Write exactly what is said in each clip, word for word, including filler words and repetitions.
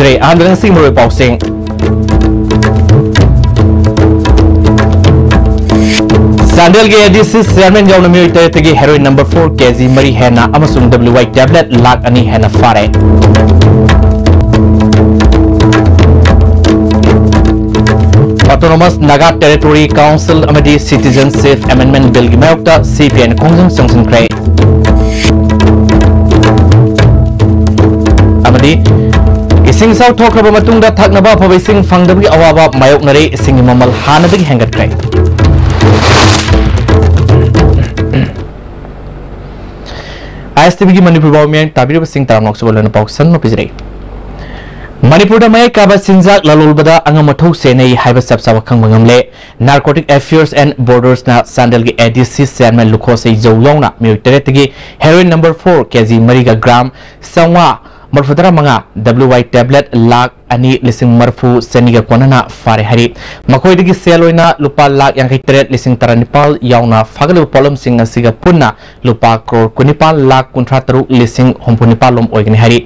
ꯇꯔꯦꯠ꯫ ꯑꯍꯥꯟꯕꯗ ꯉꯁꯤꯒꯤ ꯃꯔꯨꯑꯣꯏꯕ ꯄꯥꯎꯁꯤꯡ꯫ ꯆꯥꯟꯗꯦꯜꯒꯤ ꯑꯦ ꯗꯤ ꯁꯤ ꯆꯤꯌꯥꯔꯃꯦꯟ ꯌꯥꯎꯅ ꯃꯤꯑꯣꯏ ꯇꯔꯦꯠꯇꯒꯤ heroin number four K G ꯃꯔꯤ ꯍꯦꯟꯅ ꯑꯃꯁꯨꯡ ꯗꯕ꯭ꯂꯤꯎ ꯋꯥꯏ ꯇꯦꯕ꯭ꯂꯦꯠ ꯂꯥꯈ ꯑꯅꯤ ꯍꯦꯟꯅ ꯐꯥꯔꯦ꯫ ꯑꯣꯇꯣꯅꯣꯃꯁ ꯅꯥꯒꯥ ꯇꯦꯔꯤꯇꯣꯔꯤ ꯀꯥꯎꯟꯁꯤꯜ ꯑꯃꯗꯤ ꯁꯤꯇꯤꯖꯟꯁꯤꯞ ꯑꯦꯃꯦꯟꯗꯃꯦꯟꯠ ꯕꯤꯜꯒꯤ ꯃꯥꯌꯣꯛꯇ ꯁꯤ ꯄꯤ ꯑꯥꯏꯅ ꯈꯣꯡꯖꯪ ꯆꯪꯁꯤꯟꯈ꯭ꯔꯦ꯫ ꯑꯃꯗꯤ ꯏꯁꯤꯡ ꯏꯆꯥꯎ ꯊꯣꯛꯈ꯭ꯔꯕ ꯃꯇꯨꯡꯗ ꯊꯛꯅꯕ ꯑꯐꯕ ꯏꯁꯤꯡ ꯐꯪꯗꯕꯒꯤ ꯑꯋꯥꯕ ꯃꯥꯌꯣꯛꯅꯔꯦ, ꯏꯁꯤꯡꯒꯤ ꯃꯃꯜ ꯍꯥꯟꯅꯗꯒꯤ ꯍꯦꯟꯒꯠꯈ꯭ꯔꯦ꯫ ꯑꯥꯏ ꯑꯦꯁ ꯇꯤ ꯚꯤꯒꯤ ꯃꯅꯤꯄꯨꯔ ꯄꯥꯎ ꯃꯤꯌꯥꯝ ꯇꯥꯕꯤꯔꯤꯕꯁꯤꯡ ꯇꯔꯥꯝꯅ ꯑꯣꯛꯆꯕ ꯂꯣꯏꯅ ꯄꯥꯎ ꯁꯟꯅ ꯄꯤꯖꯔꯤ꯫ ꯃꯅꯤꯄꯨꯔꯗ ꯃꯌꯥꯏ ꯀꯥꯕ ꯆꯤꯟꯖꯥꯛ ꯂꯂꯣꯟꯕꯗ ꯑꯉꯝ ꯑꯊꯧ ꯆꯦꯟꯅꯩ ꯍꯥꯏꯕ ꯆꯞ ꯆꯥꯕ ꯈꯪꯕ ꯉꯝꯂꯦ꯫ Narcotic Affairs and Borders ꯅ ꯆꯥꯟꯗꯦꯜꯒꯤ ꯑꯦ ꯗꯤ ꯁꯤ ꯆꯤꯌꯥꯔꯃꯦꯟ ꯂꯨꯈꯣꯁꯩ ꯖꯧ ꯌꯥꯎꯅ ꯃꯤꯑꯣꯏ ꯇꯔꯦꯠꯇꯒꯤ heroin number four K G ꯃꯔꯤꯒ ꯒ꯭ꯔꯥꯝ ꯆꯥꯝꯃꯉꯥ ꯃꯔꯤꯐꯨ ꯇꯔꯥ ꯃꯉꯥ, ꯗꯕ꯭ꯂꯤꯎ ꯋꯥꯏ ꯇꯦꯕ꯭ꯂꯦꯠ ꯂꯥꯈ ꯑꯅꯤ ꯂꯤꯁꯤꯡ ꯃꯔꯤꯐꯨ ꯆꯅꯤꯒ ꯀꯣꯟꯅꯅ ꯐꯥꯔꯦ ꯍꯥꯏꯔꯤ꯫ ꯃꯈꯣꯏꯗꯒꯤ ꯁꯦꯜ ꯑꯣꯏꯅ ꯂꯨꯄꯥ ꯂꯥꯈ ꯌꯥꯡꯈꯩ ꯇꯔꯦꯠ ꯂꯤꯁꯤꯡ ꯇꯔꯥꯅꯤꯄꯥꯜ ꯌꯥꯎꯅ ꯐꯥꯒꯠꯂꯤꯕ ꯄꯣꯠꯂꯝꯁꯤꯡ ꯑꯁꯤꯒ ꯄꯨꯟꯅ ꯂꯨꯄꯥ ꯀ꯭ꯔꯣꯔ ꯀꯨꯟꯅꯤꯄꯥꯜ ꯂꯥꯈ ꯀꯨꯟꯊ꯭ꯔꯥ ꯇꯔꯨꯛ ꯂꯤꯁꯤꯡ ꯍꯨꯝꯐꯨ ꯅꯤꯄꯥꯜ ꯂꯣꯝ ꯑꯣꯏꯒꯅꯤ ꯍꯥꯏꯔꯤ꯫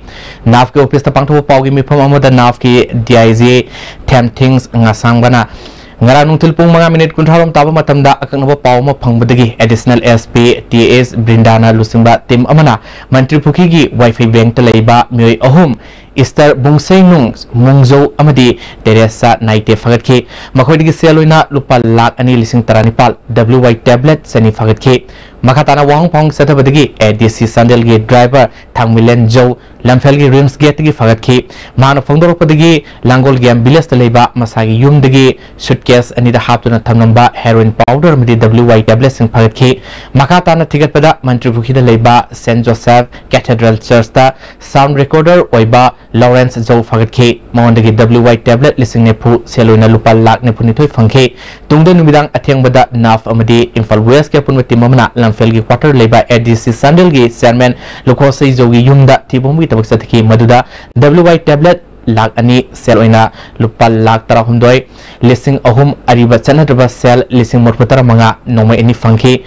ꯅꯥꯐꯀꯤ ꯑꯣꯐꯤꯁꯇ ꯄꯥꯡꯊꯣꯛꯄ ꯄꯥꯎꯒꯤ ꯃꯤꯐꯝ ꯑꯃꯗ ꯅꯥꯐꯀꯤ ꯗꯤ ꯑꯥꯏ ꯖꯤ ꯊꯦꯝꯊꯤꯡ ꯉꯥꯁꯥꯡꯕꯅ ꯉꯔꯥꯡ ꯅꯨꯡꯊꯤꯜ ꯄꯨꯡ ꯃꯉꯥ ꯃꯤꯅꯤꯠ ꯀꯨꯟꯊ꯭ꯔꯥ ꯔꯣꯝ ꯇꯥꯕ ꯃꯇꯝꯗ ꯑꯀꯛꯅꯕ ꯄꯥꯎ ꯑꯃ ꯐꯪꯕꯗꯒꯤ ꯑꯦꯗꯤꯁꯅꯦꯜ ꯑꯦꯁ ꯄꯤ ꯇꯤ ꯑꯦꯁ ꯕ꯭ꯔꯤꯟꯗꯥꯅ ꯂꯨꯆꯤꯡꯕ ꯇꯤꯝ ꯑꯃꯅ ꯃꯟꯇ꯭ꯔꯤ ꯄꯨꯈ꯭ꯔꯤꯒꯤ ꯋꯥꯏꯐꯩ ꯕꯦꯡꯛꯇ ꯂꯩꯕ ꯃꯤꯑꯣꯏ ꯑꯍꯨꯝ, ꯏꯁꯇꯔ ꯕꯨꯡꯁꯩꯅꯨꯡ ꯃꯨꯡꯖꯧ ꯑꯃꯗꯤ ꯇꯦꯔꯦꯁꯥ ꯅꯥꯏꯇꯦ ꯐꯥꯒꯠꯈꯤ꯫ ꯃꯈꯣꯏꯗꯒꯤ ꯁꯦꯜ ꯑꯣꯏꯅ ꯂꯨꯄꯥ ꯂꯥꯈ ꯑꯅꯤ ꯂꯤꯁꯤꯡ ꯇꯔꯥꯅꯤꯄꯥꯜ, ꯗꯕ꯭ꯂꯤꯎ ꯋꯥꯏ ꯇꯦꯕ꯭ꯂꯦꯠ ꯆꯅꯤ ꯐꯥꯒꯠꯈꯤ꯫ ꯃꯈꯥ ꯇꯥꯅ ꯋꯥꯍꯪ ꯐꯥꯎꯍꯪ ꯆꯠꯊꯕꯗꯒꯤ ꯑꯦ ꯗꯤ ꯁꯤ ꯆꯥꯟꯗꯦꯜꯒꯤ ꯗ꯭ꯔꯥꯏꯚꯔ ꯊꯥꯡꯃꯤꯂꯦꯟ ꯖꯧ ꯂꯝꯐꯦꯜꯒꯤ ꯔꯤꯝꯁ ꯒꯦꯠꯇꯒꯤ ꯐꯥꯒꯠꯈꯤ꯫ ꯃꯍꯥꯛꯅ ꯐꯣꯡꯗꯣꯔꯛꯄꯗꯒꯤ ꯂꯥꯡꯒꯣꯜ ꯒꯦꯝ ꯚꯤꯂꯦꯖꯇ ꯂꯩꯕ ꯃꯁꯥꯒꯤ ꯌꯨꯝꯗꯒꯤ ꯁꯨꯠꯀꯦꯁ ꯑꯅꯤꯗ ꯍꯥꯞꯇꯨꯅ ꯊꯝꯂꯝꯕ ꯍꯦꯔꯣꯏꯟ ꯄꯥꯎꯗꯔ ꯑꯃꯗꯤ ꯗꯕ꯭ꯂꯤꯎ ꯋꯥꯏ ꯇꯦꯕ꯭ꯂꯦꯠꯁꯤꯡ ꯐꯥꯒꯠꯈꯤ꯫ ꯃꯈꯥ ꯇꯥꯅ ꯊꯤꯒꯠꯄꯗ ꯃꯟꯇ꯭ꯔꯤ ꯄꯨꯈ꯭ꯔꯤꯗ ꯂꯩꯕ ꯁꯦꯟꯠ ꯖꯣꯁꯦꯐ ꯀꯦꯊꯦꯗ꯭ꯔꯦꯜ ꯆꯔꯆꯇ ꯁꯥꯎꯟꯗ ꯔꯦꯀꯣꯔꯗꯔ ꯑꯣꯏꯕ ꯂꯣꯔꯦꯟꯁ ꯖꯧ ꯐꯥꯒꯠꯈꯤ꯫ ꯃꯉꯣꯟꯗꯒꯤ ꯗꯕ꯭ꯂꯤꯎ ꯋꯥꯏ ꯇꯦꯕ꯭ꯂꯦꯠ ꯂꯤꯁꯤꯡ ꯅꯤꯐꯨ, ꯁꯦꯜ ꯑꯣꯏꯅ ꯂꯨꯄꯥ ꯂꯥꯈ ꯅꯤꯐꯨ ꯅꯤꯊꯣꯏ ꯐꯪꯈꯤ꯫ ꯇꯨꯡꯗ ꯅꯨꯃꯤꯗꯥꯡ ꯑꯊꯦꯡꯕꯗ ꯅꯥꯐ ꯑꯃꯗꯤ ꯏꯝꯐꯥꯜ ꯋꯦꯁꯀꯤ ꯑꯄꯨꯟꯕ ꯇꯤꯝ ꯑꯃꯅ ꯂꯝꯐꯦꯜꯒꯤ ꯀ꯭ꯋꯥꯇꯔ ꯂꯩꯕ ꯑꯦ ꯗꯤ ꯁꯤ ꯆꯥꯟꯗꯦꯜꯒꯤ ꯆꯤꯌꯥꯔꯃꯦꯟ ꯂꯨꯈꯣꯁꯩ ꯖꯧꯒꯤ ꯌꯨꯝꯗ ꯊꯤꯕ ꯍꯨꯝꯕꯒꯤ ꯊꯕꯛ ꯆꯠꯊꯈꯤ꯫ ꯃꯗꯨꯗ ꯗꯕ꯭ꯂꯤꯎ ꯋꯥꯏ ꯇꯦꯕ꯭ꯂꯦꯠ ꯂꯥꯈ ꯑꯅꯤ, ꯁꯦꯜ ꯑꯣꯏꯅ ꯂꯨꯄꯥ ꯂꯥꯈ ꯇꯔꯥꯍꯨꯝꯗꯣꯏ ꯂꯤꯁꯤꯡ ꯑꯍꯨꯝ, ꯑꯔꯤꯕ ꯆꯠꯅꯗ꯭ꯔꯕ ꯁꯦꯜ ꯂꯤꯁꯤꯡ ꯃꯔꯤꯐꯨ ꯇꯔꯥ ꯃꯉꯥ ꯅꯣꯡꯃꯩ ꯑꯅꯤ ꯐꯪꯈꯤ꯫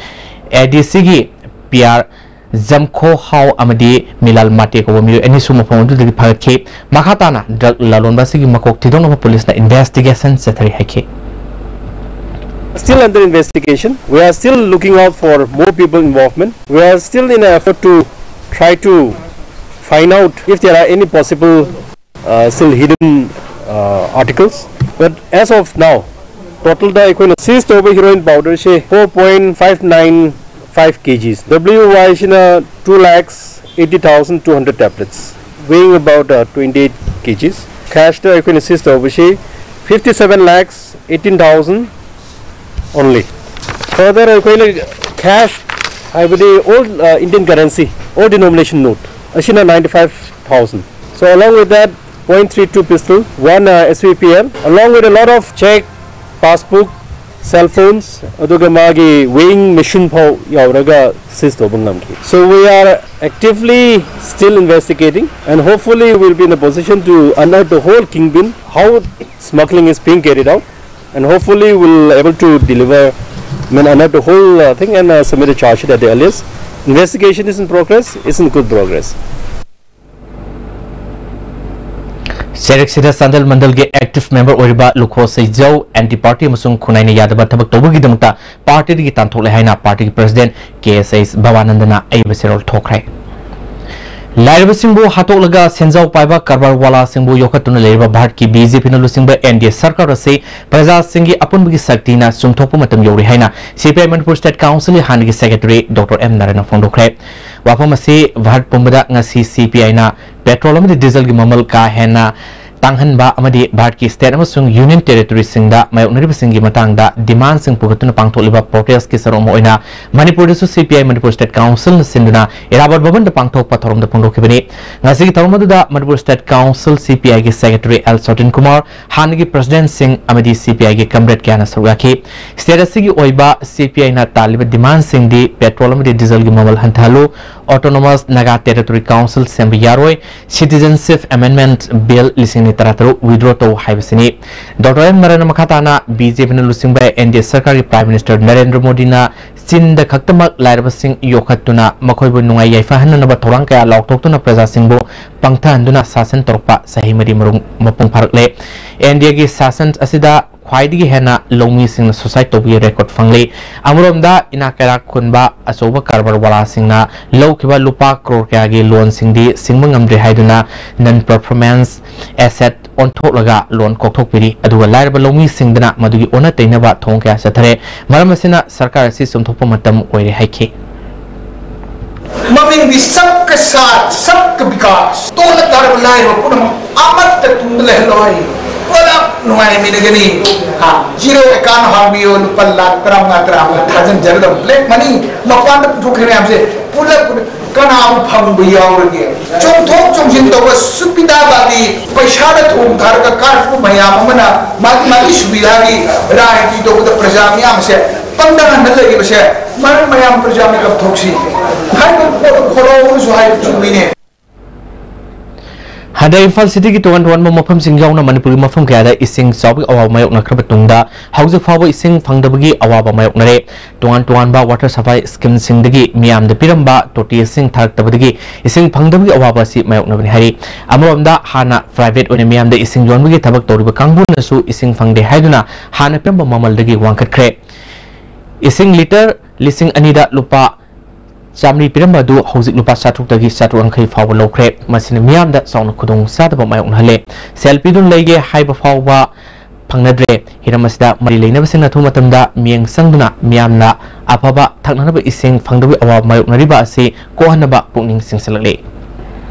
ꯑꯦ ꯗꯤ ꯁꯤꯒꯤ ꯄꯤ ꯑꯥꯔ ꯖꯝꯈꯣ ꯍꯥꯎ ꯑꯃꯗꯤ ꯃꯤꯂꯥꯜ ꯃꯥꯇꯦ ꯀꯧꯕ ꯃꯤꯑꯣꯏ ꯑꯅꯤꯁꯨ ꯃꯐꯝ ꯑꯗꯨꯗꯒꯤ ꯐꯒꯠꯈꯤ꯫ ꯃꯈꯥ ꯇꯥꯅ ꯗ꯭ꯔꯒ ꯂꯂꯣꯟꯕ ꯑꯁꯤꯒꯤ ꯃꯀꯣꯛ ꯊꯤꯗꯣꯛꯅꯕ ꯄꯨꯂꯤꯁꯅ ꯏꯟꯚꯦꯁꯇꯤꯒꯦꯁꯟ ꯆꯠꯊꯔꯤ ꯍꯥꯏꯈꯤ꯫ Still under investigation. We are still looking out for more people involvement. We are still in an effort to try to find out if there are any possible uh, still hidden uh, articles. But as of now, total ꯗ ꯑꯩꯈꯣꯏꯅ seize ꯇꯧꯕ heroin powder ꯁꯦ four point five nine five kgs, W Y ꯁꯤꯅ two lakhs eighty thousand two hundred tablets, weighing about uh, twenty-eight kgs. Cash ꯗ ꯑꯩꯈꯣꯏꯅ seize ꯇꯧꯕꯁꯤ fifty seven lakhs eighteen thousand only. Further, ꯑꯩꯈꯣꯏꯅ cash ꯍꯥꯏꯕꯗꯤ all uh, Indian currency, all denomination note ꯑꯁꯤꯅ ninety five thousand. So along with that, point three two pistol, one uh, S V P L, along with a lot of check, passbook, cell phones, ꯑꯗꯨꯒ ꯃꯥꯒꯤ weighing machine ꯐꯥꯎ ꯌꯥꯎꯔꯒ seize ꯇꯧꯕ ꯉꯝꯈꯤ. So we are actively still investigating, and hopefully we'll be in a position to unearth the whole kingpin, how smuggling is being carried out, and hopefully we'll able to deliver, I mean, unearth the whole uh, thing and uh, submit a charge sheet at the earliest. Investigation is in progress. It's in good progress. ꯆꯩꯔꯛꯁꯤꯗ ꯆꯥꯟꯗꯦꯜ ꯃꯟꯗꯜꯒꯤ active member ꯑꯣꯏꯔꯤꯕ Lukho ꯁꯩꯖꯧ anti party ꯑꯃꯁꯨꯡ ꯈꯨꯟꯅꯥꯏꯅ ꯌꯥꯗꯕ ꯊꯕꯛ ꯇꯧꯕꯒꯤꯗꯃꯛꯇ ꯄꯥꯔꯇꯤꯗꯒꯤ ꯇꯥꯟꯊꯣꯛꯂꯦ ꯍꯥꯏꯅ ꯄꯥꯔꯇꯤꯒꯤ president ꯀꯦ ꯑꯦꯁ ꯑꯩꯁ ꯚꯕꯥꯅꯟꯗꯅ ꯑꯏꯕ ꯆꯦꯔꯣꯜ ꯊꯣꯛꯈ꯭ꯔꯦ꯫ ꯂꯥꯏꯔꯕꯁꯤꯡꯕꯨ ꯍꯥꯠꯇꯣꯛꯂꯒ ꯁꯦꯟꯖꯥꯎ ꯄꯥꯏꯕ ꯀꯔꯕꯥꯔ ꯋꯥꯂꯥꯁꯤꯡꯕꯨ ꯌꯣꯛꯈꯠꯇꯨꯅ ꯂꯩꯔꯤꯕ ꯚꯥꯔꯠꯀꯤ ꯕꯤ ꯖꯦ ꯄꯤꯅ ꯂꯨꯆꯤꯡꯕ ꯑꯦꯟ ꯗꯤ ꯑꯦ ꯁꯔꯀꯥꯔ ꯑꯁꯤ ꯄ꯭ꯔꯖꯥꯁꯤꯡꯒꯤ ꯑꯄꯨꯟꯕꯒꯤ ꯁꯛꯇꯤꯅ ꯆꯨꯝꯊꯣꯛꯄ ꯃꯇꯝ ꯌꯧꯔꯦ ꯍꯥꯏꯅ ꯁꯤ ꯄꯤ ꯑꯥꯏ ꯃꯅꯤꯄꯨꯔ ꯁ꯭ꯇꯦꯠ ꯀꯥꯎꯟꯁꯤꯜꯒꯤ ꯍꯥꯟꯅꯒꯤ ꯁꯦꯀ꯭ꯔꯦꯇꯔꯤ ꯗꯣꯛꯇꯔ ꯑꯦꯝ ꯅꯔꯦꯟꯅ ꯐꯣꯡꯗꯣꯛꯈ꯭ꯔꯦ꯫ ꯋꯥꯐꯝ ꯑꯁꯤ ꯚꯥꯔꯠ ꯄꯨꯝꯕꯗ ꯉꯁꯤ ꯁꯤ ꯄꯤ ꯑꯥꯏꯅ ꯄꯦꯇ꯭ꯔꯣꯜ ꯑꯃꯗꯤ ꯗꯤꯖꯜꯒꯤ ꯃꯃꯜ ꯀꯥ ꯍꯦꯟꯅ ꯇꯥꯡꯍꯟꯕ ꯑꯃꯗꯤ ꯚꯥꯔꯠꯀꯤ ꯁ꯭ꯇꯦꯠ ꯑꯃꯁꯨꯡ ꯌꯨꯅꯤꯌꯟ ꯇꯦꯔꯤꯇꯣꯔꯤꯁꯤꯡꯗ ꯃꯥꯌꯣꯛꯅꯔꯤꯕꯁꯤꯡꯒꯤ ꯃꯇꯥꯡꯗ ꯗꯤꯃꯥꯟꯁꯤꯡ ꯄꯨꯈꯠꯇꯨꯅ ꯄꯥꯡꯊꯣꯛꯂꯤꯕ ꯄ꯭ꯔꯣꯇꯦꯁꯀꯤ ꯁꯔꯨꯛ ꯑꯃ ꯑꯣꯏꯅ ꯃꯅꯤꯄꯨꯔꯗꯁꯨ ꯁꯤ ꯄꯤ ꯑꯥꯏ ꯃꯅꯤꯄꯨꯔ ꯁ꯭ꯇꯦꯠ ꯀꯥꯎꯟꯁꯤꯜꯅ ꯁꯤꯟꯗꯨꯅ ꯏꯔꯥꯕꯣꯠ ꯚꯕꯟꯗ ꯄꯥꯡꯊꯣꯛꯄ ꯊꯧꯔꯝꯗ ꯐꯣꯡꯗꯣꯛꯈꯤꯕꯅꯤ꯫ ꯉꯁꯤꯒꯤ ꯊꯧꯔꯝ ꯑꯗꯨꯗ ꯃꯅꯤꯄꯨꯔ ꯁ꯭ꯇꯦꯠ ꯀꯥꯎꯟꯁꯤꯜ ꯁꯤ ꯄꯤ ꯑꯥꯏꯒꯤ ꯁꯦꯀ꯭ꯔꯦꯇꯔꯤ ꯑꯦꯜ ꯁꯣꯇꯤꯟ ꯀꯨꯃꯥꯔ, ꯍꯥꯟꯅꯒꯤ ꯄ꯭ꯔꯁꯤꯗꯦꯟꯠꯁꯤꯡ ꯑꯃꯗꯤ ꯁꯤ ꯄꯤ ꯑꯥꯏꯒꯤ ꯀꯝꯔꯦꯗ ꯀꯌꯥꯅ ꯁꯔꯨꯛ ꯌꯥꯈꯤ꯫ ꯁ꯭ꯇꯦꯠ ꯑꯁꯤꯒꯤ ꯑꯣꯏꯕ ꯁꯤ ꯄꯤ ꯑꯥꯏꯅ ꯇꯥꯜꯂꯤꯕ ꯗꯤꯃꯥꯟꯁꯤꯡꯗꯤ ꯄꯦꯇ꯭ꯔꯣꯜ ꯑꯃꯗꯤ ꯗꯤꯖꯜꯒꯤ ꯃꯃꯜ ꯍꯟꯊꯍꯜꯂꯨ, ꯑꯣꯇꯣꯅꯣꯃꯁ ꯅꯥꯒꯥ ꯇꯦꯔꯤꯇꯣꯔꯤ ꯀꯥꯎꯟꯁꯤꯜ ꯁꯦꯝꯕ ꯌꯥꯔꯣꯏ, Citizenship Amendment Bill ꯂꯤꯁꯤꯡ ꯑꯅꯤ ꯇꯔꯥꯇꯔꯨꯛ withdraw ꯇꯧ ꯍꯥꯏꯕꯁꯤꯅꯤ꯫ ꯗꯣꯛꯇꯔ ꯑꯦꯝ ꯅꯔꯦꯟꯅ ꯃꯈꯥ ꯇꯥꯅ ꯕꯤ ꯖꯦ ꯄꯤꯅ ꯂꯨꯆꯤꯡꯕ ꯑꯦꯟ ꯗꯤ ꯑꯦ ꯁꯔꯀꯥꯔꯒꯤ ꯄ꯭ꯔꯥꯏꯝ ꯃꯤꯅꯤꯁꯇꯔ ꯅꯔꯦꯟꯗ꯭ꯔ ꯃꯣꯗꯤꯅ ꯆꯤꯟꯗ ꯈꯛꯇꯃꯛ ꯂꯥꯏꯔꯕꯁꯤꯡ ꯌꯣꯛꯈꯠꯇꯨꯅ ꯃꯈꯣꯏꯕꯨ ꯅꯨꯡꯉꯥꯏ ꯌꯥꯏꯐꯍꯟꯅꯅꯕ ꯊꯧꯔꯥꯡ ꯀꯌꯥ ꯂꯥꯎꯊꯣꯛꯇꯨꯅ ꯄ꯭ꯔꯖꯥꯁꯤꯡꯕꯨ ꯄꯪꯊꯍꯟꯗꯨꯅ ꯁꯥꯁꯟ ꯇꯧꯔꯛꯄ ꯆꯍꯤ ꯃꯔꯤ ꯃꯔꯨꯡ ꯃꯄꯨꯡ ꯐꯥꯔꯛꯂꯦ꯫ ꯏꯟꯗꯤꯌꯥꯒꯤ ꯁꯥꯁꯟ ꯑꯁꯤꯗ ꯈ꯭ꯋꯥꯏꯗꯒꯤ ꯍꯦꯟꯅ ꯂꯧꯃꯤꯁꯤꯡꯅ suicide ꯇꯧꯕꯒꯤ record ꯐꯪꯂꯤ꯫ ꯑꯃꯔꯣꯝꯗ ꯏꯅꯥꯛ ꯀꯩꯔꯥꯛ ꯈꯨꯟꯕ ꯑꯆꯧꯕ ꯀꯔꯕꯥꯔ ꯋꯥꯂꯥꯁꯤꯡꯅ ꯂꯧꯈꯤꯕ ꯂꯨꯄꯥ ꯀ꯭ꯔꯣꯔ ꯀꯌꯥꯒꯤ ꯂꯣꯟꯁꯤꯡꯗꯤ ꯁꯤꯡꯕ ꯉꯝꯗ꯭ꯔꯦ ꯍꯥꯏꯗꯨꯅ non performance asset ꯑꯣꯟꯊꯣꯛꯂꯒ ꯂꯣꯟ ꯀꯣꯛꯊꯣꯛꯄꯤꯔꯤ꯫ ꯑꯗꯨꯒ ꯂꯥꯏꯔꯕ ꯂꯧꯃꯤꯁꯤꯡꯗꯅ ꯃꯗꯨꯒꯤ ꯑꯣꯟꯅ ꯇꯩꯅꯕ ꯊꯧꯑꯣꯡ ꯀꯌꯥ ꯆꯠꯊꯔꯦ꯫ ꯃꯔꯝ ꯑꯁꯤꯅ ꯁꯔꯀꯥꯔ ꯑꯁꯤ ꯆꯨꯝꯊꯣꯛꯄ ꯃꯇꯝ ꯑꯣꯏꯔꯦ ꯍꯥꯏꯈꯤ꯫ ꯃꯃꯤꯡꯗꯤ ꯁꯕꯀ ꯁꯥꯊ, ꯁꯕꯀ ꯕꯤꯀꯥꯁ꯫ ꯇꯣꯜꯂ ꯇꯥꯔꯕ ꯂꯥꯏꯔꯕ ꯄꯨꯝꯅꯃꯛ ꯑꯃꯠꯇ ꯇꯨꯡꯗ ꯂꯩꯍꯜꯂꯣꯏ꯫ ꯄꯨꯂꯞ ꯅꯨꯡꯉꯥꯏꯃꯤꯟꯅꯒꯅꯤ꯫ ꯍꯥ, zero account ꯍꯥꯡꯕꯤꯌꯣ, ꯂꯨꯄꯥ ꯂꯥꯈ ꯇꯔꯥꯃꯉꯥ, ꯇꯔꯥꯃꯉꯥ ꯊꯥꯖꯤꯟꯖꯔꯗꯕ black money ꯃꯄꯥꯟꯗ ꯄꯨꯊꯣꯛꯈꯤꯕ ꯃꯌꯥꯝꯁꯦ ꯄꯨꯂꯞ ꯄꯨꯂꯞ ꯀꯅꯥꯕꯨ ꯐꯪꯕ ꯌꯥꯎꯔꯒꯦ? ꯆꯣꯡꯊꯣꯛ ꯆꯣꯡꯁꯤꯟ ꯇꯧꯕ ꯁꯨꯕꯤꯗꯥꯕꯥꯗꯤ ꯄꯩꯁꯥꯗ ꯊꯣꯡ ꯊꯥꯔꯒ ꯀꯥꯔꯛꯄ ꯃꯌꯥꯝ ꯑꯃꯅ ꯃꯥꯒꯤ ꯃꯥꯒꯤ ꯁꯨꯕꯤꯗꯥꯒꯤ ꯔꯥꯖꯅꯤꯇꯤ ꯇꯧꯕꯗ ꯄ꯭ꯔꯖꯥ ꯃꯤꯌꯥꯝꯁꯦ ꯄꯪꯗꯍꯟꯗ ꯂꯩꯔꯤꯕꯁꯦ ꯃꯔꯝ ꯃꯌꯥꯝ ꯄ꯭ꯔꯖꯥ ꯃꯤꯀꯞ ꯊꯣꯛꯁꯤ ꯍꯥꯏꯕ ꯄꯣꯠ ꯈꯣꯜꯂꯥꯎ ꯑꯃꯁꯨ ꯍꯥꯏꯕ ꯆꯨꯝꯃꯤꯅꯦ꯫ ꯍꯟꯗꯛ ꯏꯝꯐꯥꯜ ꯁꯤꯇꯤꯒꯤ ꯇꯣꯉꯥꯟ ꯇꯣꯉꯥꯟꯕ ꯃꯐꯝꯁꯤꯡ ꯌꯥꯎꯅ ꯃꯅꯤꯄꯨꯔꯒꯤ ꯃꯐꯝ ꯀꯌꯥꯗ ꯏꯁꯤꯡ ꯆꯥꯎꯕꯒꯤ ꯑꯋꯥꯕ ꯃꯥꯌꯣꯛꯅꯈ꯭ꯔꯕ ꯇꯨꯡꯗ ꯍꯧꯖꯤꯛ ꯐꯥꯎꯕ ꯏꯁꯤꯡ ꯐꯪꯗꯕꯒꯤ ꯑꯋꯥꯕ ꯃꯥꯌꯣꯛꯅꯔꯦ꯫ ꯇꯣꯉꯥꯟ ꯇꯣꯉꯥꯟꯕ water supply scheme ꯁꯤꯡꯗꯒꯤ ꯃꯤꯌꯥꯝꯗ ꯄꯤꯔꯝꯕ ꯇꯣꯇꯤ ꯏꯁꯤꯡ ꯊꯥꯔꯛꯇꯕꯗꯒꯤ ꯏꯁꯤꯡ ꯐꯪꯗꯕꯒꯤ ꯑꯋꯥꯕ ꯑꯁꯤ ꯃꯥꯌꯣꯛꯅꯕꯅꯤ ꯍꯥꯏꯔꯤ꯫ ꯑꯃꯔꯣꯝꯗ ꯍꯥꯟꯅ private ꯑꯣꯏꯅ ꯃꯤꯌꯥꯝꯗ ꯏꯁꯤꯡ ꯌꯣꯟꯕꯒꯤ ꯊꯕꯛ ꯇꯧꯔꯤꯕ ꯀꯥꯡꯕꯨꯅꯁꯨ ꯏꯁꯤꯡ ꯐꯪꯗꯦ ꯍꯥꯏꯗꯨꯅ ꯍꯥꯟꯅ ꯄꯤꯔꯝꯕ ꯃꯃꯜꯗꯒꯤ ꯋꯥꯡꯈꯠꯈ꯭ꯔꯦ꯫ ꯏꯁꯤꯡ ꯂꯤꯇꯔ ꯂꯤꯁꯤꯡ ꯑꯅꯤꯗ ꯂꯨꯄꯥ ꯆꯥꯃꯔꯤ ꯄꯤꯔꯝꯕ ꯑꯗꯨ ꯍꯧꯖꯤꯛ ꯂꯨꯄꯥ ꯆꯥꯇ꯭ꯔꯨꯛꯇꯒꯤ ꯆꯥꯇ꯭ꯔꯨꯛ ꯌꯥꯡꯈꯩ ꯐꯥꯎꯕ ꯂꯧꯈ꯭ꯔꯦ꯫ ꯃꯁꯤꯅ ꯃꯤꯌꯥꯝꯗ ꯆꯥꯎꯅ ꯈꯨꯗꯣꯡꯆꯥꯗꯕ ꯃꯥꯌꯣꯛꯅꯍꯜꯂꯦ꯫ ꯁꯦꯜ ꯄꯤꯗꯨꯅ ꯂꯩꯒꯦ ꯍꯥꯏꯕ ꯐꯥꯎꯕ ꯐꯪꯅꯗ꯭ꯔꯦ꯫ ꯍꯤꯔꯝ ꯑꯁꯤꯗ ꯃꯔꯤ ꯂꯩꯅꯕꯁꯤꯡꯅ ꯑꯊꯨꯕ ꯃꯇꯝꯗ ꯃꯤꯠꯌꯦꯡ ꯆꯪꯗꯨꯅ ꯃꯤꯌꯥꯝꯅ ꯑꯐꯕ ꯊꯛꯅꯅꯕ ꯏꯁꯤꯡ ꯐꯪꯗꯕꯒꯤ ꯑꯋꯥꯕ ꯃꯥꯌꯣꯛꯅꯔꯤꯕ ꯑꯁꯤ ꯀꯣꯛꯍꯟꯅꯕ ꯄꯨꯛꯅꯤꯡ ꯆꯤꯡꯁꯤꯜꯂꯛꯂꯤ꯫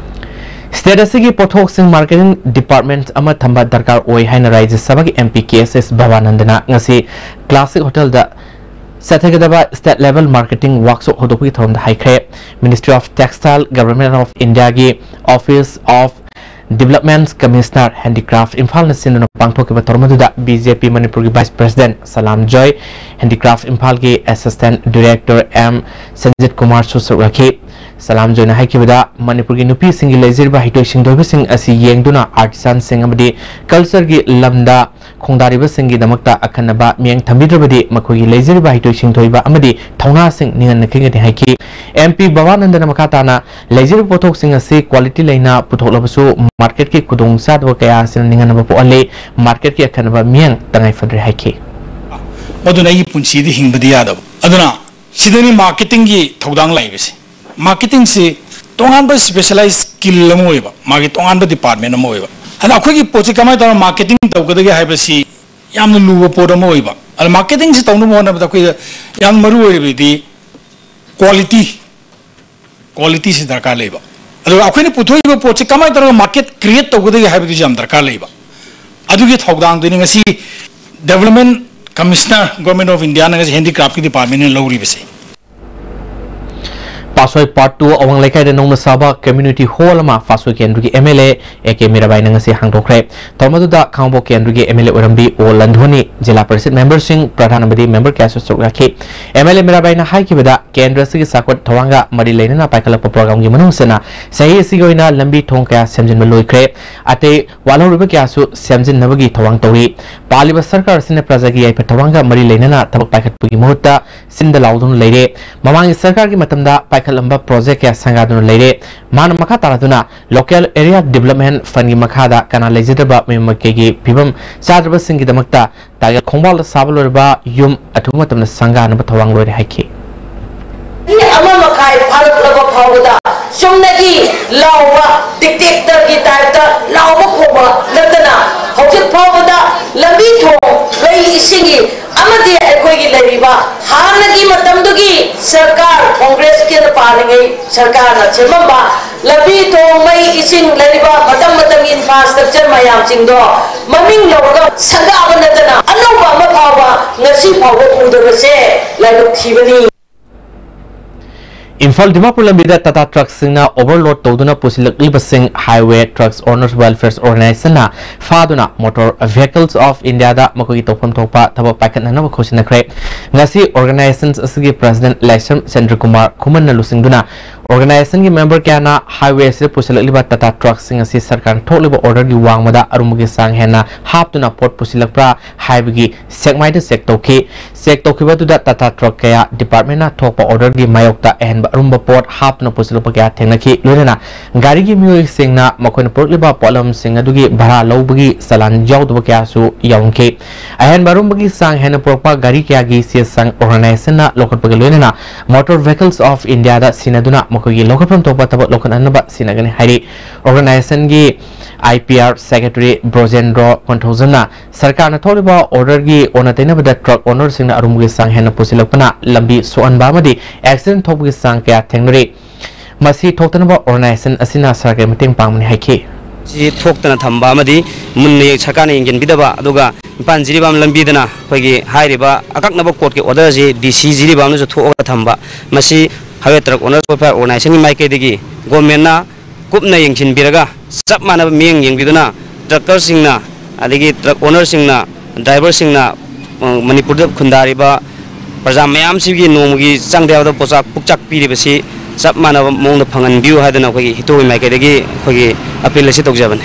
State ꯑꯁꯤꯒꯤ ꯄꯣꯠꯊꯣꯛꯁꯤꯡ marketing department ꯑꯃ ꯊꯝꯕ ꯗꯔꯀꯥꯔ ꯑꯣꯏ ꯍꯥꯏꯅ ꯔꯥꯖ꯭ꯌ ꯁꯚꯥꯒꯤ MP ꯀꯦ ꯑꯦꯁ ꯑꯦꯁ ꯚꯕꯥꯅꯟꯗꯅ ꯉꯁꯤ Classic Hotel ꯗ ꯆꯠꯊꯒꯗꯕ state level marketing workshop ꯍꯧꯗꯣꯛꯄꯒꯤ ꯊꯧꯔꯝꯗ ꯍꯥꯏꯈ꯭ꯔꯦ꯫ Ministry of Textile, Government of India ꯒꯤ Office of Development Commissioner Handicraft ꯏꯝꯐꯥꯜꯅ ꯁꯤꯟꯗꯨꯅ ꯄꯥꯡꯊꯣꯛꯈꯤꯕ ꯊꯧꯔꯝ ꯑꯗꯨꯗ ꯕꯤ ꯖꯦ ꯄꯤ ꯃꯅꯤꯄꯨꯔꯒꯤ Vice President ꯁꯂꯥꯝ ꯖꯣꯏ, Handicraft ꯏꯝꯐꯥꯜꯒꯤ Assistant Director ꯑꯦꯝ ꯁꯟꯖꯤꯠ ꯀꯨꯃꯥꯔꯁꯨ ꯁꯔꯨꯛ ꯌꯥꯈꯤ꯫ ꯁꯂꯥꯝ ꯖꯣꯏꯅ ꯍꯥꯏꯈꯤꯕꯗ, ꯃꯅꯤꯄꯨꯔꯒꯤ ꯅꯨꯄꯤꯁꯤꯡꯒꯤ ꯂꯩꯖꯔꯤꯕ ꯍꯩꯊꯣꯏ ꯁꯤꯡꯊꯣꯏꯕꯁꯤꯡ ꯑꯁꯤ ꯌꯦꯡꯗꯨꯅ artisan ꯁꯤꯡ ꯑꯃꯗꯤ culture ꯒꯤ ꯂꯝꯗ ꯈꯣꯡꯗꯥꯔꯤꯕꯁꯤꯡꯒꯤꯗꯃꯛꯇ ꯑꯈꯟꯅꯕ ꯃꯤꯠꯌꯦꯡ ꯊꯝꯕꯤꯗ꯭ꯔꯕꯗꯤ ꯃꯈꯣꯏꯒꯤ ꯂꯩꯖꯔꯤꯕ ꯍꯩꯊꯣꯏ ꯁꯤꯡꯊꯣꯏꯕ ꯑꯃꯗꯤ ꯊꯧꯅꯥꯁꯤꯡ ꯅꯤꯡꯍꯟꯅꯈꯤꯒꯅꯤ ꯍꯥꯏꯈꯤ꯫ ꯑꯦꯝ ꯄꯤ ꯕꯕꯥꯅꯟꯗꯅ ꯃꯈꯥ ꯇꯥꯅ ꯂꯩꯖꯔꯤꯕ ꯄꯣꯠꯊꯣꯛꯁꯤꯡ ꯑꯁꯤ quality ꯂꯩꯅ ꯄꯨꯊꯣꯛꯂꯕꯁꯨ marketꯀꯤ ꯈꯨꯗꯣꯡꯆꯥꯗꯕ ꯀꯌꯥ ꯑꯁꯤꯅ ꯅꯤꯡꯍꯟꯅꯕ ꯄꯣꯛꯍꯜꯂꯤ꯫ Marketꯀꯤ ꯑꯈꯟꯅꯕ ꯃꯤꯠꯌꯦꯡ ꯇꯉꯥꯏ ꯐꯗ꯭ꯔꯦ ꯍꯥꯏꯈꯤ꯫ ꯃꯗꯨꯅ ꯑꯩꯒꯤ ꯄꯨꯟꯁꯤꯗ ꯍꯤꯡꯕꯗꯤ ꯌꯥꯗꯕ꯫ ꯑꯗꯨꯅ ꯁꯤꯗꯅꯤ marketingꯒꯤ ꯊꯧꯗꯥꯡ ꯂꯥꯛꯏꯕꯁꯦ꯫ Marketingꯁꯤ ꯇꯣꯉꯥꯟꯕ specialized skill ꯑꯃ ꯑꯣꯏꯕ, ꯃꯥꯒꯤ ꯇꯣꯉꯥꯟꯕ department ꯑꯃ ꯑꯣꯏꯕ꯫ ꯑꯗ ꯑꯩꯈꯣꯏꯒꯤ ꯄꯣꯠꯁꯤ ꯀꯃꯥꯏꯅ ꯇꯧꯔꯒ marketing ꯇꯧꯒꯗꯒꯦ ꯍꯥꯏꯕꯁꯤ ꯌꯥꯝꯅ ꯂꯨꯕ ꯄꯣꯠ ꯑꯃ ꯑꯣꯏꯕ꯫ ꯑꯗ marketingꯁꯤ ꯇꯧꯅꯕ ꯍꯣꯠꯅꯕꯗ ꯑꯩꯈꯣꯏꯗ ꯌꯥꯝ ꯃꯔꯨ ꯑꯣꯏꯔꯤꯕꯗꯤ quality, qualityꯁꯤ ꯗꯔꯀꯥꯔ ꯂꯩꯕ꯫ ꯑꯗꯨꯒ ꯑꯩꯈꯣꯏꯅ ꯄꯨꯊꯣꯛꯏꯕ ꯄꯣꯠꯁꯤ ꯀꯃꯥꯏꯅ ꯇꯧꯔꯒ market create ꯇꯧꯒꯗꯒꯦ ꯍꯥꯏꯕꯗꯨꯁꯨ ꯌꯥꯝ ꯗꯔꯀꯥꯔ ꯂꯩꯕ꯫ ꯑꯗꯨꯒꯤ ꯊꯧꯗꯥꯡꯗꯨꯅꯤ ꯉꯁꯤ Development Commissioner, Government of Indiaꯅ ꯉꯁꯤ Handicraftꯀꯤ departmentꯅ ꯂꯧꯔꯤꯕꯁꯦ꯫ ꯄꯥꯠꯁꯣꯏ Part two ꯑꯋꯥꯡ ꯂꯩꯀꯥꯏꯗ ꯅꯧꯅ ꯁꯥꯕ community hall ꯑꯃ ꯄꯥꯠꯁꯣꯏ ꯀꯦꯟꯗ꯭ꯔꯒꯤ M L A A K ꯃꯤꯔꯥꯕꯥꯏꯅ ꯉꯁꯤ ꯍꯥꯡꯗꯣꯛꯈ꯭ꯔꯦ꯫ ꯊꯧꯔꯝ ꯑꯗꯨꯗ ꯈꯥꯡꯉꯕꯣꯛ ꯀꯦꯟꯗ꯭ꯔꯒꯤ M L A ꯑꯣꯏꯔꯝꯕꯤ ꯑꯣ ꯂꯟꯙꯣꯅꯤ, ꯖꯤꯂꯥ ꯄꯔꯤꯁꯠ memberꯁꯤꯡ, ꯄ꯭ꯔꯙꯥꯟ ꯑꯃꯗꯤ member ꯀꯌꯥꯁꯨ ꯁꯔꯨꯛ ꯌꯥꯈꯤ꯫ M L A ꯃꯤꯔꯥꯕꯥꯏꯅ ꯍꯥꯏꯈꯤꯕꯗ, ꯀꯦꯟꯗ꯭ꯔ ꯑꯁꯤꯒꯤ ꯆꯥꯎꯈꯠ ꯊꯧꯔꯥꯡꯒ ꯃꯔꯤ ꯂꯩꯅꯅ ꯄꯥꯏꯈꯠꯂꯛꯄ programꯒꯤ ꯃꯅꯨꯡ ꯆꯟꯅ ꯆꯍꯤ ꯑꯁꯤꯒꯤ ꯑꯣꯏꯅ ꯂꯝꯕꯤ ꯊꯣꯡ ꯀꯌꯥ ꯁꯦꯝꯖꯤꯟꯕ ꯂꯣꯏꯈ꯭ꯔꯦ꯫ ꯑꯇꯩ ꯋꯥꯠꯍꯧꯔꯤꯕ ꯀꯌꯥꯁꯨ ꯁꯦꯝꯖꯤꯟꯅꯕꯒꯤ ꯊꯧꯔꯥꯡ ꯇꯧꯔꯤ꯫ ꯄꯥꯜꯂꯤꯕ ꯁꯔꯀꯥꯔ ꯑꯁꯤꯅ ꯄ꯭ꯔꯖꯥꯒꯤ ꯌꯥꯏꯐ ꯊꯧꯔꯥꯡꯒ ꯃꯔꯤ ꯂꯩꯅꯅ ꯊꯕꯛ ꯄꯥꯏꯈꯠꯄꯒꯤ ꯃꯍꯨꯠꯇ ꯆꯤꯟꯗ ꯂꯥꯎꯗꯨꯅ ꯂꯩꯔꯦ꯫ ꯃꯃꯥꯡꯒꯤ ꯁꯔꯀꯥꯔꯒꯤ ꯃꯇꯝꯗ ꯄꯥꯏꯈꯠꯂꯝꯕ project ꯀꯌꯥ ꯁꯪꯒꯥꯗꯨꯅ ꯂꯩꯔꯦ꯫ ꯃꯥꯅ ꯃꯈꯥ ꯇꯥꯔꯗꯨꯅ Local Area Development Fundꯒꯤ ꯃꯈꯥꯗ ꯀꯅꯥ ꯂꯩꯖꯗꯕ ꯃꯌꯨꯝ ꯃꯀꯩꯒꯤ ꯐꯤꯕꯝ ꯆꯥꯗ꯭ꯔꯕꯁꯤꯡꯒꯤꯗꯃꯛꯇ ꯇꯥꯏꯒ ꯈꯣꯡꯕꯥꯜꯗ ꯁꯥꯕ ꯂꯣꯏꯔꯕ ꯌꯨꯝ ꯑꯊꯨꯕ ꯃꯇꯝꯗ ꯁꯪꯒꯥꯅꯕ ꯊꯧꯔꯥꯡ ꯂꯣꯏꯔꯦ ꯍꯥꯏꯈꯤ꯫ ꯄꯨꯡ ꯑꯃ ꯃꯈꯥꯏ ꯐꯥꯔꯛꯂꯕ ꯐꯥꯎꯕꯗ ꯆꯨꯝꯅꯒꯤ ꯂꯥꯎꯕ, dictatorꯒꯤ typeꯇ ꯂꯥꯎꯕ ꯈꯣꯡꯕ ꯅꯠꯇꯅ ꯍꯧꯖꯤꯛ ꯐꯥꯎꯕꯗ ꯂꯝꯕꯤ ꯊꯣꯡ, ꯃꯩ ꯏꯁꯤꯡꯒꯤ ꯑꯃꯗꯤ ꯑꯩꯈꯣꯏꯒꯤ ꯂꯩꯔꯤꯕ ꯍꯥꯟꯅꯒꯤ ꯃꯇꯝꯗꯨꯒꯤ ꯁꯔꯀꯥꯔ, ꯀꯣꯡꯒ꯭ꯔꯦꯁꯀꯤ ꯄꯥꯜꯂꯤꯉꯩ ꯁꯔꯀꯥꯔꯅ ꯁꯦꯝꯃꯝꯕ ꯂꯝꯕꯤ ꯊꯣꯡ, ꯃꯩ ꯏꯁꯤꯡ, ꯂꯩꯔꯤꯕ ꯃꯇꯝ ꯃꯇꯝꯒꯤ infrastructure ꯃꯌꯥꯝꯁꯤꯡꯗꯣ ꯃꯃꯤꯡ ꯂꯧꯔꯒ ꯁꯪꯒꯥꯕ ꯅꯠꯇꯅ ꯑꯅꯧꯕ ꯑꯃ ꯐꯥꯎꯕ ꯉꯁꯤ ꯐꯥꯎꯕ ꯎꯗꯕꯁꯦ ꯂꯥꯏꯕꯛ ꯊꯤꯕꯅꯤ꯫ ꯏꯝꯐꯥꯜ ꯗꯤꯃꯥꯄꯨꯔ ꯂꯝꯕꯤꯗ Tata Truckꯁꯤꯡꯅ overload ꯇꯧꯗꯨꯅ ꯄꯨꯁꯤꯜꯂꯛꯂꯤꯕꯁꯤꯡ Highway Trucks Owners Welfare Organizationꯅ ꯐꯥꯗꯨꯅ Motor Vehicles of Indiaꯗ ꯃꯈꯣꯏꯒꯤ ꯇꯧꯐꯝ ꯊꯣꯛꯄ ꯊꯕꯛ ꯄꯥꯏꯈꯠꯅꯅꯕ ꯈꯨꯠꯁꯤꯟꯅꯈ꯭ꯔꯦ꯫ ꯉꯁꯤ organizations ꯑꯁꯤꯒꯤ president ꯂꯥꯏꯁ꯭ꯔꯝ ꯆꯟꯗ꯭ꯔꯀꯨꯃꯥꯔ ꯈꯨꯃꯟꯅ ꯂꯨꯆꯤꯡꯗꯨꯅ Organizationꯒꯤ member ꯀꯌꯥꯅ highway ꯑꯁꯤꯗ ꯄꯨꯁꯤꯜꯂꯛꯂꯤꯕ Tata truckꯁꯤꯡ ꯑꯁꯤ ꯁꯔꯀꯥꯔꯅ ꯊꯣꯛꯂꯤꯕ orderꯒꯤ ꯋꯥꯡꯃꯗ ꯑꯔꯨꯝꯕꯒꯤ ꯆꯥꯡ ꯍꯦꯟꯅ ꯍꯥꯞꯇꯨꯅ ꯄꯣꯠ ꯄꯨꯁꯤꯜꯂꯛꯄ꯭ꯔꯥ ꯍꯥꯏꯕꯒꯤ ꯁꯦꯛꯃꯥꯏꯗ check ꯇꯧꯈꯤ꯫ Check ꯇꯧꯈꯤꯕ ꯑꯗꯨꯗ Tata truck ꯀꯌꯥ departmentꯅ ꯊꯣꯛꯄ orderꯒꯤ ꯃꯥꯌꯣꯛꯇ ꯑꯍꯦꯟꯕ ꯑꯔꯨꯝꯕ ꯄꯣꯠ ꯍꯥꯞꯇꯨꯅ ꯄꯨꯁꯤꯜꯂꯛꯄ ꯀꯌꯥ ꯊꯦꯡꯅꯈꯤ꯫ ꯂꯣꯏꯅꯅ ꯒꯥꯔꯤꯒꯤ ꯃꯤꯑꯣꯏꯁꯤꯡꯅ ꯃꯈꯣꯏꯅ ꯄꯨꯔꯛꯂꯤꯕ ꯄꯣꯠꯂꯝꯁꯤꯡ ꯑꯗꯨꯒꯤ ꯚꯔꯥ ꯂꯧꯕꯒꯤ ꯆꯂꯥꯟ ꯌꯥꯎꯗꯕ ꯀꯌꯥꯁꯨ ꯌꯥꯎꯔꯝꯈꯤ꯫ ꯑꯍꯦꯟꯕ ꯑꯔꯨꯝꯕꯒꯤ ꯆꯥꯡ ꯍꯦꯟꯅ ꯄꯨꯔꯛꯄ ꯒꯥꯔꯤ ꯀꯌꯥꯒꯤ ꯆꯦ ꯆꯥꯡ organizationꯅ ꯂꯧꯈꯠꯄꯒ ꯂꯣꯏꯅꯅ Motor Vehicles of Indiaꯗ ꯁꯤꯟꯅꯗꯨꯅ ꯃꯈꯣꯏꯒꯤ ꯂꯧꯈꯠꯐꯝ ꯊꯣꯛꯄ ꯊꯕꯛ ꯂꯧꯈꯠꯅꯅꯕ ꯁꯤꯟꯅꯒꯅꯤ ꯍꯥꯏꯔꯤ꯫ Organizationꯒꯤ I P R secretary ꯕ꯭ꯔꯣꯖꯦꯟꯗ꯭ꯔꯣ ꯀꯣꯟꯊꯧꯖꯝꯅ ꯁꯔꯀꯥꯔꯅ ꯊꯣꯛꯂꯤꯕ orderꯒꯤ ꯑꯣꯟꯅ ꯇꯩꯅꯕꯗ truck ownerꯁꯤꯡꯅ ꯑꯔꯨꯝꯕꯒꯤ ꯆꯥꯡ ꯍꯦꯟꯅ ꯄꯨꯁꯤꯜꯂꯛꯄꯅ ꯂꯝꯕꯤ ꯁꯣꯛꯍꯟꯕ ꯑꯃꯗꯤ accident ꯊꯣꯛꯄꯒꯤ ꯆꯥꯡ ꯀꯌꯥ ꯊꯦꯡꯅꯔꯤ꯫ ꯃꯁꯤ ꯊꯣꯛꯇꯅꯕ organization ꯑꯁꯤꯅ ꯁꯔꯀꯥꯔꯒꯤ ꯃꯇꯦꯡ ꯄꯥꯡꯕꯅꯤ ꯍꯥꯏꯈꯤ꯫ ꯁꯤ ꯊꯣꯛꯇꯅ ꯊꯝꯕ ꯑꯃꯗꯤ ꯃꯨꯟꯅ ꯌꯦꯡ-, ꯁꯔꯀꯥꯔꯅ ꯌꯦꯡꯁꯤꯟꯕꯤꯗꯕ, ꯑꯗꯨꯒ ꯏꯝꯐꯥꯜ ꯖꯤꯔꯤꯕꯥꯝ ꯂꯝꯕꯤꯗꯅ ꯑꯩꯈꯣꯏꯒꯤ ꯍꯥꯏꯔꯤꯕ ꯑꯀꯛꯅꯕ courtꯀꯤ order ꯑꯁꯤ D C ꯖꯤꯔꯤꯕꯥꯝꯅꯁꯨ ꯊꯣꯛꯑꯒ ꯊꯝꯕ, ꯃꯁꯤ highway truck owners welfare organizationꯒꯤ ꯃꯥꯏꯀꯩꯗꯒꯤ governmentꯅ ꯀꯨꯞꯅ ꯌꯦꯡꯁꯤꯟꯕꯤꯔꯒ ꯆꯞ ꯃꯥꯟꯅꯕ ꯃꯤꯠꯌꯦꯡ ꯌꯦꯡꯕꯤꯗꯨꯅ truckerꯁꯤꯡꯅ ꯑꯗꯒꯤ truck ownerꯁꯤꯡꯅ, driverꯁꯤꯡꯅ, ꯑ, ꯃꯅꯤꯄꯨꯔꯗ ꯈꯨꯟꯗꯥꯔꯤꯕ ꯄ꯭ꯔꯖꯥ ꯃꯌꯥꯝꯁꯤꯒꯤ ꯅꯣꯡꯃꯒꯤ ꯆꯪꯗ ꯌꯥꯗꯕ ꯄꯣꯠꯆꯥꯛ ꯄꯨꯛꯆꯥꯛ ꯄꯤꯔꯤꯕꯁꯤ ꯆꯞ ꯃꯥꯟꯅꯕ ꯃꯑꯣꯡꯗ ꯐꯪꯍꯟꯕꯤꯌꯨ ꯍꯥꯏꯗꯅ ꯑꯩꯈꯣꯏꯒꯤ ꯍꯤꯇꯣꯒꯤ ꯃꯥꯏꯀꯩꯗꯒꯤ ꯑꯩꯈꯣꯏꯒꯤ appeal ꯑꯁꯤ ꯇꯧꯖꯕꯅꯤ꯫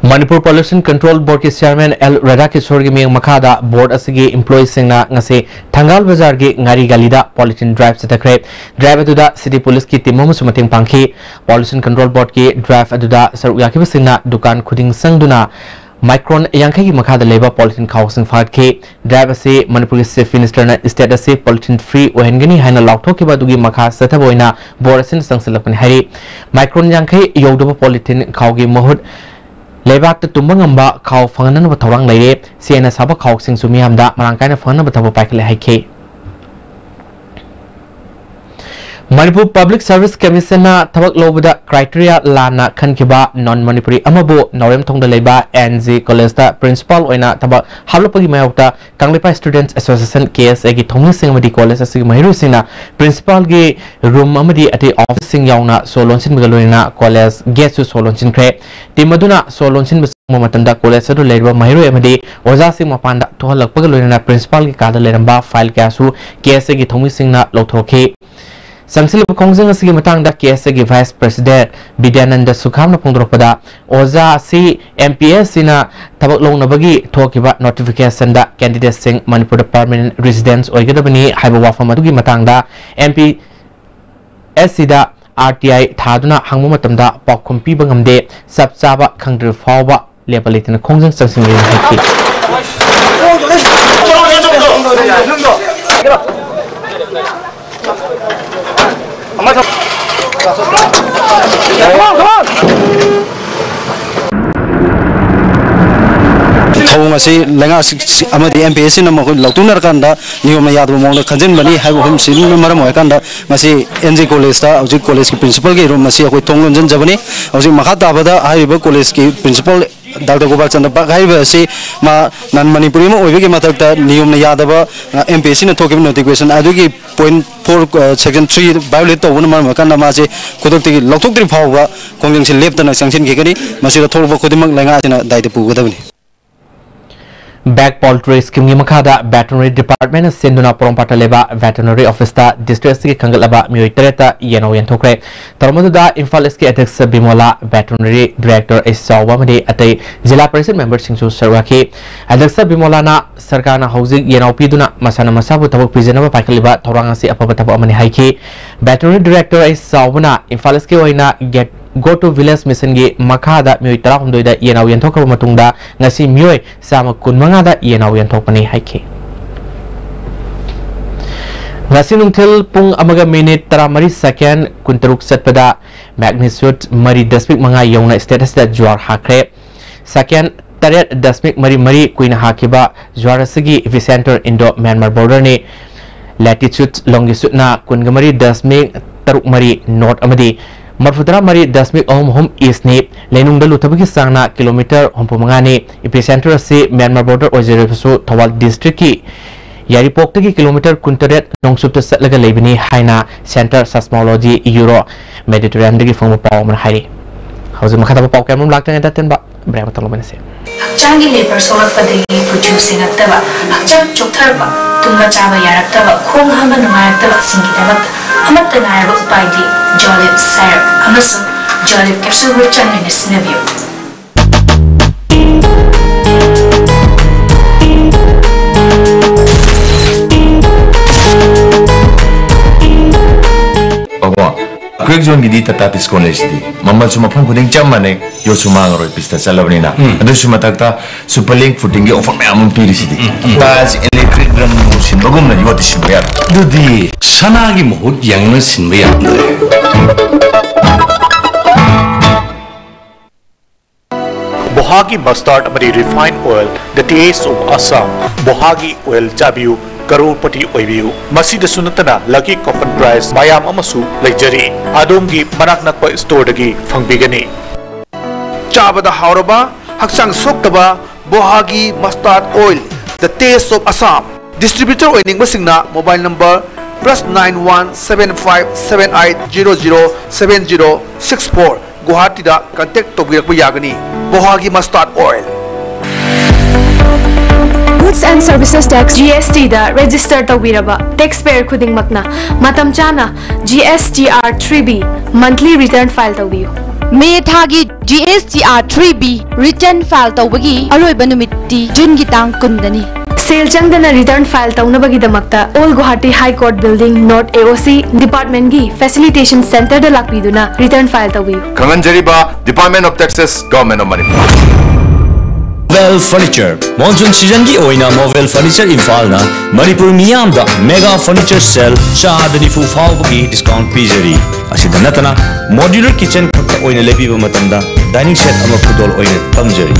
Manipur Pollution Control Boardꯀꯤ chairman L ꯔꯥꯙꯥꯀꯤꯁꯣꯔꯒꯤ ꯃꯤꯠꯌꯦꯡ ꯃꯈꯥꯗ board ꯑꯁꯤꯒꯤ employeeꯁꯤꯡꯅ ꯉꯁꯤ ꯊꯪꯒꯥꯜ ꯕꯖꯥꯔꯒꯤ ꯉꯥꯔꯤ ꯒꯥꯂꯤꯗ polythene drive ꯆꯠꯊꯈ꯭ꯔꯦ꯫ Drive ꯑꯗꯨꯗ city policeꯀꯤ team ꯑꯃꯁꯨ ꯃꯇꯦꯡ ꯄꯥꯡꯈꯤ꯫ Pollution Control Boardꯀꯤ drive ꯑꯗꯨꯗ ꯁꯔꯨꯛ ꯌꯥꯈꯤꯕꯁꯤꯡꯅ ꯗꯨꯀꯥꯟ ꯈꯨꯗꯤꯡ ꯆꯪꯗꯨꯅ micron ꯌꯥꯡꯈꯩꯒꯤ ꯃꯈꯥꯗ ꯂꯩꯕ polythene ꯈꯥꯎꯁꯤꯡ ꯐꯥꯒꯠꯈꯤ꯫ Drive ꯑꯁꯤ ꯃꯅꯤꯄꯨꯔꯒꯤ Chief Ministerꯅ state ꯑꯁꯤ polythene free ꯑꯣꯏꯍꯟꯒꯅꯤ ꯍꯥꯏꯅ ꯂꯥꯎꯊꯣꯛꯈꯤꯕ ꯑꯗꯨꯒꯤ ꯃꯈꯥ ꯆꯠꯊꯕ ꯑꯣꯏꯅ board ꯑꯁꯤꯅ ꯆꯪꯁꯤꯜꯂꯛꯄꯅꯤ ꯍꯥꯏꯔꯤ꯫ Micron ꯌꯥꯡꯈꯩ ꯌꯧꯗꯕ polythene ꯈꯥꯎꯒꯤ ꯃꯍꯨꯠ ꯂꯩꯕꯥꯛꯇ ꯇꯨꯝꯕ ꯉꯝꯕ ꯈꯥꯎ ꯐꯪꯍꯟꯅꯕ ꯊꯧꯔꯥꯡ ꯂꯩꯔꯦ꯫ ꯆꯦꯟꯅ ꯁꯥꯕ ꯈꯥꯎꯁꯤꯡꯁꯨ ꯃꯤꯌꯥꯝꯗ ꯃꯔꯥꯡ ꯀꯥꯏꯅ ꯐꯪꯍꯟꯅꯕ ꯊꯕꯛ ꯄꯥꯏꯈꯠꯂꯦ ꯍꯥꯏꯈꯤ꯫ ꯃꯅꯤꯄꯨꯔ Public Service Commissionꯅ ꯊꯕꯛ ꯂꯧꯕꯗ criteria ꯂꯥꯟꯅ ꯈꯟꯈꯤꯕ non Manipuri ꯑꯃꯕꯨ ꯅꯥꯎꯔꯦꯝꯊꯣꯡꯗ ꯂꯩꯕ N G Collegeꯇ principal ꯑꯣꯏꯅ ꯊꯕꯛ ꯍꯥꯞꯂꯛꯄꯒꯤ ꯃꯥꯌꯣꯛꯇ Kangleipak Students Association, K S Aꯒꯤ ꯊꯧꯃꯤꯁꯤꯡ ꯑꯃꯗꯤ college ꯑꯁꯤꯒꯤ ꯃꯍꯩꯔꯣꯏꯁꯤꯡꯅ principalꯒꯤ room ꯑꯃꯗꯤ ꯑꯇꯩ officeꯁꯤꯡ ꯌꯥꯎꯅ ꯁꯣ ꯂꯣꯟꯁꯤꯟꯕꯒ ꯂꯣꯏꯅꯅ college gateꯁꯨ ꯁꯣ ꯂꯣꯟꯁꯤꯟꯈ꯭ꯔꯦ꯫ Team ꯑꯗꯨꯅ ꯁꯣ ꯂꯣꯟꯁꯤꯟꯕ ꯆꯪꯕ ꯃꯇꯝꯗ college ꯑꯗꯨ ꯂꯩꯔꯤꯕ ꯃꯍꯩꯔꯣꯏ ꯑꯃꯗꯤ ꯑꯣꯖꯥꯁꯤꯡ ꯃꯄꯥꯟꯗ ꯊꯣꯛꯍꯜꯂꯛꯄꯒ ꯂꯣꯏꯅꯅ principalꯒꯤ ꯀꯥꯗ ꯂꯩꯔꯝꯕ file ꯀꯌꯥꯁꯨ K S Aꯒꯤ ꯊꯧꯃꯤꯁꯤꯡꯅ ꯂꯧꯊꯣꯔꯛꯈꯤ꯫ ꯆꯪꯁꯤꯜꯂꯤꯕ ꯈꯣꯡꯖꯪ ꯑꯁꯤꯒꯤ ꯃꯇꯥꯡꯗ ꯀꯦ ꯑꯦꯁ ꯑꯦꯒꯤ ꯚꯥꯏꯁ ꯄ꯭ꯔꯦꯁꯤꯗꯦꯟꯠ ꯕꯤꯗ꯭ꯌꯥꯅꯟꯗ ꯁꯨꯈꯥꯝꯅ ꯐꯣꯡꯗꯣꯔꯛꯄꯗ, ꯑꯣꯖꯥ ꯑꯁꯤ ꯑꯦꯝ ꯄꯤ ꯑꯦꯁ ꯁꯤꯅ ꯊꯕꯛ ꯂꯧꯅꯕꯒꯤ ꯊꯣꯛꯈꯤꯕ ꯅꯣꯇꯤꯐꯤꯀꯦꯁꯟꯗ ꯀꯦꯟꯗꯤꯗꯦꯠꯁꯤꯡ ꯃꯅꯤꯄꯨꯔꯗ ꯄꯔꯃꯅꯦꯟꯠ ꯔꯤꯁꯤꯗꯦꯟꯁ ꯑꯣꯏꯒꯗꯕꯅꯤ ꯍꯥꯏꯕ ꯋꯥꯐꯝ ꯑꯗꯨꯒꯤ ꯃꯇꯥꯡꯗ ꯑꯦꯝ ꯄꯤ ꯑꯦꯁ ꯁꯤꯗ ꯑꯥꯔ ꯇꯤ ꯑꯥꯏ ꯊꯥꯗꯨꯅ ꯍꯪꯕ ꯃꯇꯝꯗ ꯄꯥꯎꯈꯨꯝ ꯄꯤꯕ ꯉꯝꯗꯦ, ꯆꯞ ꯆꯥꯕ ꯈꯪꯗ꯭ꯔꯤꯕ ꯐꯥꯎꯕ ꯂꯦꯞꯄ ꯂꯩꯇꯅ ꯈꯣꯡꯖꯪ ꯆꯪꯁꯤꯟꯒꯅꯤ ꯍꯥꯏꯈꯤ꯫ ꯊꯧꯑꯣꯡ ꯑꯁꯤ ꯂꯩꯉꯥꯛ ꯑꯃꯗꯤ ꯑꯦꯝ ꯄꯤ ꯑꯦꯁ ꯁꯤꯅ ꯃꯈꯣꯏ ꯂꯧꯊꯣꯛꯅꯔꯀꯥꯟꯗ ꯅꯤꯌꯣꯝꯅ ꯌꯥꯗꯕ ꯃꯑꯣꯡꯗ ꯈꯟꯖꯤꯟꯕꯅꯤ ꯍꯥꯏꯕ ꯑꯍꯨꯝꯁꯤꯅ ꯃꯔꯝ ꯑꯣꯏꯔꯀꯥꯟꯗ ꯉꯁꯤ ꯑꯦꯟ ꯖꯤ ꯀꯣꯂꯦꯖꯇ ꯍꯧꯖꯤꯛ ꯀꯣꯂꯦꯖꯀꯤ ꯄ꯭ꯔꯤꯟꯁꯤꯄꯜꯒꯤ ꯔꯨꯝ ꯑꯁꯤ ꯑꯩꯈꯣꯏ ꯊꯣꯡ ꯂꯣꯟꯁꯤꯟꯖꯕꯅꯤ꯫ ꯍꯧꯖꯤꯛ ꯃꯈꯥ ꯇꯥꯕꯗ ꯍꯥꯏꯔꯤꯕ ꯀꯣꯂꯦꯖꯀꯤ ꯄ꯭ꯔꯤꯟꯁꯤꯄꯜ ꯗꯥꯛꯇꯔ ꯒꯣꯄꯥꯜ ꯆꯟꯗ꯭ꯔ ꯕꯥꯒ ꯍꯥꯏꯔꯤꯕ ꯑꯁꯤ ꯃꯥ ꯅꯟ ꯃꯅꯤꯄꯨꯔꯤ ꯑꯃ ꯑꯣꯏꯕꯒꯤ ꯃꯊꯛꯇ ꯅꯤꯌꯣꯝꯅ ꯌꯥꯗꯕ ꯑꯦꯝ ꯄꯤ ꯑꯦꯁ ꯁꯤꯅ ꯊꯣꯛꯈꯤꯕ ꯅꯣꯇꯤꯐꯤꯀꯦꯁꯟ ꯑꯗꯨꯒꯤ ꯄꯣꯏꯟꯠ ꯐꯣꯔ, ꯁꯦꯛꯁꯟ ꯊ꯭ꯔꯤ ꯚꯥꯏꯑꯣꯂꯦꯠ ꯇꯧꯕꯅ ꯃꯔꯝ ꯑꯣꯏꯔꯀꯥꯟꯗ ꯃꯥꯁꯦ ꯈꯨꯗꯛꯇꯒꯤ ꯂꯧꯊꯣꯛꯇ꯭ꯔꯤ ꯐꯥꯎꯕ ꯈꯣꯡꯖꯪꯁꯤ ꯂꯦꯞꯇꯅ ꯆꯪꯁꯤꯟꯈꯤꯒꯅꯤ꯫ ꯃꯁꯤꯗ ꯊꯣꯛꯂꯛꯄ ꯈꯨꯗꯤꯡꯃꯛ ꯂꯩꯉꯥꯛ ꯑꯁꯤꯅ ꯗꯥꯏꯇ ꯄꯨꯒꯗꯕꯅꯤ꯫ ꯕꯦꯛ ꯄꯣꯜꯇ꯭ꯔꯤ ꯁ꯭ꯀꯤꯝꯒꯤ ꯃꯈꯥꯗ ꯚꯦꯇꯔꯅꯔꯤ ꯗꯤꯄꯥꯔꯠꯃꯦꯟꯅ ꯁꯤꯟꯗꯨꯅ ꯄꯣꯔꯣꯝꯄꯥꯠꯇ ꯂꯩꯕ ꯚꯦꯇꯔꯅꯔꯤ ꯑꯣꯐꯤꯁꯇ ꯗꯤꯁꯇ꯭ꯔꯤꯛ ꯑꯁꯤꯒꯤ ꯈꯟꯒꯠꯂꯕ ꯃꯤꯑꯣꯏ ꯇꯔꯦꯠꯇ ꯌꯦꯟꯅꯧ ꯌꯦꯟꯊꯣꯛꯈ꯭ꯔꯦ꯫ ꯊꯧꯔꯝ ꯑꯗꯨꯗ ꯏꯝꯐꯥꯜ ꯏꯁꯀꯤ ꯑꯗ꯭ꯌꯛꯁ ꯕꯤꯃꯣꯂꯥ, ꯚꯦꯇꯔꯅꯔꯤ ꯗꯤꯔꯦꯛꯇꯔ ꯑꯦꯁ ꯆꯥꯎꯕ ꯑꯃꯗꯤ ꯑꯇꯩ ꯖꯤꯂꯥ ꯄꯔꯤꯁꯗ ꯃꯦꯝꯕꯔꯁꯤꯡꯁꯨ ꯁꯔꯨꯛ ꯌꯥꯈꯤ꯫ ꯑꯗ꯭ꯌꯛꯁ ꯕꯤꯃꯣꯂꯥꯅ ꯁꯔꯀꯥꯔꯅ ꯍꯧꯖꯤꯛ ꯌꯦꯟꯅꯧ ꯄꯤꯗꯨꯅ ꯃꯁꯥꯅ ꯃꯁꯥꯕꯨ ꯊꯕꯛ ꯄꯤꯖꯅꯕ ꯄꯥꯏꯈꯠꯂꯤꯕ ꯊꯧꯔꯥꯡ ꯑꯁꯤ ꯑꯐꯕ ꯊꯕꯛ ꯑꯃꯅꯤ ꯍꯥꯏꯈꯤ꯫ ꯚꯦꯇꯔꯅꯔꯤ ꯗꯤꯔꯦꯛꯇꯔ ꯑꯦꯁ ꯆꯥꯎꯕꯅ ꯏꯝꯐꯥꯜ ꯏꯁꯀꯤ ꯑꯣꯏꯅ ꯒꯦꯠ ꯒꯣ ꯇꯨ ꯚꯤꯂꯦꯖ ꯃꯤꯁꯟꯒꯤ ꯃꯈꯥꯗ ꯃꯤꯑꯣꯏ ꯇꯔꯥꯍꯨꯝꯗꯣꯏꯗ ꯌꯦꯟꯅꯧ ꯌꯦꯟꯊꯣꯛꯈ꯭ꯔꯕ ꯃꯇꯨꯡꯗ ꯉꯁꯤ ꯃꯤꯑꯣꯏ ꯆꯥꯝꯃ ꯀꯨꯟꯃꯉꯥꯗ ꯌꯦꯟꯅꯧ ꯌꯦꯟꯊꯣꯛꯄꯅꯤ ꯍꯥꯏꯈꯤ꯫ ꯉꯁꯤ ꯅꯨꯡꯊꯤꯜ ꯄꯨꯡ ꯑꯃꯒ ꯃꯤꯅꯤꯠ ꯇꯔꯥꯃꯔꯤ ꯁꯦꯀꯦꯟ ꯀꯨꯟꯇꯔꯨꯛ ꯆꯠꯄꯗ ꯃꯦꯒꯅꯤꯆꯨꯗ ꯃꯔꯤ ꯗꯁꯃꯤꯛ ꯃꯉꯥ ꯌꯧꯅ ꯁ꯭ꯇꯦꯠ ꯑꯁꯤꯗ ꯖ꯭ꯋꯥꯔ ꯍꯥꯈ꯭ꯔꯦ꯫ ꯁꯦꯀꯦꯟ ꯇꯔꯦꯠ ꯗꯁꯃꯤꯛ ꯃꯔꯤ ꯃꯔꯤ ꯀꯨꯏꯅ ꯍꯥꯈꯤꯕ ꯖ꯭ꯋꯥꯔ ꯑꯁꯤꯒꯤ ꯏꯄꯤꯁꯦꯟꯇꯔ ꯏꯟꯗꯣ ꯃ꯭ꯌꯥꯟꯃꯥꯔ ꯕꯣꯔꯗꯔꯅꯤ꯫ ꯂꯦꯇꯤꯆꯨꯗ ꯂꯣꯡꯒꯤꯆꯨꯗꯅ ꯀꯨꯟꯒ ꯃꯔꯤ ꯗꯁꯃꯤꯛ ꯇꯔꯨꯛ ꯃꯔꯤ ꯅꯣꯔꯠ ꯑꯃꯗꯤ ꯃꯔꯐꯨꯇꯔꯥ ꯃꯔꯤ ꯗꯁꯃꯤꯛ ꯑꯍꯨꯝ ꯑꯍꯨꯝ ꯏꯁꯅꯤ꯫ ꯂꯩꯅꯨꯡꯗ ꯂꯨꯊꯕꯒꯤ ꯆꯥꯡꯅ ꯀꯤꯂꯣꯃꯤꯇꯔ ꯍꯨꯝꯐꯨ ꯃꯉꯥꯅꯤ꯫ ꯏꯄꯤꯁꯦꯟꯇꯔ ꯑꯁꯤ ꯃ꯭ꯌꯥꯟꯃꯥꯔ ꯕꯣꯔꯗꯔ ꯑꯣꯏꯖꯔꯕꯁꯨ ꯊꯧꯕꯥꯜ ꯗꯤꯁꯇ꯭ꯔꯤꯛꯀꯤ ꯌꯥꯏꯔꯤꯄꯣꯛꯇꯒꯤ ꯀꯤꯂꯣꯃꯤꯇꯔ ꯀꯨꯟꯇꯔꯦꯠ ꯅꯣꯡꯆꯨꯞꯇ ꯆꯠꯂꯒ ꯂꯩꯕꯅꯤ ꯍꯥꯏꯅ ꯁꯦꯟꯇꯔ ꯁꯥꯏꯁꯃꯣꯂꯣꯖꯤ ꯌꯨꯔꯣ ꯃꯦꯗꯤꯇꯔꯦꯅꯤꯌꯟꯗꯒꯤ ꯐꯪꯕ ꯄꯥꯎ ꯑꯃꯅ ꯍꯥꯏꯔꯤ꯫ ꯍꯧꯖꯤꯛ ꯃꯈꯥ ꯇꯥꯕ ꯄꯥꯎ ꯀꯌꯥ ꯑꯃꯔꯣꯝ ꯂꯥꯛꯇ꯭ꯔꯤꯉꯩꯗ ꯑꯇꯦꯟꯕ ꯕ꯭ꯔꯦꯛ ꯑꯃꯇ ꯂꯧꯃꯤꯟꯅꯁꯤ꯫ ꯍꯛꯆꯥꯡꯒꯤ ꯂꯦꯄꯔ ꯁꯣꯛꯂꯛꯄꯗꯒꯤ ꯀꯨꯆꯨ ꯁꯦꯡꯉꯛꯇꯕ, ꯍꯛꯆꯥꯡ ꯆꯣꯛꯊꯔꯛꯄ, ꯇꯨꯝꯕ ꯆꯥꯕ ꯌꯥꯔꯛꯇꯕ, ꯈꯣꯡ ꯍꯥꯝꯕ ꯅꯨꯡꯉꯥꯏꯔꯛꯇꯕꯁꯤꯡꯒꯤꯗꯃꯛꯇ ꯑꯃꯠꯇ ꯉꯥꯏꯔꯕ ꯎꯄꯥꯏꯗꯤ ꯖꯣꯂꯤꯞ ꯁꯥꯏꯔꯞ ꯑꯃꯁꯨꯡ ꯖꯣꯂꯤꯞ ꯀꯦꯞꯁꯨꯜ ꯒ꯭ꯔꯨꯞ ꯆꯥꯡ ꯅꯥꯏꯅ ꯁꯤꯖꯤꯟꯅꯕꯤꯌꯨ꯫ ꯑꯕꯣ, ꯑꯩꯈꯣꯏ ꯖꯣꯟꯒꯤꯗꯤ ꯇꯥꯇꯥ ꯗꯤꯁꯀꯥꯎꯟ ꯂꯩꯁꯤꯗꯤ꯫ ꯃꯃꯜꯁꯨ ꯃꯐꯝ ꯈꯨꯗꯤꯡ ꯆꯞ ꯃꯥꯟꯅꯩ, ꯌꯣꯠꯁꯨ ꯃꯥꯡꯉꯔꯣꯏ, ꯄꯤꯁꯇ ꯆꯠꯂꯕꯅꯤꯅ꯫ ꯎꯝ꯫ ꯑꯗꯨꯁꯨ ꯃꯊꯛꯇ ꯁꯨꯄꯔ ꯂꯤꯡ ꯐꯨꯇꯤꯡꯒꯤ ꯑꯣꯐꯔ ꯃꯌꯥꯝ ꯑꯃ ꯄꯤꯔꯤꯁꯤꯗꯤ꯫ ꯎꯝ, ꯎꯝ, ꯎꯝ꯫ ꯇꯥꯏꯜꯁ, ꯏꯂꯦꯛꯇ꯭ꯔꯤꯛ ꯔꯪ ꯁꯤꯟꯕꯒꯨꯝꯅ ꯌꯣꯠꯇꯤ ꯁꯤꯟꯕ ꯌꯥꯔꯣꯏ꯫ ꯑꯗꯨꯗꯤ ꯁꯅꯥꯒꯤ ꯃꯍꯨꯠ ꯌꯦꯡꯅ ꯁꯤꯟꯕ ꯌꯥꯗ꯭ꯔꯦ꯫ ꯕꯣꯍꯥꯒꯤ ꯃꯁꯇꯥꯔꯗ ꯑꯃꯗꯤ refined oil, The Taste of Assam, ꯕꯣꯍꯥꯒꯤ ꯑꯣꯏꯜ ꯆꯥꯕꯤꯌꯨ, ꯀꯔꯣꯔꯄꯇꯤ ꯑꯣꯏꯕꯤꯌꯨ꯫ ꯃꯁꯤꯗꯁꯨ ꯅꯠꯇꯅ ꯂꯛꯀꯤ ꯀꯣꯄꯟ ꯄ꯭ꯔꯥꯏꯖ ꯃꯌꯥꯝ ꯑꯃꯁꯨ ꯂꯩꯖꯔꯤ꯫ ꯑꯗꯣꯝꯒꯤ ꯃꯅꯥꯛ ꯅꯛꯄ ꯁ꯭ꯇꯣꯔꯗꯒꯤ ꯐꯪꯕꯤꯒꯅꯤ꯫ ꯆꯥꯕꯗ ꯍꯥꯎꯔꯕ, ꯍꯛꯆꯥꯡ ꯁꯣꯛꯇꯕ ꯕꯣꯍꯥꯒꯤ mustard oil, The Taste of Assam꯫ Distributor ꯑꯣꯏꯅꯤꯡꯕꯁꯤꯡꯅ mobile number plus nine one seven five seven eight zero zero seven zero six four, ꯒꯨꯋꯥꯍꯥꯇꯤꯗ ꯀꯟꯇꯦꯛ ꯇꯧꯕꯤꯔꯛꯄ ꯌꯥꯒꯅꯤ꯫ ꯕꯣꯍꯥꯒꯤ mustard oil. Goods and Services Tax, G S T ꯗ register ꯇꯧꯕꯤꯔꯕ tax payer ꯈꯨꯗꯤꯡꯃꯛꯅ ꯃꯇꯝ ꯆꯥꯅ G S T R three B monthly return file ꯇꯧꯕꯤꯌꯨ꯫ ꯃꯦ ꯊꯥꯒꯤ G S T R three B return file ꯇꯧꯕꯒꯤ ꯑꯔꯣꯏꯕ ꯅꯨꯃꯤꯠꯇꯤ ꯖꯨꯟꯒꯤ ꯇꯥꯡ ꯀꯨꯟꯗꯅꯤ꯫ ꯁꯦꯜ ꯆꯪꯗꯅ ꯔꯤꯇꯔꯟ ꯐꯥꯏꯜ ꯇꯧꯅꯕꯒꯤꯗꯃꯛꯇ Old Guwahati High Court Building, North A O C, ꯗꯤꯄꯥꯔꯠꯃꯦꯟꯒꯤ ꯐꯦꯁꯤꯂꯤꯇꯦꯁꯟ ꯁꯦꯟꯇꯔꯗ ꯂꯥꯛꯄꯤꯗꯨꯅ ꯔꯤꯇꯔꯟ ꯐꯥꯏꯜ ꯇꯧꯕꯤꯌꯨ꯫ ꯈꯪꯍꯟꯖꯔꯤꯕ, Department of Taxes, Government of Manipur꯫ Movel Furniture, ꯃꯣꯟꯁꯨꯟ ꯁꯤꯖꯟꯒꯤ ꯑꯣꯏꯅ Movel Furniture ꯏꯝꯐꯥꯜꯅ ꯃꯅꯤꯄꯨꯔ ꯃꯤꯌꯥꯝꯗ ꯃꯦꯒꯥ ꯐꯔꯅꯤꯆꯔ ꯁꯦꯜ ꯆꯥꯗ ꯅꯤꯐꯨ ꯐꯥꯎꯕꯒꯤ ꯗꯤꯁꯀꯥꯎꯟꯠ ꯄꯤꯖꯔꯤ꯫ ꯑꯁꯤꯗ ꯅꯠꯇꯅ, ꯃꯣꯗ꯭ꯌꯨꯂꯔ ꯀꯤꯆꯟ ꯈꯛꯇ ꯑꯣꯏꯅ ꯂꯩꯕꯤꯕ ꯃꯇꯝꯗ ꯗꯥꯏꯅꯤꯡ ꯁꯦꯠ ꯑꯃ ꯈꯨꯗꯣꯜ ꯑꯣꯏꯅ ꯊꯝꯖꯔꯤ꯫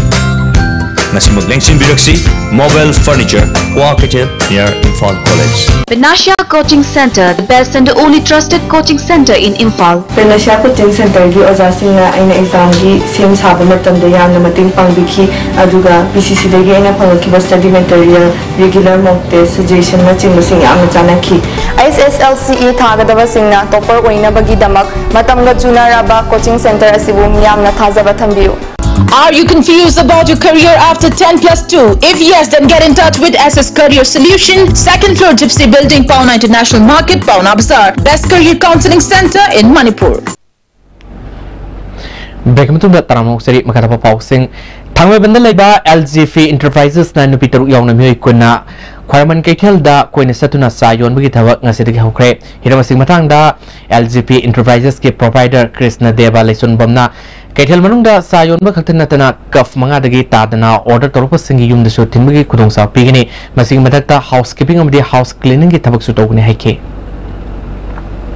ꯉꯁꯤꯃꯛ ꯂꯦꯡꯁꯤꯟꯕꯤꯔꯛꯁꯤ, Movel Furniture, ꯀ꯭ꯋꯥ ꯀꯩꯊꯦꯜ, near Imphal College꯫ Panacea Coaching Center, the best and the only trusted coaching center in Imphal. Panacea coaching ꯁꯦꯟꯇꯔꯒꯤ ꯑꯣꯖꯥꯁꯤꯡꯅ ꯑꯩꯅ ꯑꯦꯛꯖꯥꯝꯒꯤ ꯁꯦꯝ ꯁꯥꯕ ꯃꯇꯝꯗ ꯌꯥꯝꯅ ꯃꯇꯦꯡ ꯄꯥꯡꯕꯤꯈꯤ, ꯑꯗꯨꯒ ꯄꯤ ꯁꯤ ꯁꯤꯗꯒꯤ ꯑꯩꯅ ꯐꯪꯂꯛꯈꯤꯕ ꯁ꯭ꯇꯗꯤ ꯃꯦꯇꯔꯤꯌꯦꯜ, ꯔꯤꯒꯨꯂꯔ ꯃꯣꯛ ꯇꯦꯁ, ꯁꯖꯦꯁꯟꯅꯆꯤꯡꯕꯁꯤꯡ ꯌꯥꯝꯅ ꯆꯥꯟꯅꯈꯤ꯫ ꯑꯩꯆ ꯑꯦꯁ ꯑꯦꯜ ꯁꯤ ꯏ ꯊꯥꯒꯗꯕꯁꯤꯡꯅ ꯇꯣꯄꯔ ꯑꯣꯏꯅꯕꯒꯤꯗꯃꯛ ꯃꯇꯝꯒ ꯆꯨꯅꯔꯕ ꯀꯣꯆꯤꯡ ꯁꯦꯟꯇꯔ ꯑꯁꯤꯕꯨ ꯃꯤꯌꯥꯝꯅ ꯊꯥꯖꯕ ꯊꯝꯕꯤꯌꯨ꯫ Are you confused about your career after ten plus two? If yes, then get in touch with S S Career Solution, second floor Gypsy Building, Paona International Market, Paona Bazaar. Best career counseling center in Manipur. Break ꯃꯇꯨꯡꯗ ꯇꯔꯥꯃꯉꯥ ꯆꯔꯤ ꯃꯈꯥ ꯊꯥꯕ ꯄꯥꯎꯁꯤꯡ꯫ ꯊꯥꯡꯃꯩꯕꯟꯗ ꯂꯩꯕ L G P Enterprises ꯅ ꯅꯨꯄꯤ ꯇꯔꯨꯛ ꯌꯥꯎꯅ ꯃꯤꯑꯣꯏ ꯀꯨꯟꯅ ꯈ꯭ꯋꯥꯏꯔꯝꯕꯟ ꯀꯩꯊꯦꯜꯗ ꯀꯣꯏꯅ ꯆꯠꯇꯨꯅ ꯆꯥ ꯌꯣꯟꯕꯒꯤ ꯊꯕꯛ ꯉꯁꯤꯗꯒꯤ ꯍꯧꯈ꯭ꯔꯦ꯫ ꯍꯤꯔꯝ ꯑꯁꯤꯒꯤ ꯃꯇꯥꯡꯗ L G P Enterprises ꯀꯤ proprietor ꯀ꯭ꯔꯤꯁꯅ ꯗꯦꯕ ꯂꯩꯆꯣꯟꯕꯝꯅ ꯀꯩꯊꯦꯜ ꯃꯅꯨꯡꯗ ꯆꯥ ꯌꯣꯟꯕ ꯈꯛꯇ ꯅꯠꯇꯅ cup ꯃꯉꯥꯗꯒꯤ ꯇꯥꯗꯅ order ꯇꯧꯔꯛꯄꯁꯤꯡꯒꯤ ꯌꯨꯝꯗꯁꯨ ꯊꯤꯟꯕꯒꯤ ꯈꯨꯗꯣꯡꯆꯥꯕ ꯄꯤꯒꯅꯤ꯫ ꯃꯁꯤꯒꯤ ꯃꯊꯛꯇ housekeeping ꯑꯃꯗꯤ house cleaning ꯒꯤ ꯊꯕꯛꯁꯨ ꯇꯧꯒꯅꯤ ꯍꯥꯏꯈꯤ꯫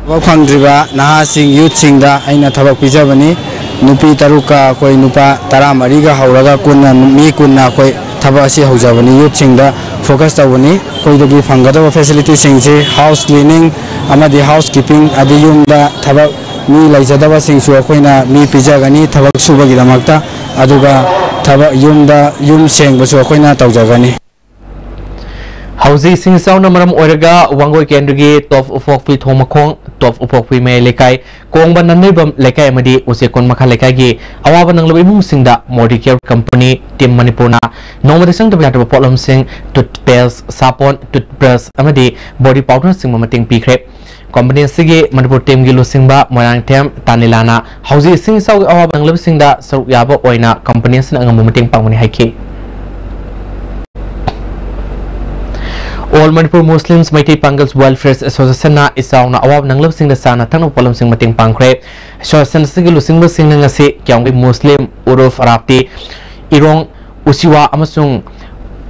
ꯊꯕꯛ ꯐꯪꯗ꯭ꯔꯤꯕ ꯅꯍꯥꯁꯤꯡ, youth ꯁꯤꯡꯗ ꯑꯩꯅ ꯊꯕꯛ ꯄꯤꯖꯕꯅꯤ꯫ ꯅꯨꯄꯤ ꯇꯔꯨꯛꯀ ꯑꯩꯈꯣꯏ ꯅꯨꯄꯥ ꯇꯔꯥꯃꯔꯤꯒ ꯍꯧꯔꯒ ꯀꯨꯟꯅ, ꯃꯤ ꯀꯨꯟꯅ ꯑꯩꯈꯣꯏ ꯊꯕꯛ ꯑꯁꯤ ꯍꯧꯖꯕꯅꯤ꯫ Youth ꯁꯤꯡꯗ focus ꯇꯧꯕꯅꯤ꯫ ꯑꯩꯈꯣꯏꯗꯒꯤ ꯐꯪꯒꯗꯕ facility ꯁꯤꯡꯁꯤ house cleaning ꯑꯃꯗꯤ housekeeping, ꯑꯗꯩ ꯌꯨꯝꯗ ꯊꯕꯛ ꯃꯤ ꯂꯩꯖꯗꯕꯁꯤꯡꯁꯨ ꯑꯩꯈꯣꯏꯅ ꯃꯤ ꯄꯤꯖꯒꯅꯤ ꯊꯕꯛ ꯁꯨꯕꯒꯤꯗꯃꯛꯇ, ꯑꯗꯨꯒ ꯊꯕꯛ ꯌꯨꯝꯗ, ꯌꯨꯝ ꯁꯦꯡꯕꯁꯨ ꯑꯩꯈꯣꯏꯅ ꯇꯧꯖꯒꯅꯤ꯫ ꯍꯧꯖꯤꯛ ꯏꯁꯤꯡ ꯏꯆꯥꯎꯅ ꯃꯔꯝ ꯑꯣꯏꯔꯒ ꯋꯥꯡꯒꯣꯏ ꯀꯦꯟꯗ꯭ꯔꯒꯤ ꯇꯣꯞ ꯎꯄꯣꯛꯄꯤ ꯊꯣꯡ ꯃꯈꯣꯡ, ꯇꯣꯞ ꯎꯄꯣꯛꯄꯤ ꯃꯌꯥꯏ ꯂꯩꯀꯥꯏ, ꯀꯣꯡꯕ ꯅꯟꯅꯩꯕꯝ ꯂꯩꯀꯥꯏ ꯑꯃꯗꯤ ꯎꯆꯦꯛꯀꯣꯟ ꯃꯈꯥ ꯂꯩꯀꯥꯏꯒꯤ ꯑꯋꯥꯕ ꯅꯪꯂꯕ ꯏꯃꯨꯡꯁꯤꯡꯗ Modicare Company Team ꯃꯅꯤꯄꯨꯔꯅ ꯅꯣꯡꯃꯗ ꯆꯪꯗꯕ ꯌꯥꯗ꯭ꯔꯕ ꯄꯣꯠꯂꯝꯁꯤꯡ, toothpaste, ꯁꯥꯄꯣꯟ, toothbrush ꯑꯃꯗꯤ body powder ꯅꯆꯤꯡꯕ ꯃꯇꯦꯡ ꯄꯤꯈ꯭ꯔꯦ꯫ Company ꯑꯁꯤꯒꯤ ꯃꯅꯤꯄꯨꯔ team ꯒꯤ ꯂꯨꯆꯤꯡꯕ ꯃꯣꯏꯔꯥꯡꯊꯦꯝ ꯇꯥꯅꯤꯂꯥꯅ ꯍꯧꯖꯤꯛ ꯏꯁꯤꯡ ꯏꯆꯥꯎꯒꯤ ꯑꯋꯥꯕ ꯅꯪꯂꯕꯁꯤꯡꯗ ꯁꯔꯨꯛ ꯌꯥꯕ ꯑꯣꯏꯅ company ꯑꯁꯤꯅ ꯑꯉꯝꯕ ꯃꯇꯦꯡ ꯄꯥꯡꯒꯅꯤ ꯍꯥꯏꯈꯤ꯫ All Manipur Muslims ꯃꯩꯇꯩ ꯄꯥꯡꯒꯜ Welfare Association ꯅ ꯏꯆꯥꯎꯅ ꯑꯋꯥꯕ ꯅꯪꯂꯕꯁꯤꯡꯗ ꯆꯥꯅ ꯊꯛꯅꯕ ꯄꯣꯠꯂꯝꯁꯤꯡ ꯃꯇꯦꯡ ꯄꯥꯡꯈ꯭ꯔꯦ꯫ Association ꯑꯁꯤꯒꯤ ꯂꯨꯆꯤꯡꯕꯁꯤꯡꯅ ꯉꯁꯤ ꯀ꯭ꯌꯥꯝꯒꯩ ꯃꯨꯁꯂꯤꯝ ꯎꯔꯨꯐ ꯑꯔꯥꯞꯇꯤ, ꯏꯔꯣꯡ, ꯎꯆꯤꯋꯥ ꯑꯃꯁꯨꯡ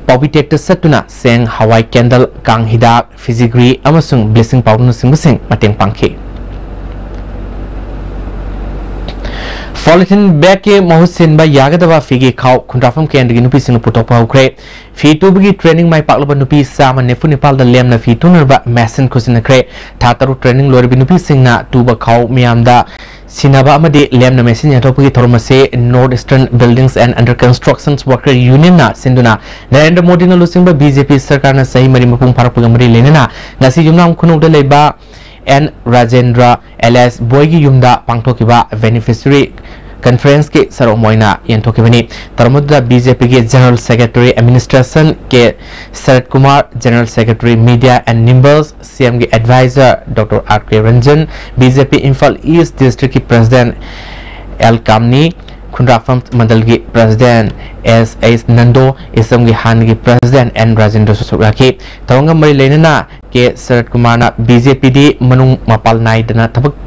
ꯄꯥꯎꯕꯤ ꯇꯦꯛꯇ ꯆꯠꯇꯨꯅ ꯆꯦꯡ, ꯍꯋꯥꯏ, candle, ꯀꯥꯡ ꯍꯤꯗꯥꯛ, ꯐꯤꯖꯤꯒ꯭ꯔꯤ ꯑꯃꯁꯨꯡ bleaching powder ꯅꯆꯤꯡꯕꯁꯤꯡ ꯃꯇꯦꯡ ꯄꯥꯡꯈꯤ꯫ Polythene bag ꯀꯤ ꯃꯍꯨꯠ ꯁꯤꯟꯕ ꯌꯥꯒꯗꯕ ꯐꯤꯒꯤ ꯈꯥꯎ ꯈꯨꯟꯗ꯭ꯔꯥꯛꯐꯝ ꯀꯦꯟꯗ꯭ꯔꯒꯤ ꯅꯨꯄꯤꯁꯤꯡꯅ ꯄꯨꯊꯣꯛꯄ ꯍꯧꯈ꯭ꯔꯦ꯫ ꯐꯤ ꯇꯨꯕꯒꯤ training ꯃꯥꯏ ꯄꯥꯛꯂꯕ ꯅꯨꯄꯤ ꯆꯥꯝꯃ ꯅꯤꯐꯨ ꯅꯤꯄꯥꯜꯗ ꯂꯦꯝꯅ ꯐꯤ ꯇꯨꯅꯅꯕ machine ꯈꯨꯠꯁꯤꯟꯅꯈ꯭ꯔꯦ꯫ ꯊꯥ ꯇꯔꯨꯛ training ꯂꯣꯏꯔꯕꯤ ꯅꯨꯄꯤꯁꯤꯡꯅ ꯇꯨꯕ ꯈꯥꯎ ꯃꯤꯌꯥꯝꯗ ꯁꯤꯟꯅꯕ ꯑꯃꯗꯤ ꯂꯦꯝꯅ machine ꯌꯦꯟꯊꯣꯛꯄꯒꯤ ꯊꯧꯔꯝ ꯑꯁꯤ North Eastern Buildings and Under Constructions Worker Union ꯅ ꯁꯤꯟꯗꯨꯅ ꯅꯔꯦꯟꯗ꯭ꯔ ꯃꯣꯗꯤꯅ ꯂꯨꯆꯤꯡꯕ B J P ꯁꯔꯀꯥꯔꯅ ꯆꯍꯤ ꯃꯔꯤ ꯃꯄꯨꯡ ꯐꯥꯔꯛꯄꯒ ꯃꯔꯤ ꯂꯩꯅꯅ ꯉꯁꯤ ꯌꯨꯝꯅꯥꯝ ꯈꯨꯅꯧꯗ ꯂꯩꯕ N ꯔꯥꯖꯦꯟꯗ꯭ꯔ alias ꯕꯣꯏꯒꯤ ꯌꯨꯝꯗ ꯄꯥꯡꯊꯣꯛꯈꯤꯕ beneficiary conference ꯀꯤ ꯁꯔꯨꯛ ꯑꯃ ꯑꯣꯏꯅ ꯌꯦꯟꯊꯣꯛꯈꯤꯕꯅꯤ꯫ ꯊꯧꯔꯝ ꯑꯗꯨꯗ B J P ꯒꯤ General Secretary Administration K Sarat Kumar, General Secretary Media and Numbers, C M ꯒꯤ advisor Doctor R K Ranjan, B J P Imphal East District ꯀꯤ President L Kamni, ꯈꯨꯟꯗ꯭ꯔꯥꯛꯐꯝ ꯃꯟꯗꯜꯒꯤ President S H Nando, ꯏꯁꯝꯒꯤ ꯍꯥꯟꯅꯒꯤ President N Rajendra ꯁꯨ ꯁꯔꯨꯛ ꯌꯥꯈꯤ꯫ ꯊꯧꯔꯝꯒ ꯃꯔꯤ ꯂꯩꯅꯅ K Sarat Kumar ꯅ B J P ꯗꯤ ꯃꯅꯨꯡ ꯃꯄꯥꯜ ꯅꯥꯏꯗꯅ ꯊꯕꯛ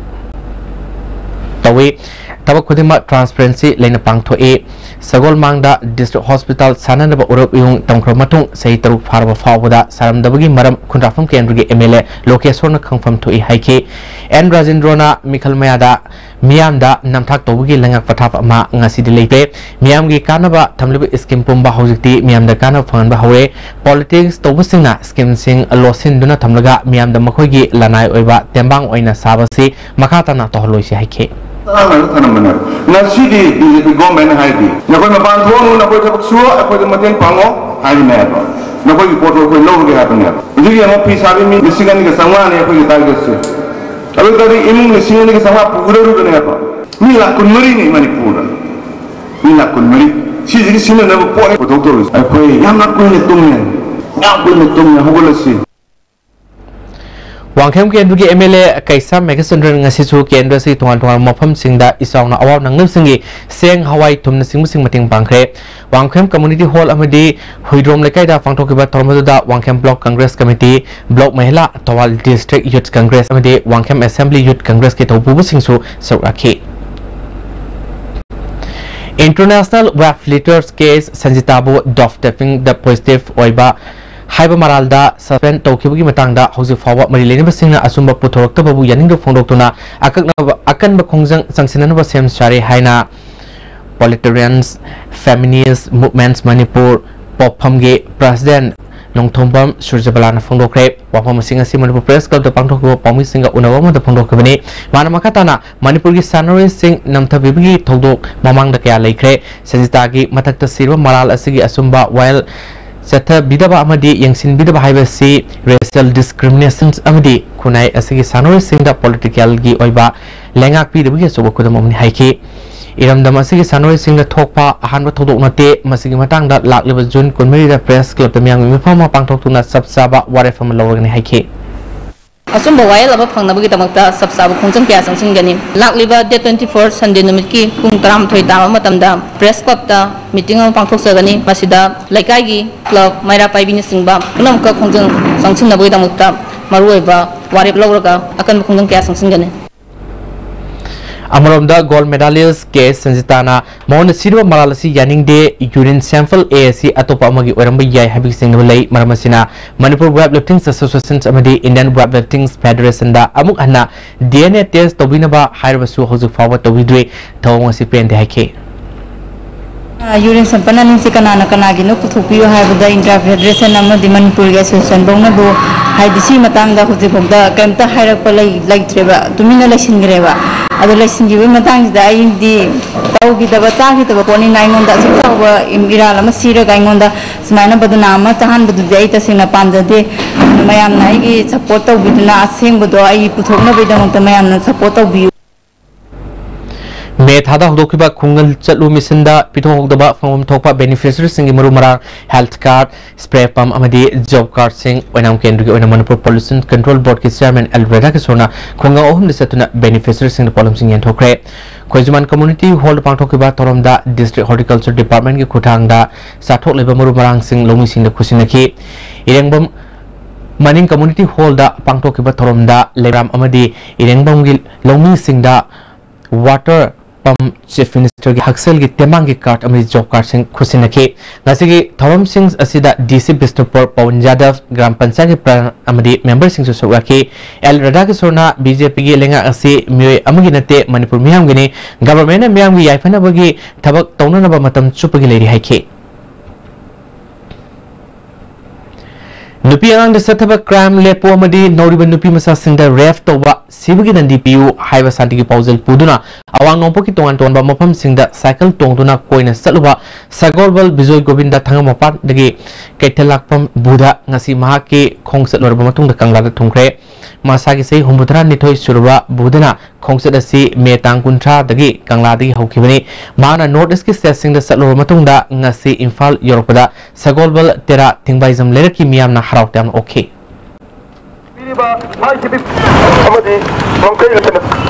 ꯇꯧꯏ꯫ ꯊꯕꯛ ꯈꯨꯗꯤꯡꯃꯛ transparency ꯂꯩꯅ ꯄꯥꯡꯊꯣꯛꯏ꯫ ꯁꯒꯣꯜ ꯃꯥꯡꯗ District Hospital ꯁꯥꯟꯅꯅꯕ ꯎꯔꯞ ꯏꯌꯨꯡ ꯇꯝꯈ꯭ꯔꯕ ꯃꯇꯨꯡ ꯆꯍꯤ ꯇꯔꯨꯛ ꯐꯥꯔꯕ ꯐꯥꯎꯕꯗ ꯁꯥꯔꯝꯗꯕꯒꯤ ꯃꯔꯝ ꯈꯨꯟꯗ꯭ꯔꯥꯛꯐꯝ ꯀꯦꯟꯗ꯭ꯔꯒꯤ M L A ꯂꯣꯀꯦꯁꯣꯔꯅ ꯈꯪꯐꯝ ꯊꯣꯛꯏ ꯍꯥꯏꯈꯤ꯫ N ꯔꯥꯖꯦꯟꯗ꯭ꯔꯣꯅ ꯃꯤꯈꯜ ꯃꯌꯥꯗ ꯃꯤꯌꯥꯝꯗ ꯅꯝꯊꯥꯛ ꯇꯧꯕꯒꯤ ꯂꯩꯉꯥꯛ ꯄꯊꯥꯞ ꯑꯃ ꯉꯁꯤꯗꯤ ꯂꯩꯇꯦ꯫ ꯃꯤꯌꯥꯝꯒꯤ ꯀꯥꯟꯅꯕ ꯊꯝꯂꯤꯕ scheme ꯄꯨꯝꯕ ꯍꯧꯖꯤꯛꯇꯤ ꯃꯤꯌꯥꯝꯗ ꯀꯥꯟꯅꯕ ꯐꯪꯍꯟꯕ ꯍꯧꯔꯦ꯫ Politics ꯇꯧꯕꯁꯤꯡꯅ scheme ꯁꯤꯡ ꯂꯣꯠꯁꯤꯟꯗꯨꯅ ꯊꯝꯂꯒ ꯃꯤꯌꯥꯝꯗ ꯃꯈꯣꯏꯒꯤ ꯂꯅꯥꯏ ꯑꯣꯏꯕ ꯇꯦꯡꯕꯥꯡ ꯑꯣꯏꯅ ꯁꯥꯕꯁꯤ ꯃꯈꯥ ꯇꯥꯅ ꯇꯧꯍꯜꯂꯣꯏꯁꯤ ꯍꯥꯏꯈꯤ꯫ ꯇꯔꯥꯃꯔꯤꯗ ꯊꯅꯝꯕꯅꯦꯕ꯫ ꯉꯁꯤꯗꯤ B J P government ꯍꯥꯏꯔꯗꯤ, "ꯅꯈꯣꯏ ꯃꯄꯥꯟ ꯊꯣꯛꯑꯅꯨ, ꯅꯈꯣꯏ ꯊꯕꯛ ꯁꯨꯔꯣ, ꯑꯩꯈꯣꯏꯗ ꯃꯇꯦꯡ ꯄꯥꯡꯉꯣ" ꯍꯥꯏꯔꯤꯅꯦꯕ꯫ "ꯅꯈꯣꯏꯒꯤ ꯄꯣꯠꯇꯣ ꯑꯩꯈꯣꯏ ꯂꯧꯔꯒꯦ" ꯍꯥꯏꯕꯅꯦꯕ꯫ ꯍꯧꯖꯤꯛ ꯌꯦꯡꯉꯣ, ꯐꯤ ꯁꯥꯕꯤ ꯃꯤ ꯂꯤꯁꯤꯡ ꯑꯅꯤꯒ ꯆꯥꯝꯃꯉꯥꯅꯤ ꯑꯩꯈꯣꯏꯒꯤ target ꯁꯦ꯫ ꯑꯗꯨ ꯑꯣꯏ ꯇꯥꯔꯗꯤ ꯏꯃꯨꯡ ꯂꯤꯁꯤꯡ ꯑꯅꯤꯒ ꯆꯥꯝꯃꯉꯥ ꯄꯨꯒꯗꯧꯔꯤꯕꯅꯦꯕ꯫ ꯃꯤ ꯂꯥꯈ ꯀꯨꯟꯃꯔꯤꯅꯤ ꯃꯅꯤꯄꯨꯔꯗ꯫ ꯃꯤ ꯂꯥꯈ ꯀꯨꯟꯃꯔꯤ꯫ ꯁꯤꯁꯤꯒꯤ ꯁꯤꯖꯤꯟꯅꯅꯕ ꯄꯣꯠꯅꯤ ꯄꯨꯊꯣꯛꯇꯧꯔꯤꯁꯦ꯫ ꯑꯩꯈꯣꯏ ꯌꯥꯝꯅ ꯀꯨꯏꯅ ꯇꯨꯝꯃꯦ꯫ ꯌꯥꯝ ꯀꯨꯏꯅ ꯇꯨꯝꯃꯦ꯫ ꯍꯧꯒꯠꯂꯁꯤ꯫ ꯋꯥꯡꯈꯦꯝ ꯀꯦꯟꯗ꯭ꯔꯒꯤ M L A ꯀꯩꯁꯥꯝ ꯃꯦꯘꯆꯟꯗ꯭ꯔꯟ ꯉꯁꯤꯁꯨ ꯀꯦꯟꯗ꯭ꯔ ꯑꯁꯤꯒꯤ ꯇꯣꯉꯥꯟ ꯇꯣꯉꯥꯟꯕ ꯃꯐꯝꯁꯤꯡꯗ ꯏꯆꯥꯎꯅ ꯑꯋꯥꯕ ꯅꯪꯅꯕꯁꯤꯡꯒꯤ ꯆꯦꯡ, ꯍꯋꯥꯏ, ꯊꯨꯝꯅꯆꯤꯡꯕꯁꯤꯡ ꯃꯇꯦꯡ ꯄꯥꯡꯈ꯭ꯔꯦ꯫ ꯋꯥꯡꯈꯦꯝ Community Hall ꯑꯃꯗꯤ ꯍꯨꯏꯗ꯭ꯔꯣꯝ ꯂꯩꯀꯥꯏꯗ ꯄꯥꯡꯊꯣꯛꯈꯤꯕ ꯊꯧꯔꯝ ꯑꯗꯨꯗ Wangkhem Block Congress Committee, Block ꯃꯍꯤꯂꯥ, Thoubal District Youth Congress ꯑꯃꯗꯤ ꯋꯥꯡꯈꯦꯝ Assembly Youth Congress ꯀꯤ ꯊꯧꯄꯨꯕꯁꯤꯡꯁꯨ ꯁꯔꯨꯛ ꯌꯥꯈꯤ꯫ International Weightlifter K Sanjitaꯕꯨ doping ꯗ positive ꯑꯣꯏꯕ ꯍꯥꯏꯕ ꯃꯔꯥꯜꯗ suspend ꯇꯧꯈꯤꯕꯒꯤ ꯃꯇꯥꯡꯗ ꯍꯧꯖꯤꯛ ꯐꯥꯎꯕ ꯃꯔꯤ ꯂꯩꯅꯕꯁꯤꯡꯅ ꯑꯆꯨꯝꯕ ꯄꯨꯊꯣꯔꯛꯇꯕꯕꯨ ꯌꯥꯅꯤꯡꯗꯕ ꯐꯣꯡꯗꯣꯛꯇꯨꯅ ꯑꯀꯛꯅꯕ, ꯑꯀꯟꯕ ꯈꯣꯡꯖꯪ ꯆꯪꯁꯤꯟꯅꯅꯕ ꯁꯦꯝ ꯁꯥꯔꯦ ꯍꯥꯏꯅ Proletarians Feminist Movements Manipur ꯄꯣꯠꯐꯝꯒꯤ President Nongthombam ꯁꯨꯔꯖꯕꯂꯥꯅ ꯐꯣꯡꯗꯣꯛꯈ꯭ꯔꯦ꯫ ꯋꯥꯐꯝ ꯑꯁꯤ ꯉꯁꯤ ꯃꯅꯤꯄꯨꯔ Press Club ꯇ ꯄꯥꯡꯊꯣꯛꯈꯤꯕ ꯄꯥꯎꯃꯤꯁꯤꯡꯒ ꯎꯅꯕ ꯑꯃꯗ ꯐꯣꯡꯗꯣꯛꯈꯤꯕꯅꯤ꯫ ꯃꯥꯅ ꯃꯈꯥ ꯇꯥꯅ ꯃꯅꯤꯄꯨꯔꯒꯤ ꯁꯥꯟꯅꯔꯣꯏꯁꯤꯡ ꯅꯝꯊꯕꯤꯕꯒꯤ ꯊꯧꯗꯣꯛ ꯃꯃꯥꯡꯗ ꯀꯌꯥ ꯂꯩꯈ꯭ꯔꯦ꯫ ꯁꯟꯖꯤꯇꯥꯒꯤ ꯃꯊꯛꯇ ꯁꯤꯔꯕ ꯃꯔꯥꯜ ꯑꯁꯤꯒꯤ ꯑꯆꯨꯝꯕ ꯋꯥꯌꯦꯜ ꯆꯠꯊꯕꯤꯗꯕ ꯑꯃꯗꯤ ꯌꯦꯡꯁꯤꯟꯕꯤꯗꯕ ꯍꯥꯏꯕꯁꯤ racial discrimination ꯑꯃꯗꯤ ꯈꯨꯟꯅꯥꯏ ꯑꯁꯤꯒꯤ ꯁꯥꯟꯅꯔꯣꯏꯁꯤꯡꯗ political ꯒꯤ ꯑꯣꯏꯕ ꯂꯩꯉꯥꯛ ꯄꯤꯗꯕꯒꯤ ꯑꯆꯧꯕ ꯈꯨꯗꯝ ꯑꯃꯅꯤ ꯍꯥꯏꯈꯤ꯫ ꯏꯔꯝꯗꯝ ꯑꯁꯤꯒꯤ ꯁꯥꯟꯅꯔꯣꯏꯁꯤꯡꯗ ꯊꯣꯛꯄ ꯑꯍꯥꯟꯕ ꯊꯧꯗꯣꯛ ꯅꯠꯇꯦ꯫ ꯃꯁꯤꯒꯤ ꯃꯇꯥꯡꯗ ꯂꯥꯛꯂꯤꯕ ꯖꯨꯟ ꯀꯨꯟꯃꯔꯤꯗ ꯄ꯭ꯔꯦꯁ ꯀ꯭ꯂꯕꯇ ꯃꯤꯌꯥꯝꯒꯤ ꯃꯤꯐꯝ ꯑꯃ ꯄꯥꯡꯊꯣꯛꯇꯨꯅ ꯆꯞ ꯆꯥꯕ ꯋꯥꯔꯦꯞ ꯑꯃ ꯂꯧꯔꯒꯅꯤ ꯍꯥꯏꯈꯤ꯫ ꯑꯆꯨꯝꯕ ꯋꯥꯌꯦꯜ ꯑꯃ ꯐꯪꯅꯕꯒꯤꯗꯃꯛꯇ ꯆꯞ ꯆꯥꯕ ꯈꯣꯡꯖꯪ ꯀꯌꯥ ꯆꯪꯁꯤꯟꯒꯅꯤ꯫ ꯂꯥꯛꯂꯤꯕ ꯗꯦꯠ ꯇ꯭ꯋꯦꯟꯇꯤ ꯐꯣꯔ ꯁꯟꯗꯦ ꯅꯨꯃꯤꯠꯀꯤ ꯄꯨꯡ ꯇꯔꯥꯃꯥꯊꯣꯏ ꯇꯥꯕ ꯃꯇꯝꯗ ꯄ꯭ꯔꯦꯁ ꯀ꯭ꯂꯕꯇ ꯃꯤꯇꯤꯡ ꯑꯃ ꯄꯥꯡꯊꯣꯛꯆꯒꯅꯤ꯫ ꯃꯁꯤꯗ ꯂꯩꯀꯥꯏꯒꯤ ꯀ꯭ꯂꯕ, ꯃꯩꯔꯥ ꯄꯥꯏꯕꯤꯅꯆꯤꯡꯕ ꯄꯨꯝꯅꯃꯛꯀ ꯈꯣꯡꯖꯪ ꯆꯪꯁꯤꯟꯅꯕꯒꯤꯗꯃꯛꯇ ꯃꯔꯨꯑꯣꯏꯕ ꯋꯥꯔꯦꯞ ꯂꯧꯔꯒ ꯑꯀꯟꯕ ꯈꯣꯡꯖꯪ ꯀꯌꯥ ꯆꯪꯁꯤꯟꯒꯅꯤ꯫ ꯑꯃꯔꯣꯝꯗ, ꯒꯣꯜꯗ ꯃꯦꯗꯥꯂꯤꯁ ꯀꯦ ꯁꯟꯖꯤꯇꯥꯅ ꯃꯉꯣꯟꯗ ꯁꯤꯔꯕ ꯃꯔꯥꯜ ꯑꯁꯤ ꯌꯥꯅꯤꯡꯗꯦ, ꯌꯨꯔꯤꯟ ꯁꯦꯝꯄꯜ ꯑꯦ ꯑꯁꯤ ꯑꯇꯣꯞꯄ ꯑꯃꯒꯤ ꯑꯣꯏꯔꯝꯕ ꯌꯥꯏ ꯍꯥꯏꯕꯒꯤ ꯆꯤꯡꯅꯕ ꯂꯩ꯫ ꯃꯔꯝ ꯑꯁꯤꯅ ꯃꯅꯤꯄꯨꯔ ꯋꯦꯠ ꯂꯤꯐꯇꯤꯡ ꯑꯦꯁꯣꯁꯤꯌꯦꯁꯟ ꯑꯃꯗꯤ ꯏꯟꯗꯤꯌꯟ ꯋꯦꯠ ꯂꯤꯐꯇꯤꯡ ꯐꯦꯗꯔꯦꯁꯟꯗ ꯑꯃꯨꯛ ꯍꯟꯅ ꯗꯤ ꯑꯦꯟ ꯑꯦ ꯇꯦꯁ ꯇꯧꯕꯤꯅꯕ ꯍꯥꯏꯔꯕꯁꯨ ꯍꯧꯖꯤꯛ ꯐꯥꯎꯕ ꯇꯧꯕꯤꯗ꯭ꯔꯤ꯫ ꯊꯧꯑꯣꯡ ꯑꯁꯤ ꯄꯦꯟꯗꯦ ꯍꯥꯏꯈꯤ꯫ ꯌꯨꯔꯤꯟ ꯁꯦꯝꯄꯜ ꯑꯅꯤꯁꯤ ꯀꯅꯥꯅ ꯀꯅꯥꯒꯤꯅꯣ ꯄꯨꯊꯣꯛꯄꯤꯌꯨ ꯍꯥꯏꯕꯗ ꯏꯟꯇ꯭ꯔꯥ ꯐꯦꯗꯔꯦꯁꯟ ꯑꯃꯗꯤ ꯃꯅꯤꯄꯨꯔꯒꯤ ꯑꯦꯁꯣꯁꯤꯌꯦꯁꯟ ꯐꯥꯎꯅꯕꯨ ꯍꯥꯏꯗꯤ ꯁꯤ ꯃꯇꯥꯡꯗ ꯍꯧꯖꯤꯛꯐꯥꯎꯗ ꯀꯔꯤꯝꯇ ꯍꯥꯏꯔꯛꯄ ꯂꯩ-, ꯂꯩꯇ꯭ꯔꯦꯕ, ꯇꯨꯃꯤꯟꯅ ꯂꯩꯁꯤꯟꯈ꯭ꯔꯦꯕ꯫ ꯑꯗꯣ ꯂꯩꯁꯤꯟꯈꯤꯕꯒꯤ ꯃꯇꯥꯡꯁꯤꯗ ꯑꯩꯗꯤ ꯇꯧꯈꯤꯗꯕ, ꯆꯥꯈꯤꯗꯕ ꯄꯣꯠꯅꯤꯅ ꯑꯩꯉꯣꯟꯗ ꯑꯁꯨꯛ ꯆꯥꯎꯕ ꯏꯔꯥꯜ ꯑꯃ ꯁꯤꯔꯒ ꯑꯩꯉꯣꯟꯗ ꯁꯨꯃꯥꯏꯅ ꯕꯗꯅꯥꯝ ꯑꯃ ꯆꯥꯍꯟꯕꯗꯨꯗꯤ ꯑꯩ ꯇꯁꯦꯡꯅ ꯄꯥꯝꯖꯗꯦ꯫ ꯑꯗꯨꯅ ꯃꯌꯥꯝꯅ ꯑꯩꯒꯤ ꯁꯞꯄꯣꯔꯠ ꯇꯧꯕꯤꯗꯨꯅ ꯑꯁꯦꯡꯕꯗꯣ ꯑꯩ ꯄꯨꯊꯣꯛꯅꯕꯒꯤꯗꯃꯛꯇ ꯃꯌꯥꯝꯅ ꯁꯞꯄꯣꯔꯠ ꯇꯧꯕꯤꯌꯨ꯫ ꯃꯦ ꯊꯥꯗ ꯍꯧꯗꯣꯛꯈꯤꯕ ꯈꯨꯡꯒꯪ ꯆꯠꯂꯨ ꯃꯤꯁꯟꯗ ꯄꯤꯊꯣꯛꯍꯧꯗꯕ ꯐꯪꯐꯝ ꯊꯣꯛꯄ ꯕꯦꯅꯤꯐꯤꯁꯔꯤꯁꯤꯡꯒꯤ ꯃꯔꯨ ꯃꯔꯥꯡ, ꯍꯦꯜꯊ ꯀꯥꯔꯗ, ꯁ꯭ꯄ꯭ꯔꯦ ꯄꯝꯞ ꯑꯃꯗꯤ ꯖꯣꯕ ꯀꯥꯔꯗꯁꯤꯡ ꯑꯣꯏꯅꯥꯝ ꯀꯦꯟꯗ꯭ꯔꯒꯤ ꯑꯣꯏꯅ ꯃꯅꯤꯄꯨꯔ ꯄꯣꯂꯨꯁꯟ ꯀꯟꯇ꯭ꯔꯣꯜ ꯕꯣꯔꯗꯀꯤ ꯆꯤꯌꯥꯔꯃꯦꯟ ꯑꯦꯜ ꯔꯥꯙꯥꯀꯤꯁꯣꯔꯅ ꯈꯨꯡꯒꯪ ꯑꯍꯨꯝꯗ ꯆꯠꯇꯨꯅ ꯕꯦꯅꯤꯐꯤꯁꯔꯤꯁꯤꯡꯗ ꯄꯣꯠꯂꯝꯁꯤꯡ ꯌꯦꯟꯊꯣꯛꯈ꯭ꯔꯦ꯫ ꯈꯣꯏꯖꯨꯃꯥꯟ ꯀꯝꯃ꯭ꯌꯨꯅꯤꯇꯤ ꯍꯣꯜꯗ ꯄꯥꯡꯊꯣꯛꯈꯤꯕ ꯊꯧꯔꯝꯗ ꯗꯤꯁꯇ꯭ꯔꯤꯛ ꯍꯣꯔꯇꯤꯀꯜꯆꯔ ꯗꯤꯄꯥꯔꯠꯃꯦꯟꯒꯤ ꯈꯨꯠꯊꯥꯡꯗ ꯆꯥꯊꯣꯛꯂꯤꯕ ꯃꯔꯨ ꯃꯔꯥꯡꯁꯤꯡ ꯂꯧꯃꯤꯁꯤꯡꯗ ꯈꯨꯠꯁꯤꯟꯅꯈꯤ꯫ ꯏꯔꯦꯡꯕꯝ ꯃꯅꯤꯡ ꯀꯝꯃ꯭ꯌꯨꯅꯤꯇꯤ ꯍꯣꯜꯗ ꯄꯥꯡꯊꯣꯛꯈꯤꯕ ꯊꯧꯔꯝꯗ ꯂꯩꯔꯥꯝ ꯑꯃꯗꯤ ꯏꯔꯦꯡꯕꯝꯒꯤ ꯂꯧꯃꯤꯁꯤꯡꯗ ꯋꯥꯇꯔ ꯄꯝꯞ, ꯆꯤꯐ ꯃꯤꯅꯤꯁꯇꯔꯒꯤ ꯍꯛꯁꯦꯜꯒꯤ ꯇꯦꯡꯕꯥꯡꯒꯤ ꯀꯥꯔꯗ ꯑꯃꯗꯤ ꯖꯣꯕ ꯀꯥꯔꯗꯁꯤꯡ ꯈꯨꯠꯁꯤꯟꯅꯈꯤ꯫ ꯉꯁꯤꯒꯤ ꯊꯧꯔꯝꯁꯤꯡ ꯑꯁꯤꯗ ꯗꯤ ꯁꯤ ꯕꯤꯁꯅꯨꯄꯨꯔ ꯄꯋꯟ ꯌꯥꯗꯕ, ꯒ꯭ꯔꯥꯝ ꯄꯟꯆꯥꯌꯠꯀꯤ ꯄ꯭ꯔꯙꯥꯟ ꯑꯃꯗꯤ ꯃꯦꯝꯕꯔꯁꯤꯡꯁꯨ ꯁꯔꯨꯛ ꯌꯥꯈꯤ꯫ ꯑꯦꯜ ꯔꯥꯙꯥꯀꯤꯁꯣꯔꯅ ꯕꯤ ꯖꯦ ꯄꯤꯒꯤ ꯂꯩꯉꯥꯛ ꯑꯁꯤ ꯃꯤꯑꯣꯏ ꯑꯃꯒꯤ ꯅꯠꯇꯦ, ꯃꯅꯤꯄꯨꯔ ꯃꯤꯌꯥꯝꯒꯤꯅꯤ꯫ ꯒꯚꯔꯟꯃꯦꯟꯠꯅ ꯃꯤꯌꯥꯝꯒꯤ ꯌꯥꯏꯐꯅꯕꯒꯤ ꯊꯕꯛ ꯇꯧꯅꯅꯕ ꯃꯇꯝ ꯆꯨꯞꯄꯒꯤ ꯂꯩꯔꯤ ꯍꯥꯏꯈꯤ꯫ ꯅꯨꯄꯤ ꯑꯉꯥꯡꯗ ꯆꯠꯊꯕ ꯀ꯭ꯔꯥꯏꯝ ꯂꯦꯞꯄꯨ ꯑꯃꯗꯤ ꯅꯧꯔꯤꯕ ꯅꯨꯄꯤ ꯃꯆꯥꯁꯤꯡꯗ ꯔꯦꯞ ꯇꯧꯕ, ꯁꯤꯕꯒꯤ ꯗꯟꯗꯤ ꯄꯤꯌꯨ ꯍꯥꯏꯕ ꯁꯥꯟꯇꯤꯒꯤ ꯄꯥꯎꯖꯦꯜ ꯄꯨꯗꯨꯅ ꯑꯋꯥꯡ ꯅꯣꯡꯄꯣꯛꯀꯤ ꯇꯣꯉꯥꯟ ꯇꯣꯉꯥꯟꯕ ꯃꯐꯝꯁꯤꯡꯗ ꯁꯥꯏꯀꯜ ꯇꯣꯡꯗꯨꯅ ꯀꯣꯏꯅ ꯆꯠꯂꯨꯕ ꯁꯒꯣꯜꯕꯜ ꯕꯤꯖꯣꯏ ꯒꯣꯕꯤꯟꯗ ꯊꯥꯡꯒꯃꯄꯥꯟꯗꯒꯤ ꯀꯩꯊꯦꯜꯂꯥꯛꯄꯝ ꯕꯨꯙ ꯉꯁꯤ ꯃꯍꯥꯛꯀꯤ ꯈꯣꯡꯆꯠ ꯂꯣꯏꯔꯕ ꯃꯇꯨꯡꯗ ꯀꯪꯂꯥꯗ ꯊꯨꯡꯈ꯭ꯔꯦ꯫ ꯃꯁꯥꯒꯤ ꯆꯍꯤ ꯍꯨꯝꯐꯨꯇꯔꯥ ꯅꯤꯊꯣꯏ ꯁꯨꯔꯕ ꯕꯨꯙꯅ ꯈꯣꯡꯆꯠ ꯑꯁꯤ ꯃꯦ ꯇꯥꯡ ꯀꯨꯟꯊ꯭ꯔꯥꯗꯒꯤ ꯀꯪꯂꯥꯗꯒꯤ ꯍꯧꯈꯤꯕꯅꯤ꯫ ꯃꯍꯥꯛꯅ North East ꯀꯤ state ꯁꯤꯡꯗ ꯆꯠꯂꯨꯔꯕ ꯃꯇꯨꯡꯗ ꯉꯁꯤ ꯏꯝꯐꯥꯜ ꯌꯧꯔꯛꯄꯗ ꯁꯒꯣꯜꯕꯜ ꯇꯦꯔꯥ ꯊꯤꯡꯕꯥꯏꯖꯝ ꯂꯩꯔꯛꯀꯤ ꯃꯤꯌꯥꯝꯅ ꯍꯔꯥꯎ ꯇꯌꯥꯝꯅ ꯑꯣꯛꯈꯤ꯫ ꯄꯤꯔꯤꯕ ꯃꯥꯏ ꯁꯤꯕꯤ ꯑꯃꯗꯤ ꯋꯥꯡꯈꯩ ꯂꯩꯇꯅ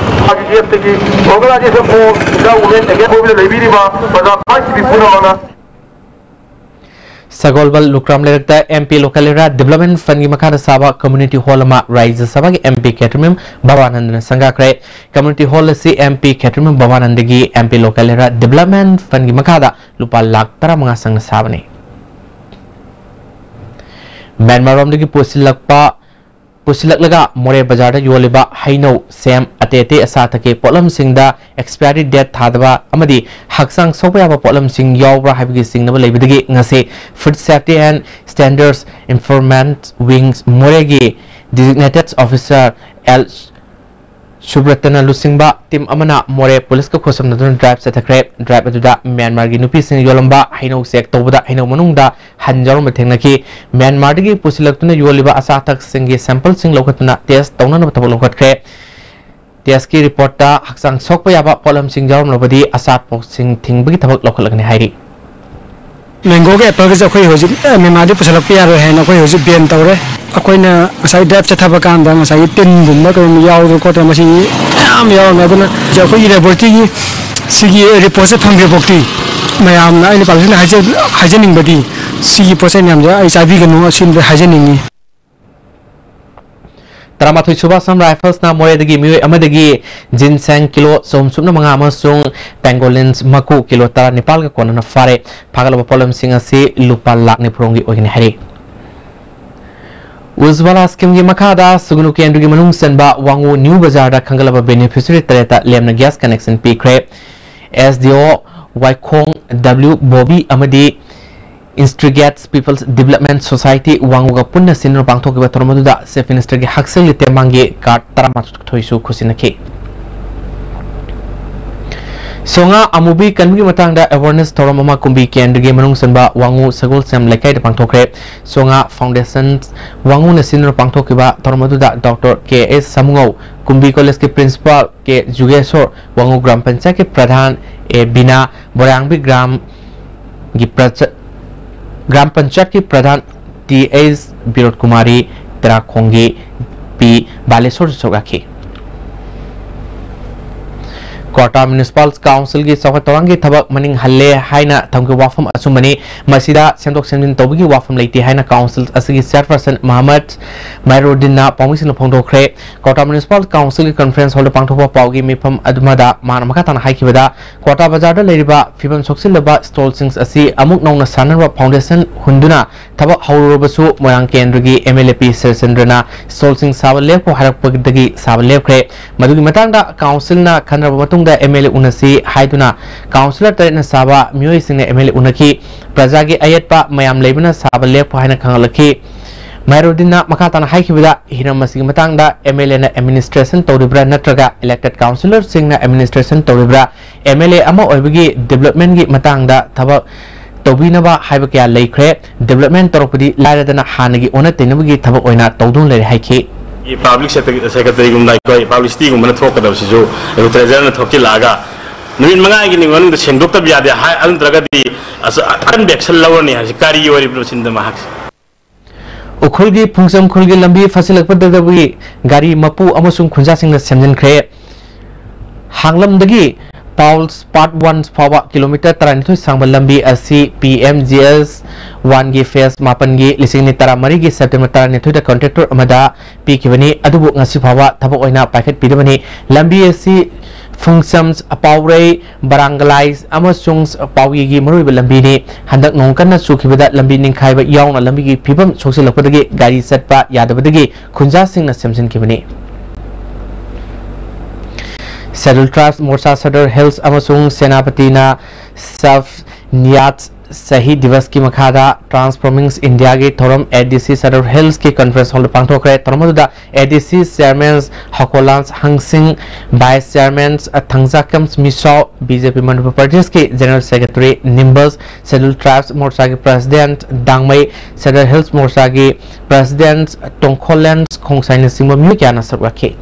ꯃꯥꯒꯤ ꯌꯦꯞꯇꯒꯤ organization for India Women Against ꯀꯣꯏꯕꯗ ꯂꯩꯕꯤꯔꯤꯕ ꯄ꯭ꯔꯖꯥ ꯃꯥꯏ ꯁꯤꯕꯤ ꯄꯨꯝꯅꯃꯛꯅ ꯁꯒꯣꯜꯕꯜ ꯂꯨꯀ꯭ꯔꯥꯝ ꯂꯩꯔꯛꯇ M P Local Area Development Fund ꯒꯤ ꯃꯈꯥꯗ ꯁꯥꯕ community hall ꯑꯃ ꯔꯥꯖ꯭ꯌ ꯁꯚꯥꯒꯤ M P ꯈꯦꯇ꯭ꯔꯤꯃꯌꯨꯝ ꯚꯕꯥꯅꯟꯗꯅ ꯁꯪꯒꯥꯈ꯭ꯔꯦ꯫ Community hall ꯑꯁꯤ M P ꯈꯦꯇ꯭ꯔꯤꯃꯌꯨꯝ ꯚꯕꯥꯅꯟꯗꯒꯤ M P Local Area Development Fund ꯒꯤ ꯃꯈꯥꯗ ꯂꯨꯄꯥ ꯂꯥꯈ ꯇꯔꯥꯃꯉꯥ ꯆꯪꯅ ꯁꯥꯕꯅꯤ꯫ ꯃ꯭ꯌꯥꯟꯃꯥꯔ ꯔꯣꯝꯗꯒꯤ ꯄꯨꯁꯤꯜꯂꯛꯄ, ꯄꯨꯁꯤꯜꯂꯛꯂꯒ ꯃꯣꯔꯦ ꯕꯖꯥꯔꯗ ꯌꯣꯜꯂꯤꯕ ꯍꯩꯅꯧ, ꯁꯦꯝ, ꯑꯇꯩ ꯑꯇꯩ ꯑꯆꯥ ꯑꯊꯛꯀꯤ ꯄꯣꯠꯂꯝꯁꯤꯡꯗ expiry date ꯊꯥꯗꯕ ꯑꯃꯗꯤ ꯍꯛꯆꯥꯡ ꯁꯣꯛꯄ ꯌꯥꯕ ꯄꯣꯠꯂꯝꯁꯤꯡ ꯌꯥꯎꯕ꯭ꯔꯥ ꯍꯥꯏꯕꯒꯤ ꯆꯤꯡꯅꯕ ꯂꯩꯕꯗꯒꯤ ꯉꯁꯤ Food Safety and Standards Enforcement Wing ꯃꯣꯔꯦꯒꯤ designated officer L ꯁꯨꯕ꯭ꯔꯇꯅ ꯂꯨꯆꯤꯡꯕ team ꯑꯃꯅ ꯃꯣꯔꯦ ꯄꯨꯂꯤꯁꯀ ꯈꯨꯠꯁꯝꯅꯗꯨꯅ drive ꯆꯠꯊꯈ꯭ꯔꯦ꯫ Drive ꯑꯗꯨꯗ ꯃ꯭ꯌꯥꯟꯃꯥꯔꯒꯤ ꯅꯨꯄꯤꯁꯤꯡꯅ ꯌꯣꯜꯂꯝꯕ ꯍꯩꯅꯧ check ꯇꯧꯕꯗ ꯍꯩꯅꯧ ꯃꯅꯨꯡꯗ ꯍꯟ ꯌꯥꯎꯔꯝꯕ ꯊꯦꯡꯅꯈꯤ꯫ ꯃ꯭ꯌꯥꯟꯃꯥꯔꯗꯒꯤ ꯄꯨꯁꯤꯜꯂꯛꯇꯨꯅ ꯌꯣꯜꯂꯤꯕ ꯑꯆꯥ ꯑꯊꯛꯁꯤꯡꯒꯤ sampleꯁꯤꯡ ꯂꯧꯈꯠꯇꯨꯅ test ꯇꯧꯅꯅꯕ ꯊꯕꯛ ꯂꯧꯈꯠꯈ꯭ꯔꯦ꯫ Testꯀꯤ reportꯇ ꯍꯛꯆꯥꯡ ꯁꯣꯛꯄ ꯌꯥꯕ ꯄꯣꯠꯂꯝꯁꯤꯡ ꯌꯥꯎꯔꯝꯂꯕꯗꯤ ꯑꯆꯥꯄꯣꯠꯁꯤꯡ ꯊꯤꯡꯕꯒꯤ ꯊꯕꯛ ꯂꯧꯈꯠꯂꯒꯅꯤ ꯍꯥꯏꯔꯤ꯫ Mangoꯒ appleꯒꯁꯦ ꯑꯩꯈꯣꯏ ꯍꯧꯖꯤꯛ, ꯑꯦ, ꯃ꯭ꯌꯥꯟꯃꯥꯔꯗꯤ ꯄꯨꯁꯜꯂꯛꯄ ꯌꯥꯔꯣꯏ ꯍꯥꯏꯅ ꯑꯩꯈꯣꯏ ꯍꯧꯖꯤꯛ ban ꯇꯧꯔꯦ꯫ ꯑꯩꯈꯣꯏꯅ ꯉꯁꯥꯏ drive ꯆꯠꯊꯕ ꯀꯥꯟꯗ ꯉꯁꯥꯏꯒꯤ ꯇꯤꯟꯒꯨꯝꯕ ꯀꯩꯒꯨꯝꯕ ꯌꯥꯎꯗꯅ ꯈꯣꯠꯇꯅ ꯃꯁꯤ ꯌꯥꯝ ꯌꯥꯎꯔꯝꯃꯦ꯫ ꯑꯗꯨꯅ ꯍꯧꯖꯤꯛ ꯑꯩꯈꯣꯏꯒꯤ laboratoryꯒꯤ ꯁꯤꯒꯤ reportꯁꯦ ꯐꯪꯗ꯭ꯔꯤꯐꯥꯎꯗꯤ ꯃꯌꯥꯝꯅ, ꯑꯩꯅ publicꯅ ꯍꯥꯏꯖ-, ꯍꯥꯏꯖꯅꯤꯡꯕꯗꯤ ꯁꯤꯒꯤ ꯄꯣꯠ ꯆꯩ ꯃꯌꯥꯝꯁꯦ ꯑꯩ ꯆꯥꯕꯤꯒꯅꯨ, ꯑꯁꯤꯃꯗꯤ ꯍꯥꯏꯖꯅꯤꯡꯉꯤ꯫ ꯇꯔꯥꯃꯥꯊꯣꯏ ꯁꯨꯕ Assam Riflesꯅ ꯃꯣꯔꯦꯗꯒꯤ ꯃꯤꯑꯣꯏ ꯑꯃꯗꯒꯤ ginseng ꯀꯤꯂꯣ ꯆꯍꯨꯝ ꯁꯨꯞꯅ ꯃꯉꯥ ꯑꯃꯁꯨꯡ pangolins ꯃꯀꯨ ꯀꯤꯂꯣ ꯇꯔꯥꯅꯤꯄꯥꯜꯒ ꯀꯣꯟꯅꯅ ꯐꯥꯔꯦ꯫ ꯐꯥꯒꯠꯂꯕ ꯄꯣꯠꯂꯝꯁꯤꯡ ꯑꯁꯤ ꯂꯨꯄꯥ ꯂꯥꯈ ꯅꯤꯐꯨꯔꯣꯝꯒꯤ ꯑꯣꯏꯒꯅꯤ ꯍꯥꯏꯔꯤ꯫ Ujjwala schemeꯒꯤ ꯃꯈꯥꯗ ꯁꯨꯒꯅꯨ ꯀꯦꯟꯗ꯭ꯔꯒꯤ ꯃꯅꯨꯡ ꯆꯟꯕ ꯋꯥꯉꯨ ꯅ꯭ꯌꯨ ꯕꯖꯥꯔꯗ ꯈꯟꯒꯠꯂꯕ beneficiary ꯇꯔꯦꯠꯇ ꯂꯦꯝꯅ gas connection ꯄꯤꯈ꯭ꯔꯦ꯫ S D O ꯋꯥꯏꯈꯣꯡ W Bobby ꯑꯃꯗꯤ Instigates People's Development Society ꯋꯥꯡꯉꯨꯒ ꯄꯨꯟꯅ ꯁꯤꯟꯗꯨꯅ ꯄꯥꯡꯊꯣꯛꯈꯤꯕ ꯊꯧꯔꯝ ꯑꯗꯨꯗ Chief Ministerꯒꯤ ꯍꯛꯁꯦꯜꯒꯤ ꯇꯦꯡꯕꯥꯡꯒꯤ card ꯇꯔꯥꯃꯥꯊꯣꯏꯁꯨ ꯈꯨꯠꯁꯤꯟꯅꯈꯤ꯫ ꯁꯣꯉꯥ ꯑꯃꯨꯕꯤ ꯀꯟꯕꯒꯤ ꯃꯇꯥꯡꯗ awareness ꯊꯧꯔꯝ ꯑꯃ ꯀꯨꯝꯕꯤ ꯀꯦꯟꯗ꯭ꯔꯒꯤ ꯃꯅꯨꯡ ꯆꯟꯕ ꯋꯥꯉꯨ ꯁꯒꯣꯜꯁꯦꯝ ꯂꯩꯀꯥꯏꯗ ꯄꯥꯡꯊꯣꯛꯈ꯭ꯔꯦ꯫ ꯁꯣꯉꯥ Foundation ꯋꯥꯉꯨꯅ ꯁꯤꯟꯗꯨꯅ ꯄꯥꯡꯊꯣꯛꯈꯤꯕ ꯊꯧꯔꯝ ꯑꯗꯨꯗ Doctor ꯀꯦ ꯑꯦꯁ ꯁꯥꯃꯨꯉꯧ, ꯀꯨꯝꯕꯤ ꯀꯣꯂꯦꯖꯀꯤ Principal ꯀꯦ ꯖꯨꯒꯦꯁꯣꯔ, ꯋꯥꯉꯨ ꯒ꯭ꯔꯥꯝ ꯄꯟꯆꯥꯌꯠꯀꯤ ꯄ꯭ꯔꯙꯥꯟ ꯑꯦ ꯕꯤꯅꯥ, ꯕꯣꯔꯥꯡꯕꯤ ꯒ꯭ꯔꯥꯝꯒꯤ ꯄ꯭ꯔꯆ-, ꯒ꯭ꯔꯥꯝ ꯄꯟꯆꯥꯌꯠꯀꯤ ꯄ꯭ꯔꯙꯥꯟ ꯇꯤ ꯑꯦꯁ ꯕꯤꯔꯣꯗ ꯀꯨꯃꯥꯔꯤ, ꯇꯔꯥꯈꯣꯡꯒꯤ ꯄꯤ ꯕꯥꯂꯦꯁꯣꯔꯁꯨ ꯁꯔꯨꯛ ꯌꯥꯈꯤ꯫ ꯀ꯭ꯋꯥꯇꯥ ꯃ꯭ꯌꯨꯅꯤꯁꯤꯄꯥꯜ ꯀꯥꯎꯟꯁꯤꯜꯒꯤ ꯆꯥꯎꯈꯠ ꯊꯧꯔꯥꯡꯒꯤ ꯊꯕꯛ ꯃꯅꯤꯡ ꯍꯜꯂꯦ ꯍꯥꯏꯅ ꯊꯝꯈꯤꯕ ꯋꯥꯐꯝ ꯑꯆꯨꯝꯕꯅꯤ꯫ ꯃꯁꯤꯗ ꯁꯦꯝꯗꯣꯛ ꯁꯦꯝꯖꯤꯟ ꯇꯧꯕꯒꯤ ꯋꯥꯐꯝ ꯂꯩꯇꯦ ꯍꯥꯏꯅ ꯀꯥꯎꯟꯁꯤꯜ ꯑꯁꯤꯒꯤ ꯆꯤꯌꯔꯄꯔꯁꯟ ꯃꯍꯃꯗ ꯃꯥꯏꯔꯨꯗꯤꯟꯅ ꯄꯥꯎꯃꯤꯁꯤꯡꯗ ꯐꯣꯡꯗꯣꯛꯈ꯭ꯔꯦ꯫ ꯀ꯭ꯋꯥꯇꯥ ꯃ꯭ꯌꯨꯅꯤꯁꯤꯄꯥꯜ ꯀꯥꯎꯟꯁꯤꯜꯒꯤ ꯀꯟꯐꯔꯦꯟꯁ ꯍꯣꯜꯗ ꯄꯥꯡꯊꯣꯛꯄ ꯄꯥꯎꯒꯤ ꯃꯤꯐꯝ ꯑꯗꯨꯃꯗ ꯃꯍꯥꯛꯅ ꯃꯈꯥ ꯇꯥꯅ ꯍꯥꯏꯈꯤꯕꯗ, ꯀ꯭ꯋꯥꯇꯥ ꯕꯖꯥꯔꯗ ꯂꯩꯔꯤꯕ ꯐꯤꯕꯝ ꯁꯣꯛꯆꯤꯜꯂꯕ ꯁ꯭ꯇꯣꯜꯁꯤꯡ ꯑꯁꯤ ꯑꯃꯨꯛ ꯅꯧꯅ ꯁꯥꯟꯅꯅꯕ ꯐꯥꯎꯟꯗꯦꯁꯟ ꯍꯨꯟꯗꯨꯅ ꯊꯕꯛ ꯍꯧꯔꯨꯔꯕꯁꯨ, ꯃꯣꯏꯔꯥꯡ ꯀꯦꯟꯗ꯭ꯔꯒꯤ ꯑꯦꯝ ꯑꯦꯜ ꯑꯦ ꯄꯤ ꯁꯔꯆꯟꯗ꯭ꯔꯅ ꯁ꯭ꯇꯣꯜꯁꯤꯡ ꯁꯥꯕ ꯂꯦꯞꯈꯣ ꯍꯥꯏꯔꯛꯄꯗꯒꯤ ꯁꯥꯕ ꯂꯦꯞꯈ꯭ꯔꯦ꯫ ꯃꯗꯨꯒꯤ ꯃꯇꯥꯡꯗ ꯀꯥꯎꯟꯁꯤꯜꯅ ꯈꯟꯅꯔꯕ ꯃꯇꯨꯡꯗ ꯑꯦꯝ ꯑꯦꯜ ꯑꯦ ꯎꯅꯁꯤ ꯍꯥꯏꯗꯨꯅ ꯀꯥꯎꯟꯁꯤꯂꯔ ꯇꯔꯦꯠꯅ ꯁꯥꯕ ꯃꯤꯑꯣꯏꯁꯤꯡꯅ ꯑꯦꯝ ꯑꯦꯜ ꯑꯦ ꯎꯅꯈꯤ꯫ ꯄ꯭ꯔꯖꯥꯒꯤ ꯑꯌꯦꯠꯄ ꯃꯌꯥꯝ ꯂꯩꯕꯅ ꯁꯥꯕ ꯂꯦꯞꯈꯣ ꯍꯥꯏꯅ ꯈꯪꯍꯜꯂꯛꯈꯤ꯫ ꯃꯥꯏꯔꯨꯗꯤꯟꯅ ꯃꯈꯥ ꯇꯥꯅ ꯍꯥꯏꯈꯤꯕꯗ, ꯍꯤꯔꯝ ꯑꯁꯤꯒꯤ ꯃꯇꯥꯡꯗ ꯑꯦꯝ ꯑꯦꯜ ꯑꯦꯅ ꯑꯦꯗꯃꯤꯅꯤꯁꯇ꯭ꯔꯦꯁꯟ ꯇꯧꯔꯤꯕ꯭ꯔꯥ ꯅꯠꯇ꯭ꯔꯒ ꯏꯂꯦꯛꯇꯦꯗ ꯀꯥꯎꯟꯁꯤꯂꯔꯁꯤꯡꯅ ꯑꯦꯗꯃꯤꯅꯤꯁꯇ꯭ꯔꯦꯁꯟ ꯇꯧꯔꯤꯕ꯭ꯔꯥ? ꯑꯦꯝ ꯑꯦꯜ ꯑꯦ ꯑꯃ ꯑꯣꯏꯕꯒꯤ ꯗꯤꯕ꯭ꯂꯞꯃꯦꯟꯒꯤ ꯃꯇꯥꯡꯗ ꯊꯕꯛ ꯇꯧꯕꯤꯅꯕ ꯍꯥꯏꯕ ꯀꯌꯥ ꯂꯩꯈ꯭ꯔꯦ꯫ ꯗꯤꯕ꯭ꯂꯞꯃꯦꯟ ꯇꯧꯔꯛꯄꯗꯤ ꯂꯥꯏꯔꯗꯅ ꯍꯥꯟꯅꯒꯤ ꯑꯣꯟꯅ ꯇꯩꯅꯕꯒꯤ ꯊꯕꯛ ꯑꯣꯏꯅ ꯇꯧꯗꯨꯅ ꯂꯩꯔꯦ ꯍꯥꯏꯈꯤ꯫ ꯄꯕ꯭ꯂꯤꯛ ꯁꯦꯀ꯭ꯔꯦꯇꯔꯤꯒꯨꯝꯅ ꯑꯩꯈꯣꯏ ꯄꯕ꯭ꯂꯤꯁꯤꯇꯤꯒꯨꯝꯕꯅ ꯊꯣꯛꯀꯗꯕꯁꯤꯁꯨ ꯑꯩꯈꯣꯏ ꯇ꯭ꯔꯦꯖꯔꯅ ꯊꯣꯛꯆꯤꯜꯂꯛꯑꯒ ꯅꯨꯃꯤꯠ ꯃꯉꯥꯒꯤ ꯃꯅꯨꯡꯗ ꯁꯦꯡꯗꯣꯛꯇꯕ ꯌꯥꯗꯦ ꯍꯥꯏ, ꯑꯗꯨ ꯅꯠꯇ꯭ꯔꯒꯗꯤ ꯑꯁ-, ꯑꯀꯟꯕ ꯑꯦꯛꯁꯟ ꯂꯧꯔꯅꯤ ꯍꯥꯏꯁꯤ ꯀꯔꯤ ꯑꯣꯏꯔꯤꯕꯅꯣ ꯁꯤꯅꯤꯗ ꯃꯍꯥꯛꯁꯦ꯫ ꯎꯈ꯭ꯔꯨꯜꯒꯤ ꯐꯨꯡꯁꯝ ꯈꯨꯜꯒꯤ ꯂꯝꯕꯤ ꯐꯠꯁꯤꯜꯂꯛꯄꯗꯒꯤ ꯒꯥꯔꯤ ꯃꯄꯨ ꯑꯃꯁꯨꯡ ꯈꯨꯟꯖꯥꯁꯤꯡꯅ ꯁꯦꯝꯖꯤꯟꯈ꯭ꯔꯦ꯫ ꯍꯥꯡꯂꯝꯗꯒꯤ ꯄꯥꯎꯜꯁ ꯄꯥꯔꯠ ꯋꯥꯟ ꯐꯥꯎꯕ ꯀꯤꯂꯣꯃꯤꯇꯔ ꯇꯔꯥꯅꯤꯊꯣꯏ ꯁꯥꯡꯕ ꯂꯝꯕꯤ ꯑꯁꯤ ꯄꯤ ꯑꯦꯝ ꯖꯤ ꯑꯦꯁ ꯋꯥꯟꯒꯤ ꯐꯦꯁ ꯃꯥꯄꯟꯒꯤ ꯂꯤꯁꯤꯡ ꯑꯅꯤ ꯇꯔꯥꯃꯔꯤꯒꯤ ꯁꯦꯞꯇꯦꯝꯕꯔ ꯇꯔꯥꯅꯤꯊꯣꯏꯗ ꯀꯟꯇ꯭ꯔꯦꯛꯇꯔ ꯑꯃꯗ ꯄꯤꯈꯤꯕꯅꯤ, ꯑꯗꯨꯕꯨ ꯉꯁꯤ ꯐꯥꯎꯕ ꯊꯕꯛ ꯑꯣꯏꯅ ꯄꯥꯏꯈꯠꯄꯤꯗꯕꯅꯤ꯫ ꯂꯝꯕꯤ ꯑꯁꯤ ꯐꯨꯡꯁꯝ, ꯄꯥꯎꯔꯩ, ꯕꯔꯥꯡꯒꯂꯥꯏ ꯑꯃꯁꯨꯡ ꯄꯥꯎꯌꯤꯒꯤ ꯃꯔꯨꯑꯣꯏꯕ ꯂꯝꯕꯤꯅꯤ꯫ ꯍꯟꯗꯛ ꯅꯣꯡ ꯀꯟꯅ ꯆꯨꯈꯤꯕꯗ ꯂꯝꯕꯤ ꯅꯤꯡꯈꯥꯏꯕ ꯌꯥꯎꯅ ꯂꯝꯕꯤꯒꯤ ꯐꯤꯕꯝ ꯁꯣꯛꯆꯤꯜꯂꯛꯄꯗꯒꯤ ꯒꯥꯔꯤ ꯆꯠꯄ ꯌꯥꯗꯕꯗꯒꯤ ꯈꯨꯟꯖꯥꯁꯤꯡꯅ ꯁꯦꯝꯖꯤꯟꯈꯤꯕꯅꯤ꯫ ꯁꯦꯗꯨꯜ ꯇ꯭ꯔꯥꯏꯕꯁ ꯃꯣꯔꯆꯥ ꯁꯗꯔ ꯍꯤꯜꯁ ꯑꯃꯁꯨꯡ ꯁꯦꯅꯥꯄꯇꯤꯅ ꯁꯕ ꯅꯤꯌꯥꯠ ꯁꯍꯤꯗ ꯗꯤꯕꯁꯀꯤ ꯃꯈꯥꯗ Transforming Indiaꯒꯤ ꯊꯧꯔꯝ A D C Sadar Hillsꯀꯤ conference hallꯗ ꯄꯥꯡꯊꯣꯛꯈ꯭ꯔꯦ꯫ ꯊꯧꯔꯝ ꯑꯗꯨꯗ A D C chairman ꯍꯀꯣꯂꯥꯟ ꯍꯪꯁꯤꯡ, vice chairman ꯊꯪꯖꯥꯀꯝ ꯃꯤꯁꯥꯎ, B J P Manipur ꯄ꯭ꯔꯗꯦꯁꯀꯤ general secretary ꯅꯤꯝꯕꯜꯁ, Scheduled Tribes ꯃꯣꯔꯆꯥꯒꯤ president ꯗꯥꯡꯃꯩ, Sadar Hills ꯃꯣꯔꯆꯥꯒꯤ president ꯇꯣꯡꯈꯣꯂꯦꯟ ꯈꯣꯡꯁꯥꯏꯅꯆꯤꯡꯕ ꯃꯤꯑꯣꯏ ꯀꯌꯥꯅ ꯁꯔꯨꯛ ꯌꯥꯈꯤ꯫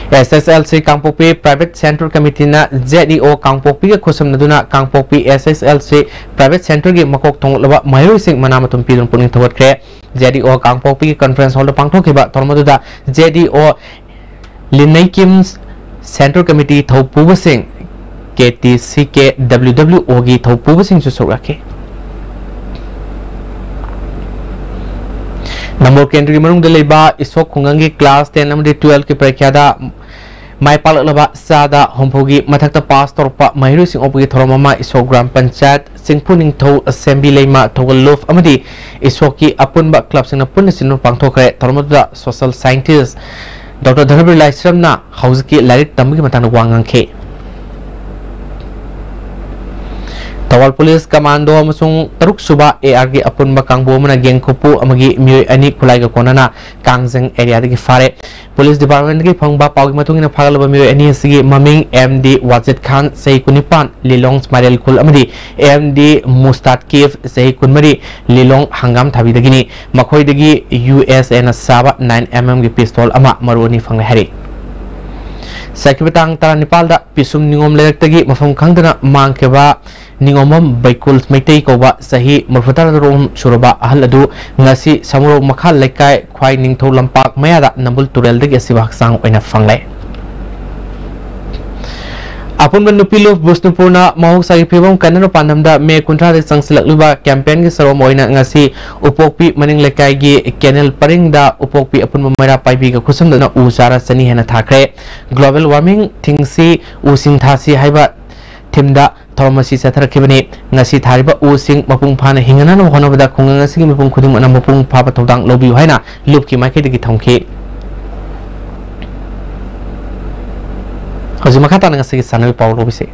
S S L C ꯀꯥꯡꯄꯣꯛꯄꯤ Private Centre Committeeꯅ Z E O ꯀꯥꯡꯄꯣꯛꯄꯤꯒ ꯈꯨꯠꯁꯝꯅꯗꯨꯅ ꯀꯥꯡꯄꯣꯛꯄꯤ S S L C Private Centreꯒꯤ ꯃꯀꯣꯛ ꯊꯣꯡꯂꯕ ꯃꯍꯩꯔꯣꯏꯁꯤꯡ ꯃꯅꯥ ꯃꯊꯨꯝ ꯄꯤꯗꯨꯅ ꯄꯨꯛꯅꯤꯡ ꯊꯧꯒꯠꯈ꯭ꯔꯦ꯫ Z E O ꯀꯥꯡꯄꯣꯛꯄꯤꯒꯤ conference hallꯗ ꯄꯥꯡꯊꯣꯛꯈꯤꯕ ꯊꯧꯔꯝ ꯑꯗꯨꯗ Z E O ꯂꯤꯟꯅꯩ ꯀꯤꯝ Centre Committee ꯊꯧꯄꯨꯕꯁꯤꯡ, K T C K W W Oꯒꯤ ꯊꯧꯄꯨꯕꯁꯤꯡꯁꯨ ꯁꯔꯨꯛ ꯌꯥꯈꯤ꯫ ꯅꯝꯕꯣꯜ ꯀꯦꯟꯗ꯭ꯔꯒꯤ ꯃꯅꯨꯡꯗ ꯂꯩꯕ ꯏꯁꯣꯛ ꯈꯨꯡꯒꯪꯒꯤ class ten ꯑꯃꯗꯤ twelveꯀꯤ ꯄꯔꯤꯈ꯭ꯌꯥꯗ ꯃꯥꯏ ꯄꯥꯛꯂꯛꯂꯕ ꯆꯥꯗ ꯍꯨꯝꯐꯨꯒꯤ ꯃꯊꯛꯇ pass ꯇꯧꯔꯛꯄ ꯃꯍꯩꯔꯣꯏꯁꯤꯡ ꯑꯣꯛꯄꯒꯤ ꯊꯧꯔꯝ ꯑꯃ ꯏꯁꯣꯛ ꯒ꯭ꯔꯥꯝ ꯄꯟꯆꯥꯌꯠ, ꯆꯤꯡꯐꯨ ꯅꯤꯡꯊꯧ, ꯁꯦꯝꯕꯤ ꯂꯩꯃ, ꯊꯧꯒꯜ ꯂꯨꯞ ꯑꯃꯗꯤ ꯏꯁꯣꯛꯀꯤ ꯑꯄꯨꯟꯕ clubꯁꯤꯡꯅ ꯄꯨꯟꯅ ꯁꯤꯟꯗꯨꯅ ꯄꯥꯡꯊꯣꯛꯈ꯭ꯔꯦ꯫ ꯊꯧꯔꯝ ꯑꯗꯨꯗ social scientist Doctor ꯙꯅꯕꯤꯔ ꯂꯥꯏꯁ꯭ꯔꯝꯅ ꯍꯧꯖꯤꯛꯀꯤ ꯂꯥꯏꯔꯤꯛ ꯇꯝꯕꯒꯤ ꯃꯇꯥꯡꯗ ꯋꯥ ꯉꯥꯡꯈꯤ꯫ ꯊꯧꯕꯥꯜ ꯄꯨꯂꯤꯁ ꯀꯃꯥꯟꯗꯣ ꯑꯃꯁꯨꯡ ꯇꯔꯨꯛ ꯁꯨꯕ A Rꯒꯤ ꯑꯄꯨꯟꯕ ꯀꯥꯡꯕꯨ ꯑꯃꯅ ꯒꯦꯡꯈꯨꯄꯨ ꯑꯃꯒꯤ ꯃꯤꯑꯣꯏ ꯑꯅꯤ ꯈꯨꯠꯂꯥꯏꯒ ꯀꯣꯟꯅꯅ ꯀꯥꯡꯖꯪ areaꯗꯒꯤ ꯐꯥꯔꯦ꯫ ꯄꯨꯂꯤꯁ departmentꯀꯤ ꯐꯪꯕ ꯄꯥꯎꯒꯤ ꯃꯇꯨꯡ ꯏꯟꯅ ꯐꯥꯒꯠꯂꯕ ꯃꯤꯑꯣꯏ ꯑꯅꯤ ꯑꯁꯤꯒꯤ ꯃꯃꯤꯡ M D ꯋꯥꯖꯤꯠ ꯈꯥꯟ, ꯆꯍꯤ ꯀꯨꯟꯅꯤꯄꯥꯟ, ꯂꯤꯂꯣꯡ ꯃꯥꯏꯔꯦꯜ ꯈꯨꯜ ꯑꯃꯗꯤ M D ꯃꯨꯁꯇꯥꯠ ꯀꯤꯐ, ꯆꯍꯤ ꯀꯨꯟꯃꯔꯤ, ꯂꯤꯂꯣꯡ ꯍꯪꯒꯥꯝ ꯊꯥꯕꯤꯗꯒꯤꯅꯤ꯫ ꯃꯈꯣꯏꯗꯒꯤ U S Aꯅ ꯁꯥꯕ nine M Mꯒꯤ pistol ꯑꯃ ꯃꯔꯨ ꯑꯅꯤ ꯐꯪꯂꯦ ꯍꯥꯏꯔꯤ꯫ ꯆꯠꯈꯤꯕ ꯇꯥꯡ ꯇꯔꯥꯅꯤꯄꯥꯜꯗ ꯄꯤꯁꯨꯝ ꯅꯤꯉꯣꯝ ꯂꯩꯔꯛꯇꯒꯤ ꯃꯐꯝ ꯈꯪꯗꯅ ꯃꯥꯡꯈꯤꯕ ꯅꯤꯉꯣꯝꯕꯝ ꯕꯩꯀꯨꯜ ꯃꯩꯇꯩ ꯀꯧꯕ ꯆꯍꯤ ꯃꯔꯤꯐꯨ ꯇꯔꯥ ꯇꯔꯨꯛ ꯁꯨꯔꯕ ꯑꯍꯜ ꯑꯗꯨ ꯉꯁꯤ ꯁꯃꯨꯔꯧ ꯃꯈꯥ ꯂꯩꯀꯥꯏ ꯈ꯭ꯋꯥꯏ ꯅꯤꯡꯊꯧ ꯂꯝꯄꯥꯛ ꯃꯌꯥꯗ ꯅꯝꯕꯨꯜ ꯇꯨꯔꯦꯜꯗꯒꯤ ꯑꯁꯤꯕ ꯍꯛꯆꯥꯡ ꯑꯣꯏꯅ ꯐꯪꯂꯦ꯫ ꯑꯄꯨꯟꯕ ꯅꯨꯄꯤ ꯂꯨꯞ ꯕꯤꯁꯅꯨꯄꯨꯔꯅ ꯃꯍꯧꯁꯥꯒꯤ ꯐꯤꯕꯝ ꯀꯟꯅꯕ ꯄꯥꯟꯗꯝꯗ ꯃꯦ ꯀꯨꯟꯊ꯭ꯔꯥꯗ ꯆꯪꯁꯤꯜꯂꯛꯂꯤꯕ campaignꯒꯤ ꯁꯔꯨꯛ ꯑꯃ ꯑꯣꯏꯅ ꯉꯁꯤ ꯎꯄꯣꯛꯄꯤ ꯃꯅꯤꯡ ꯂꯩꯀꯥꯏꯒꯤ canal ꯄꯔꯤꯡꯗ ꯎꯄꯣꯛꯄꯤ ꯑꯄꯨꯟꯕ ꯃꯩꯔꯥ ꯄꯥꯏꯕꯤꯒ ꯈꯨꯠꯁꯝꯗꯨꯅ ꯎ ꯆꯥꯔꯥ ꯆꯅꯤ ꯍꯦꯟꯅ ꯊꯥꯈ꯭ꯔꯦ꯫ Global warming ꯊꯤꯡꯁꯤ, ꯎꯁꯤꯡ ꯊꯥꯁꯤ ꯍꯥꯏꯕ themeꯗ ꯊꯧꯔꯝ ꯑꯁꯤ ꯆꯠꯊꯔꯛꯈꯤꯕꯅꯤ꯫ ꯉꯁꯤ ꯊꯥꯔꯤꯕ ꯎꯁꯤꯡ ꯃꯄꯨꯡ ꯐꯥꯅ ꯍꯤꯡꯍꯟꯅꯕ ꯍꯣꯠꯅꯕꯗ ꯈꯨꯡꯒꯪ ꯑꯁꯤꯒꯤ ꯃꯤꯄꯨꯝ ꯈꯨꯗꯤꯡꯃꯛꯅ ꯃꯄꯨꯡ ꯐꯥꯕ ꯊꯧꯗꯥꯡ ꯂꯧꯕꯤꯌꯨ ꯍꯥꯏꯅ ꯂꯨꯞꯀꯤ ꯃꯥꯏꯀꯩꯗꯒꯤ ꯊꯝꯈꯤ꯫ ꯍꯧꯖꯤꯛ ꯃꯈꯥ ꯇꯥꯅ ꯉꯁꯤꯒꯤ ꯁꯥꯟꯅꯕꯒꯤ ꯄꯥꯎ ꯂꯧꯕꯤꯁꯤ꯫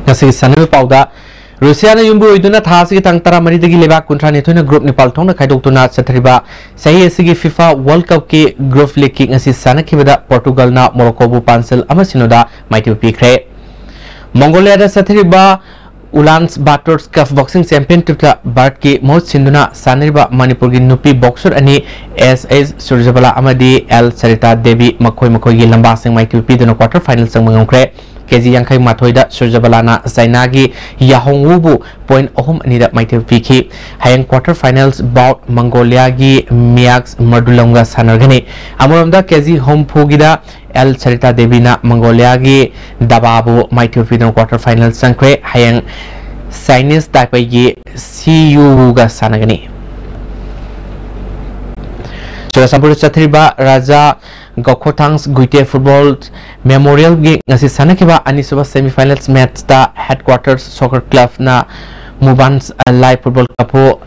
ꯉꯁꯤꯒꯤ ꯁꯥꯟꯅꯕꯒꯤ ꯄꯥꯎꯗ, ꯔꯨꯁꯤꯌꯥꯅ ꯌꯨꯝꯕꯨ ꯑꯣꯏꯗꯨꯅ ꯊꯥ ꯑꯁꯤꯒꯤ ꯇꯥꯡ ꯇꯔꯥꯃꯔꯤꯗꯒꯤ ꯂꯩꯕꯥꯛ ꯀꯨꯟꯊ꯭ꯔꯥꯅꯤꯊꯣꯏꯅ group ꯅꯤꯄꯥꯜ ꯊꯣꯛꯅ ꯈꯥꯏꯗꯣꯛꯇꯨꯅ ꯆꯠꯊꯔꯤꯕ ꯆꯍꯤ ꯑꯁꯤꯒꯤ FIFA World Cupꯀꯤ group leagueꯀꯤ ꯉꯁꯤ ꯁꯥꯟꯅꯈꯤꯕꯗ Portugalꯅ Moroccoꯕꯨ ꯄꯥꯟꯁꯤꯜ ꯑꯃ ꯁꯤꯅꯣꯗ ꯃꯥꯏꯊꯤꯕ ꯄꯤꯈ꯭ꯔꯦ꯫ Mongoliaꯗ ꯆꯠꯊꯔꯤꯕ Ulaanbaatar Cup Boxing Championshipꯇ ꯚꯥꯔꯠꯀꯤ ꯃꯍꯨꯠ ꯁꯤꯟꯗꯨꯅ ꯁꯥꯟꯅꯔꯤꯕ ꯃꯅꯤꯄꯨꯔꯒꯤ ꯅꯨꯄꯤ boxer ꯑꯅꯤ S H ꯁꯨꯔꯖꯕꯂꯥ ꯑꯃꯗꯤ L Sarita Devi ꯃꯈꯣꯏ ꯃꯈꯣꯏꯒꯤ ꯂꯝꯕꯥꯁꯤꯡ ꯃꯥꯏꯊꯤꯕ ꯄꯤꯗꯨꯅ quarter final ꯆꯪꯕ ꯉꯝꯈ꯭ꯔꯦ꯫ KG ꯌꯥꯡꯈꯩ ꯃꯥꯊꯣꯏꯗ ꯁꯨꯔꯖꯕꯂꯥꯅ ꯆꯥꯏꯅꯥꯒꯤ ꯌꯥꯍꯣꯡ ꯋꯨꯕꯨ point ꯑꯍꯨꯝ ꯑꯅꯤꯗ ꯃꯥꯏꯊꯤꯕ ꯄꯤꯈꯤ꯫ ꯍꯌꯦꯡ quarter finals bout Mongoliaꯒꯤ Max Mardulumꯒ ꯁꯥꯟꯅꯔꯒꯅꯤ꯫ ꯑꯃꯔꯣꯝꯗ KG ꯍꯨꯝꯐꯨꯒꯤꯗ L Sarita Deviꯅ Mongoliaꯒꯤ Dabaꯕꯨ ꯃꯥꯏꯊꯤꯕ ꯄꯤꯗꯨꯅ quarter final ꯆꯪꯈ꯭ꯔꯦ꯫ ꯍꯌꯦꯡ Chinese Taipeiꯒꯤ Xi Yuwuꯒ ꯁꯥꯟꯅꯒꯅꯤ꯫ ꯆꯨꯔꯆꯥꯟꯄꯨꯔꯗ ꯆꯠꯊꯔꯤꯕ ꯔꯥꯖꯥ ꯒꯣꯈꯣꯊꯥꯡꯁ ꯒꯨꯏꯇꯦ football memorialꯒꯤ ꯉꯁꯤ ꯁꯥꯟꯅꯈꯤꯕ ꯑꯅꯤꯁꯨꯕ semifinals matchꯇ Headquarters Soccer Clubꯅ Mubans Lai Football Clubꯄꯨ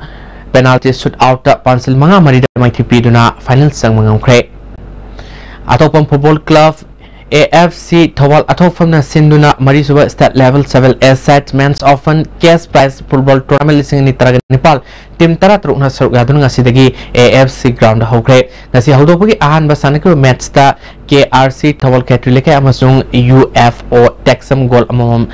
penalty shootoutꯇ ꯄꯥꯟꯁꯤꯜ ꯃꯉꯥ ꯃꯔꯤꯗ ꯃꯥꯏꯊꯤꯕ ꯄꯤꯗꯨꯅ final ꯆꯪꯕ ꯉꯝꯈ꯭ꯔꯦ꯫ ꯑꯇꯣꯞꯄ football club AFC ꯊꯧꯕꯥꯜ ꯑꯊꯣꯛꯐꯝꯅ ꯁꯤꯟꯗꯨꯅ ꯃꯔꯤꯁꯨꯕ state level seven A side men's open cash prize football tournament ꯂꯤꯁꯤꯡ ꯑꯅꯤ ꯇꯔꯥꯅꯤꯄꯥꯜ team ꯇꯔꯥꯇꯔꯨꯛꯅ ꯁꯔꯨꯛ ꯌꯥꯗꯨꯅ ꯉꯁꯤꯗꯒꯤ AFC groundꯗ ꯍꯧꯈ꯭ꯔꯦ꯫ ꯉꯁꯤ ꯍꯧꯗꯣꯛꯄꯒꯤ ꯑꯍꯥꯟꯕ ꯁꯥꯟꯅꯈꯤꯕ matchꯇ KRC ꯊꯧꯕꯥꯜ ꯈꯦꯇ꯭ꯔꯤ ꯂꯩꯀꯥꯏ ꯑꯃꯁꯨꯡ UFO ꯇꯦꯛꯁꯝ goal ꯑꯃꯃꯝ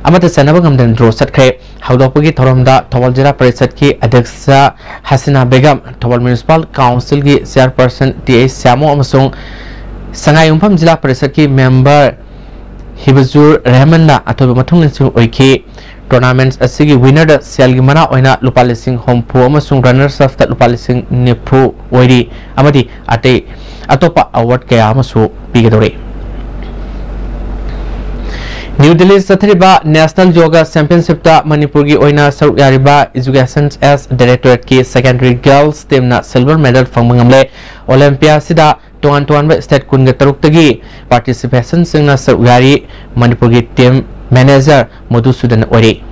ꯑꯃꯠꯇ ꯆꯟꯅꯕ ꯉꯝꯗꯅ draw ꯆꯠꯈ꯭ꯔꯦ꯫ ꯍꯧꯗꯣꯛꯄꯒꯤ ꯊꯧꯔꯝꯗ ꯊꯧꯕꯥꯜ ꯖꯤꯂꯥ ꯄꯔꯤꯁꯠꯀꯤ ꯑꯗ꯭ꯌꯛꯁ Hasina Begum, Thoubal municipal councilꯒꯤ chairperson T H ꯁ꯭ꯌꯥꯃꯣ ꯑꯃꯁꯨꯡ ꯁꯉꯥꯏꯌꯨꯝꯐꯝ ꯖꯤꯂꯥ ꯄꯔꯤꯁꯠꯀꯤ member ꯍꯤꯕꯖꯨꯔ ꯔꯦꯍꯃꯟꯅ ꯑꯊꯣꯏꯕ ꯃꯊꯧꯅꯤꯁꯤꯡ ꯑꯣꯏꯈꯤ꯫ Tournament ꯑꯁꯤꯒꯤ winnerꯗ ꯁꯦꯜꯒꯤ ꯃꯅꯥ ꯑꯣꯏꯅ ꯂꯨꯄꯥ ꯂꯤꯁꯤꯡ ꯍꯨꯝꯐꯨ ꯑꯃꯁꯨꯡ runners upꯇ ꯂꯨꯄꯥ ꯂꯤꯁꯤꯡ ꯅꯤꯐꯨ ꯑꯣꯏꯔꯤ ꯑꯃꯗꯤ ꯑꯇꯩ ꯑꯇꯣꯞꯄ award ꯀꯌꯥ ꯑꯃꯁꯨ ꯄꯤꯒꯗꯧꯔꯤ꯫ ꯅ꯭ꯌꯨ ꯗꯤꯜꯂꯤꯗ ꯆꯠꯊꯔꯤꯕ National Yoga Championshipꯇ ꯃꯅꯤꯄꯨꯔꯒꯤ ꯑꯣꯏꯅ ꯁꯔꯨꯛ ꯌꯥꯔꯤꯕ Education S Directorateꯀꯤ Secondary Girls Teamꯅ silver medal ꯐꯪꯕ ꯉꯝꯂꯦ꯫ Olympiadꯁꯤꯗ ꯇꯣꯉꯥꯟ ꯇꯣꯉꯥꯟꯕ state ꯀꯨꯟꯒ ꯇꯔꯨꯛꯇꯒꯤ participantꯁꯤꯡꯅ ꯁꯔꯨꯛ ꯌꯥꯔꯤ꯫ ꯃꯅꯤꯄꯨꯔꯒꯤ team manager ꯃꯙꯨꯁꯨꯗꯟ ꯑꯣꯏꯔꯤ꯫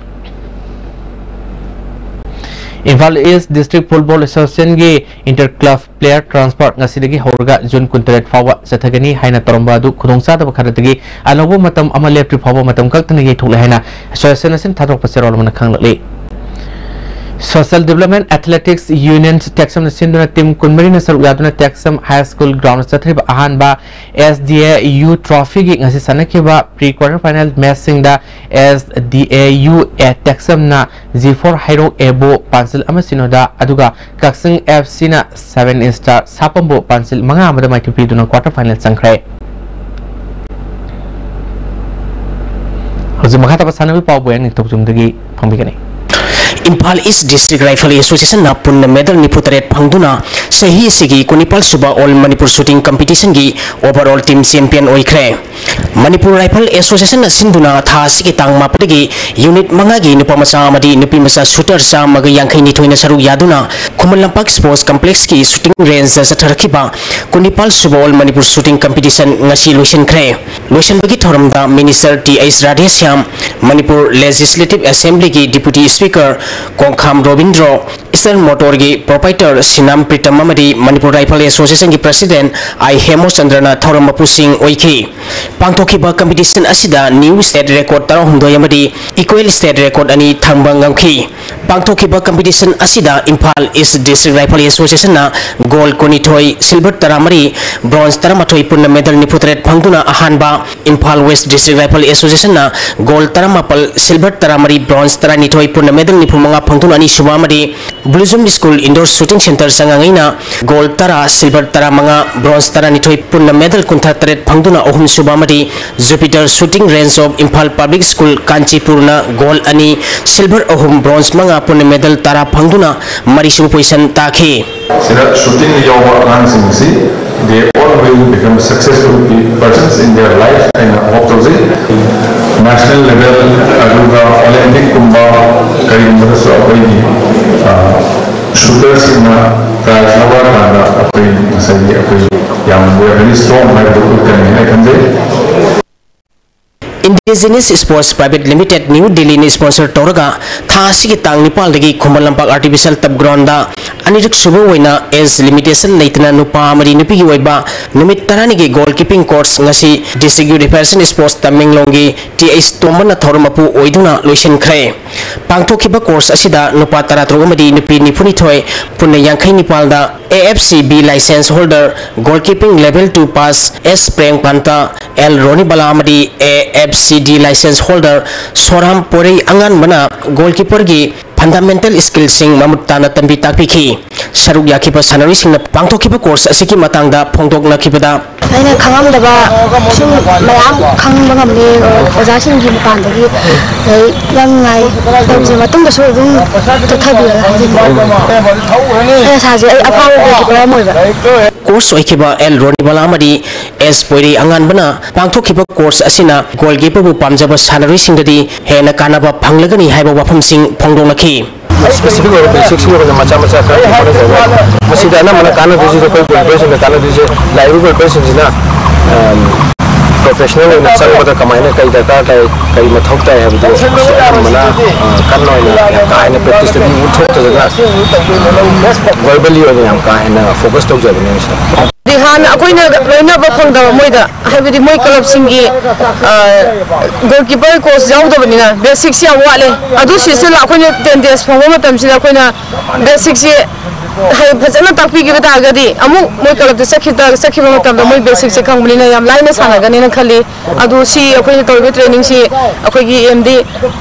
Imphal East District Football Associationꯒꯤ inter club player transfer ꯉꯁꯤꯗꯒꯤ ꯍꯧꯔꯒ June ꯀꯨꯟꯇꯔꯦꯠ ꯐꯥꯎꯕ ꯆꯠꯊꯒꯅꯤ ꯍꯥꯏꯅ ꯇꯧꯔꯝꯕ ꯑꯗꯨ ꯈꯨꯗꯣꯡꯆꯥꯗꯕ ꯈꯔꯗꯒꯤ ꯑꯅꯧꯕ ꯃꯇꯝ ꯑꯃ ꯂꯦꯞꯇ꯭ꯔꯤ ꯐꯥꯎꯕ ꯃꯇꯝ ꯀꯛꯇꯅ ꯌꯩꯊꯣꯛꯂꯦ ꯍꯥꯏꯅ association ꯑꯁꯤꯅ ꯊꯥꯗꯣꯔꯛꯄ ꯆꯦꯔꯣꯜ ꯑꯃꯅ ꯈꯪꯂꯛꯂꯤ꯫ Social Development Athletics Union ꯇꯦꯛꯁꯝꯅ ꯁꯤꯟꯗꯨꯅ team ꯀꯨꯟꯃꯔꯤꯅ ꯁꯔꯨꯛ ꯌꯥꯗꯨꯅ ꯇꯦꯛꯁꯝ High School groundꯗ ꯆꯠꯊꯔꯤꯕ ꯑꯍꯥꯟꯕ S D A U Trophyꯒꯤ ꯉꯁꯤ ꯁꯥꯟꯅꯈꯤꯕ pre quarter final matchꯁꯤꯡꯗ S D A U A ꯇꯦꯛꯁꯝꯅ G four ꯍꯩꯔꯣꯛ Aꯕꯨ ꯄꯥꯟꯖꯤꯜ ꯑꯃ ꯁꯤꯅꯣꯗ, ꯑꯗꯨꯒ ꯀꯛꯆꯤꯡ F Cꯅ Seven Star ꯁꯥꯄꯝꯕꯨ ꯄꯥꯟꯖꯤꯜ ꯃꯉꯥ ꯑꯃꯗ ꯃꯥꯏꯊꯤꯕ ꯄꯤꯗꯨꯅ quarter final ꯆꯪꯈ꯭ꯔꯦ꯫ ꯍꯧꯖꯤꯛ ꯃꯈꯥ ꯇꯥꯕ ꯁꯥꯟꯅꯕꯒꯤ ꯄꯥꯎ ꯕꯣꯌꯥ ꯅꯤꯡꯊꯧꯖꯝꯗꯒꯤ ꯐꯪꯕꯤꯒꯅꯤ꯫ ꯏꯝꯐꯥꯜ East District Rifle Associationꯅ ꯄꯨꯟꯅ medal ꯅꯤꯐꯨ ꯇꯔꯦꯠ ꯐꯪꯗꯨꯅ ꯆꯍꯤ ꯑꯁꯤꯒꯤ ꯀꯨꯟꯅꯤꯄꯥꯜ ꯁꯨꯕ All Manipur Shooting Competitionꯒꯤ overall team champion ꯑꯣꯏꯈ꯭ꯔꯦ꯫ ꯃꯅꯤꯄꯨꯔ Rifle Associationꯅ ꯁꯤꯟꯗꯨꯅ ꯊꯥ ꯑꯁꯤꯒꯤ ꯇꯥꯡ ꯃꯥꯄꯟꯗꯒꯤ unit ꯃꯉꯥꯒꯤ ꯅꯨꯄꯥ ꯃꯆꯥ ꯑꯃꯗꯤ ꯅꯨꯄꯤ ꯃꯆꯥ shooter ꯆꯥꯝꯃꯒ ꯌꯥꯡꯈꯩ ꯅꯤꯊꯣꯏꯅ ꯁꯔꯨꯛ ꯌꯥꯗꯨꯅ ꯈꯨꯃꯟ ꯂꯝꯄꯥꯛ Sports Complexꯀꯤ shooting rangeꯗ ꯆꯠꯊꯔꯛꯈꯤꯕ ꯀꯨꯟꯅꯤꯄꯥꯜ ꯁꯨꯕ All Manipur Shooting Competition ꯉꯁꯤ ꯂꯣꯏꯁꯤꯟꯈ꯭ꯔꯦ꯫ ꯂꯣꯏꯁꯤꯟꯕꯒꯤ ꯊꯧꯔꯝꯗ Minister T H Radheshyam, Manipur Legislative Assemblyꯒꯤ Deputy Speaker ꯀꯣꯡꯈꯥꯝ Robindro, Eicher Motorꯒꯤ proprietor ꯁꯤꯅꯥꯝ Pritam ꯑꯃꯗꯤ ꯃꯅꯤꯄꯨꯔ Rifle Associationꯒꯤ president I ꯍꯦꯃꯣꯆꯟꯗ꯭ꯔꯅ ꯊꯧꯔꯝ ꯃꯄꯨꯁꯤꯡ ꯑꯣꯏꯈꯤ꯫ ꯄꯥꯡꯊꯣꯛꯈꯤꯕ competition ꯑꯁꯤꯗ new state record ꯇꯔꯥꯍꯨꯝꯗꯣꯏ ꯑꯃꯗꯤ equal state record ꯑꯅꯤ ꯊꯝꯕ ꯉꯝꯈꯤ꯫ ꯄꯥꯡꯊꯣꯛꯈꯤꯕ competition ꯑꯁꯤꯗ Imphal East District Rifle Associationꯅ gold ꯀꯨꯟꯅꯤꯊꯣꯏ, silver ꯇꯔꯥꯃꯔꯤ, bronze ꯇꯔꯥꯃꯥꯊꯣꯏ, ꯄꯨꯟꯅ medal ꯅꯤꯐꯨ ꯇꯔꯦꯠ ꯐꯪꯗꯨꯅ ꯑꯍꯥꯟꯕ, Imphal West District Rifle Associationꯅ gold ꯇꯔꯥꯃꯥꯄꯜ, silver ꯇꯔꯥꯃꯔꯤ, bronze ꯇꯔꯥꯅꯤꯊꯣꯏ, ꯄꯨꯟꯅ medal ꯅꯤꯐꯨ ꯃꯉꯥ ꯐꯪꯗꯨꯅ ꯑꯅꯤꯁꯨꯕ ꯑꯃꯗꯤ Blossom School Indoor Shooting Centre ꯆꯉꯥꯡꯉꯩꯅ gold ꯇꯔꯥ, silver ꯇꯔꯥꯃꯉꯥ, bronze ꯇꯔꯥꯅꯤꯊꯣꯏ, ꯄꯨꯟꯅ medal ꯀꯨꯟꯊ꯭ꯔꯥ ꯇꯔꯦꯠ ꯐꯪꯗꯨꯅ ꯑꯍꯨꯝꯁꯨꯕ ꯑꯃꯗꯤ Jupiter Shooting Range of Imphal Public School, Kanchipurꯅ gold ꯑꯅꯤ, silver ꯑꯍꯨꯝ, bronze ꯃꯉꯥ, ꯄꯨꯟꯅ medal ꯇꯔꯥ ꯐꯪꯗꯨꯅ ꯃꯔꯤꯁꯨꯕ position ꯇꯥꯈꯤ꯫ ꯁꯤꯗ shooting ꯌꯥꯎꯕ ꯑꯉꯥꯡꯁꯤꯡꯁꯤ they all will become successful pe-, persons in their life ꯍꯥꯏꯅ hope ꯇꯧꯖꯩ꯫ ꯅꯦꯁꯅꯦꯜ ꯂꯦꯚꯦꯜ ꯑꯗꯨꯒ ꯑꯣꯂꯦꯝꯄꯤꯛꯀꯨꯝꯕ ꯀꯔꯤꯒꯨꯝꯕꯗꯁꯨ ꯑꯩꯈꯣꯏꯒꯤ ꯁꯨꯇꯔꯁꯤꯡꯅ ꯄ꯭ꯔꯥꯏꯖ ꯂꯧꯔꯀꯥꯟꯗ ꯑꯩꯈꯣꯏ ꯉꯁꯥꯏꯒꯤ ꯑꯩꯈꯣꯏ ꯌꯥꯝ ꯋꯤ ꯑꯥꯔ ꯚꯦꯔꯤ ꯁ꯭ꯇꯔꯣꯡ ꯍꯥꯏꯕꯗꯨ ꯎꯠꯀꯅꯤ ꯍꯥꯏꯅ ꯈꯟꯖꯩ꯫ Indigenous Sports Private Limited, New Delhi ꯅ sponsor ꯇꯧꯔꯒ ꯊꯥ ꯑꯁꯤꯒꯤ ꯇꯥꯡ ꯅꯤꯄꯥꯜꯗꯒꯤ Khuman Lampak Artificial Turf Ground ꯗ ꯑꯅꯤꯔꯛ ꯁꯨꯕ ꯑꯣꯏꯅ age limitation ꯂꯩꯇꯅ ꯅꯨꯄꯥ ꯑꯃꯗꯤ ꯅꯨꯄꯤꯒꯤ ꯑꯣꯏꯕ ꯅꯨꯃꯤꯠ ꯇꯔꯥꯅꯤꯒꯤ goal keeping course ꯉꯁꯤ District Youth Affairs and Sports ꯇꯃꯦꯡꯂꯣꯡꯒꯤ ꯇꯤ ꯑꯩꯆ ꯇꯣꯝꯕꯅ ꯊꯧꯔꯝ ꯃꯄꯨ ꯑꯣꯏꯗꯨꯅ ꯂꯣꯏꯁꯤꯟꯈ꯭ꯔꯦ꯫ ꯄꯥꯡꯊꯣꯛꯈꯤꯕ course ꯑꯁꯤꯗ ꯅꯨꯄꯥ ꯇꯔꯥꯇꯔꯨꯛ ꯑꯃꯗꯤ ꯅꯨꯄꯤ ꯅꯤꯐꯨꯅꯤꯊꯣꯏ, ꯄꯨꯟꯅ ꯌꯥꯡꯈꯩ ꯅꯤꯄꯥꯜꯗ A F C B license holder, goal keeping level two pass S Premkanta, L Ronibala ꯑꯃꯗꯤ A F C D license holder ꯁꯣꯔꯥꯝ ꯄꯣꯏꯔꯩ ꯑꯉꯥꯟꯕꯅ goal keeper ꯒꯤ fundamental skill ꯁꯤꯡ ꯃꯃꯨꯠ ꯇꯥꯅ ꯇꯝꯕꯤ ꯇꯥꯛꯄꯤꯈꯤ꯫ ꯁꯔꯨꯛ ꯌꯥꯈꯤꯕ ꯁꯥꯟꯅꯔꯣꯏꯁꯤꯡꯅ ꯄꯥꯡꯊꯣꯛꯈꯤꯕ course ꯑꯁꯤꯒꯤ ꯃꯇꯥꯡꯗ ꯐꯣꯡꯗꯣꯛꯅꯈꯤꯕꯗ, ꯑꯩꯅ ꯈꯪꯉꯝꯗꯕ ꯁꯨꯝ ꯃꯌꯥꯝ ꯈꯪꯕ ꯉꯝꯃꯦ꯫ ꯑꯣꯖꯥꯁꯤꯡꯒꯤ ꯃꯄꯥꯟꯗꯒꯤ ꯑꯗꯩ ꯌꯥꯝ ꯅꯨꯡꯉꯥꯏ꯫ ꯇꯧꯁꯦ ꯃꯇꯨꯡꯗꯁꯨ ꯑꯗꯨꯝ ꯆꯠꯊꯕꯤꯔꯒ ꯍꯥꯏꯖꯅꯤꯡꯉꯤ꯫ ꯑꯩ ꯁꯥꯔꯁꯦ ꯑꯩ ꯑꯐꯥꯎꯕ goalkeeper ꯑꯃ ꯑꯣꯏꯕ꯫ Course ꯑꯣꯏꯈꯤꯕ ꯑꯦꯜ ꯔꯣꯅꯤꯕꯂꯥ ꯑꯃꯗꯤ ꯑꯦꯁ ꯄꯣꯏꯔꯩ ꯑꯉꯥꯟꯕꯅ ꯄꯥꯡꯊꯣꯛꯈꯤꯕ course ꯑꯁꯤꯅ goalkeeper ꯕꯨ ꯄꯥꯝꯖꯕ ꯁꯥꯟꯅꯔꯣꯏꯁꯤꯡꯗꯗꯤ ꯍꯦꯟꯅ ꯀꯥꯟꯅꯕ ꯐꯪꯂꯒꯅꯤ ꯍꯥꯏꯕ ꯋꯥꯐꯝꯁꯤꯡ ꯐꯣꯡꯗꯣꯛꯅꯈꯤ꯫ Specific ꯑꯣꯏꯕ basic ꯁꯤꯡ ꯑꯣꯏꯅ ꯃꯆꯥ ꯃꯆꯥ ꯈꯔ ꯍꯣꯠꯅꯖꯕ꯫ ꯃꯁꯤꯗ ꯑꯅꯝꯕꯅ ꯀꯥꯟꯅꯗꯣꯏꯁꯤꯗꯤ ꯑꯩꯈꯣꯏ goalkeeper ꯁꯤꯡꯗ ꯀꯥꯟꯅꯗꯣꯏꯁꯦ, ꯂꯥꯛꯏꯕ goalkeeper ꯁꯤꯡꯁꯤꯅ professional ꯑꯣꯏꯅ ꯆꯪꯕꯗ ꯀꯃꯥꯏꯅ ꯀꯩ ꯗꯔꯀꯥꯔ ꯇꯥꯏ, ꯀꯩ ꯃꯊꯧ ꯇꯥꯏ ꯍꯥꯏꯕꯗꯨ ꯃꯁꯤ ꯑꯅꯝꯕꯅ ꯀꯟꯅ ꯑꯣꯏꯅ ꯌꯥꯝ ꯀꯥ ꯍꯦꯟꯅ practice ꯇꯗꯤ ꯎꯠꯊꯣꯛꯇꯗꯅ verbally ꯑꯣꯏꯅ ꯌꯥꯝ ꯀꯥ ꯍꯦꯟꯅ focus ꯇꯧꯖꯕꯅꯦ ꯃꯁꯤꯗ꯫ ꯍꯥꯟꯅ ꯑꯩꯈꯣꯏꯅ ꯂꯣꯏꯅꯕ ꯐꯪꯗꯕ ꯃꯣꯏꯗ, ꯍꯥꯏꯕꯗꯤ ꯃꯣꯏ club ꯁꯤꯡꯒꯤ goalkeeper coach ꯌꯥꯎꯗꯕꯅꯤꯅ basic ꯁꯤ ꯌꯥꯝ ꯋꯥꯠꯂꯦ꯫ ꯑꯗꯨ ꯁꯤꯁꯤꯗ ꯑꯩꯈꯣꯏꯅ ten days ꯐꯪꯕ ꯃꯇꯝꯁꯤꯗ ꯑꯩꯈꯣꯏꯅ basic ꯁꯤ ꯐꯖꯅ ꯇꯥꯛꯄꯤꯈꯤꯕ ꯇꯥꯔꯒꯗꯤ ꯑꯃꯨꯛ ꯃꯣꯏ club ꯇ ꯆꯠꯈꯤꯕ ꯃꯇꯝꯗ ꯃꯣꯏ basic ꯁꯦ ꯈꯪꯕꯅꯤꯅ ꯌꯥꯝ ꯂꯥꯏꯅ ꯁꯥꯟꯅꯒꯅꯤꯅ ꯈꯜꯂꯤ꯫ ꯑꯗꯨ ꯁꯤ ꯑꯩꯈꯣꯏꯅ ꯇꯧꯔꯤꯕ training ꯁꯤ ꯑꯩꯈꯣꯏꯒꯤ aim ꯗꯤ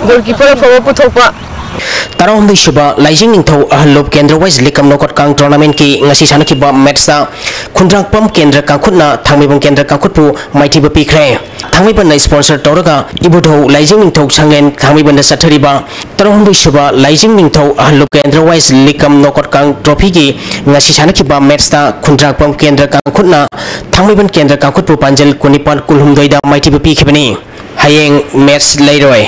goalkeeper ꯑꯐꯕ ꯄꯨꯊꯣꯛꯄ꯫ ꯇꯔꯥꯍꯨꯝꯗꯣꯏ ꯁꯨꯕ ꯂꯥꯏꯖꯤꯡ ꯅꯤꯡꯊꯧ ꯑꯍꯜ ꯂꯨꯞ ꯀꯦꯟꯗ꯭ꯔ ꯋꯥꯏꯁ ꯂꯤꯛ ꯀꯝ ꯅꯣꯀꯣꯠ ꯀꯥꯡ tournament ꯀꯤ ꯉꯁꯤ ꯁꯥꯟꯅꯈꯤꯕ match ꯇ ꯈꯨꯟꯗ꯭ꯔꯥꯛꯄꯝ ꯀꯦꯟꯗ꯭ꯔ ꯀꯥꯡꯈꯨꯠꯅ ꯊꯥꯡꯃꯩꯕꯟ ꯀꯦꯟꯗ꯭ꯔ ꯀꯥꯡꯈꯨꯠꯄꯨ ꯃꯥꯏꯊꯤꯕ ꯄꯤꯈ꯭ꯔꯦ꯫ ꯊꯥꯡꯃꯩꯕꯟꯅ sponsor ꯇꯧꯔꯒ ꯏꯕꯨꯙꯧ ꯂꯥꯏꯖꯤꯡ ꯅꯤꯡꯊꯧ ꯁꯪꯂꯦꯟ ꯊꯥꯡꯃꯩꯕꯟꯗ ꯆꯠꯊꯔꯤꯕ ꯇꯔꯥꯍꯨꯝꯗꯣꯏ ꯁꯨꯕ ꯂꯥꯏꯖꯤꯡ ꯅꯤꯡꯊꯧ ꯑꯍꯜ ꯂꯨꯞ ꯀꯦꯟꯗ꯭ꯔ ꯋꯥꯏꯁ ꯂꯤꯛ ꯀꯝ ꯅꯣꯀꯣꯠ ꯀꯥꯡ trophy ꯒꯤ ꯉꯁꯤ ꯁꯥꯟꯅꯈꯤꯕ match ꯇ ꯈꯨꯟꯗ꯭ꯔꯥꯛꯄꯝ ꯀꯦꯟꯗ꯭ꯔ ꯀꯥꯡꯈꯨꯠꯅ ꯊꯥꯡꯃꯩꯕꯟ ꯀꯦꯟꯗ꯭ꯔ ꯀꯥꯡꯈꯨꯠꯄꯨ ꯄꯥꯟꯖꯜ ꯀꯨꯟꯅꯤꯄꯥꯜ ꯀꯨꯟꯍꯨꯝꯗꯣꯏꯗ ꯃꯥꯏꯊꯤꯕ ꯄꯤꯈꯤꯕꯅꯤ꯫ ꯍꯌꯦꯡ ꯃꯦꯠꯆ ꯂꯩꯔꯣꯏ꯫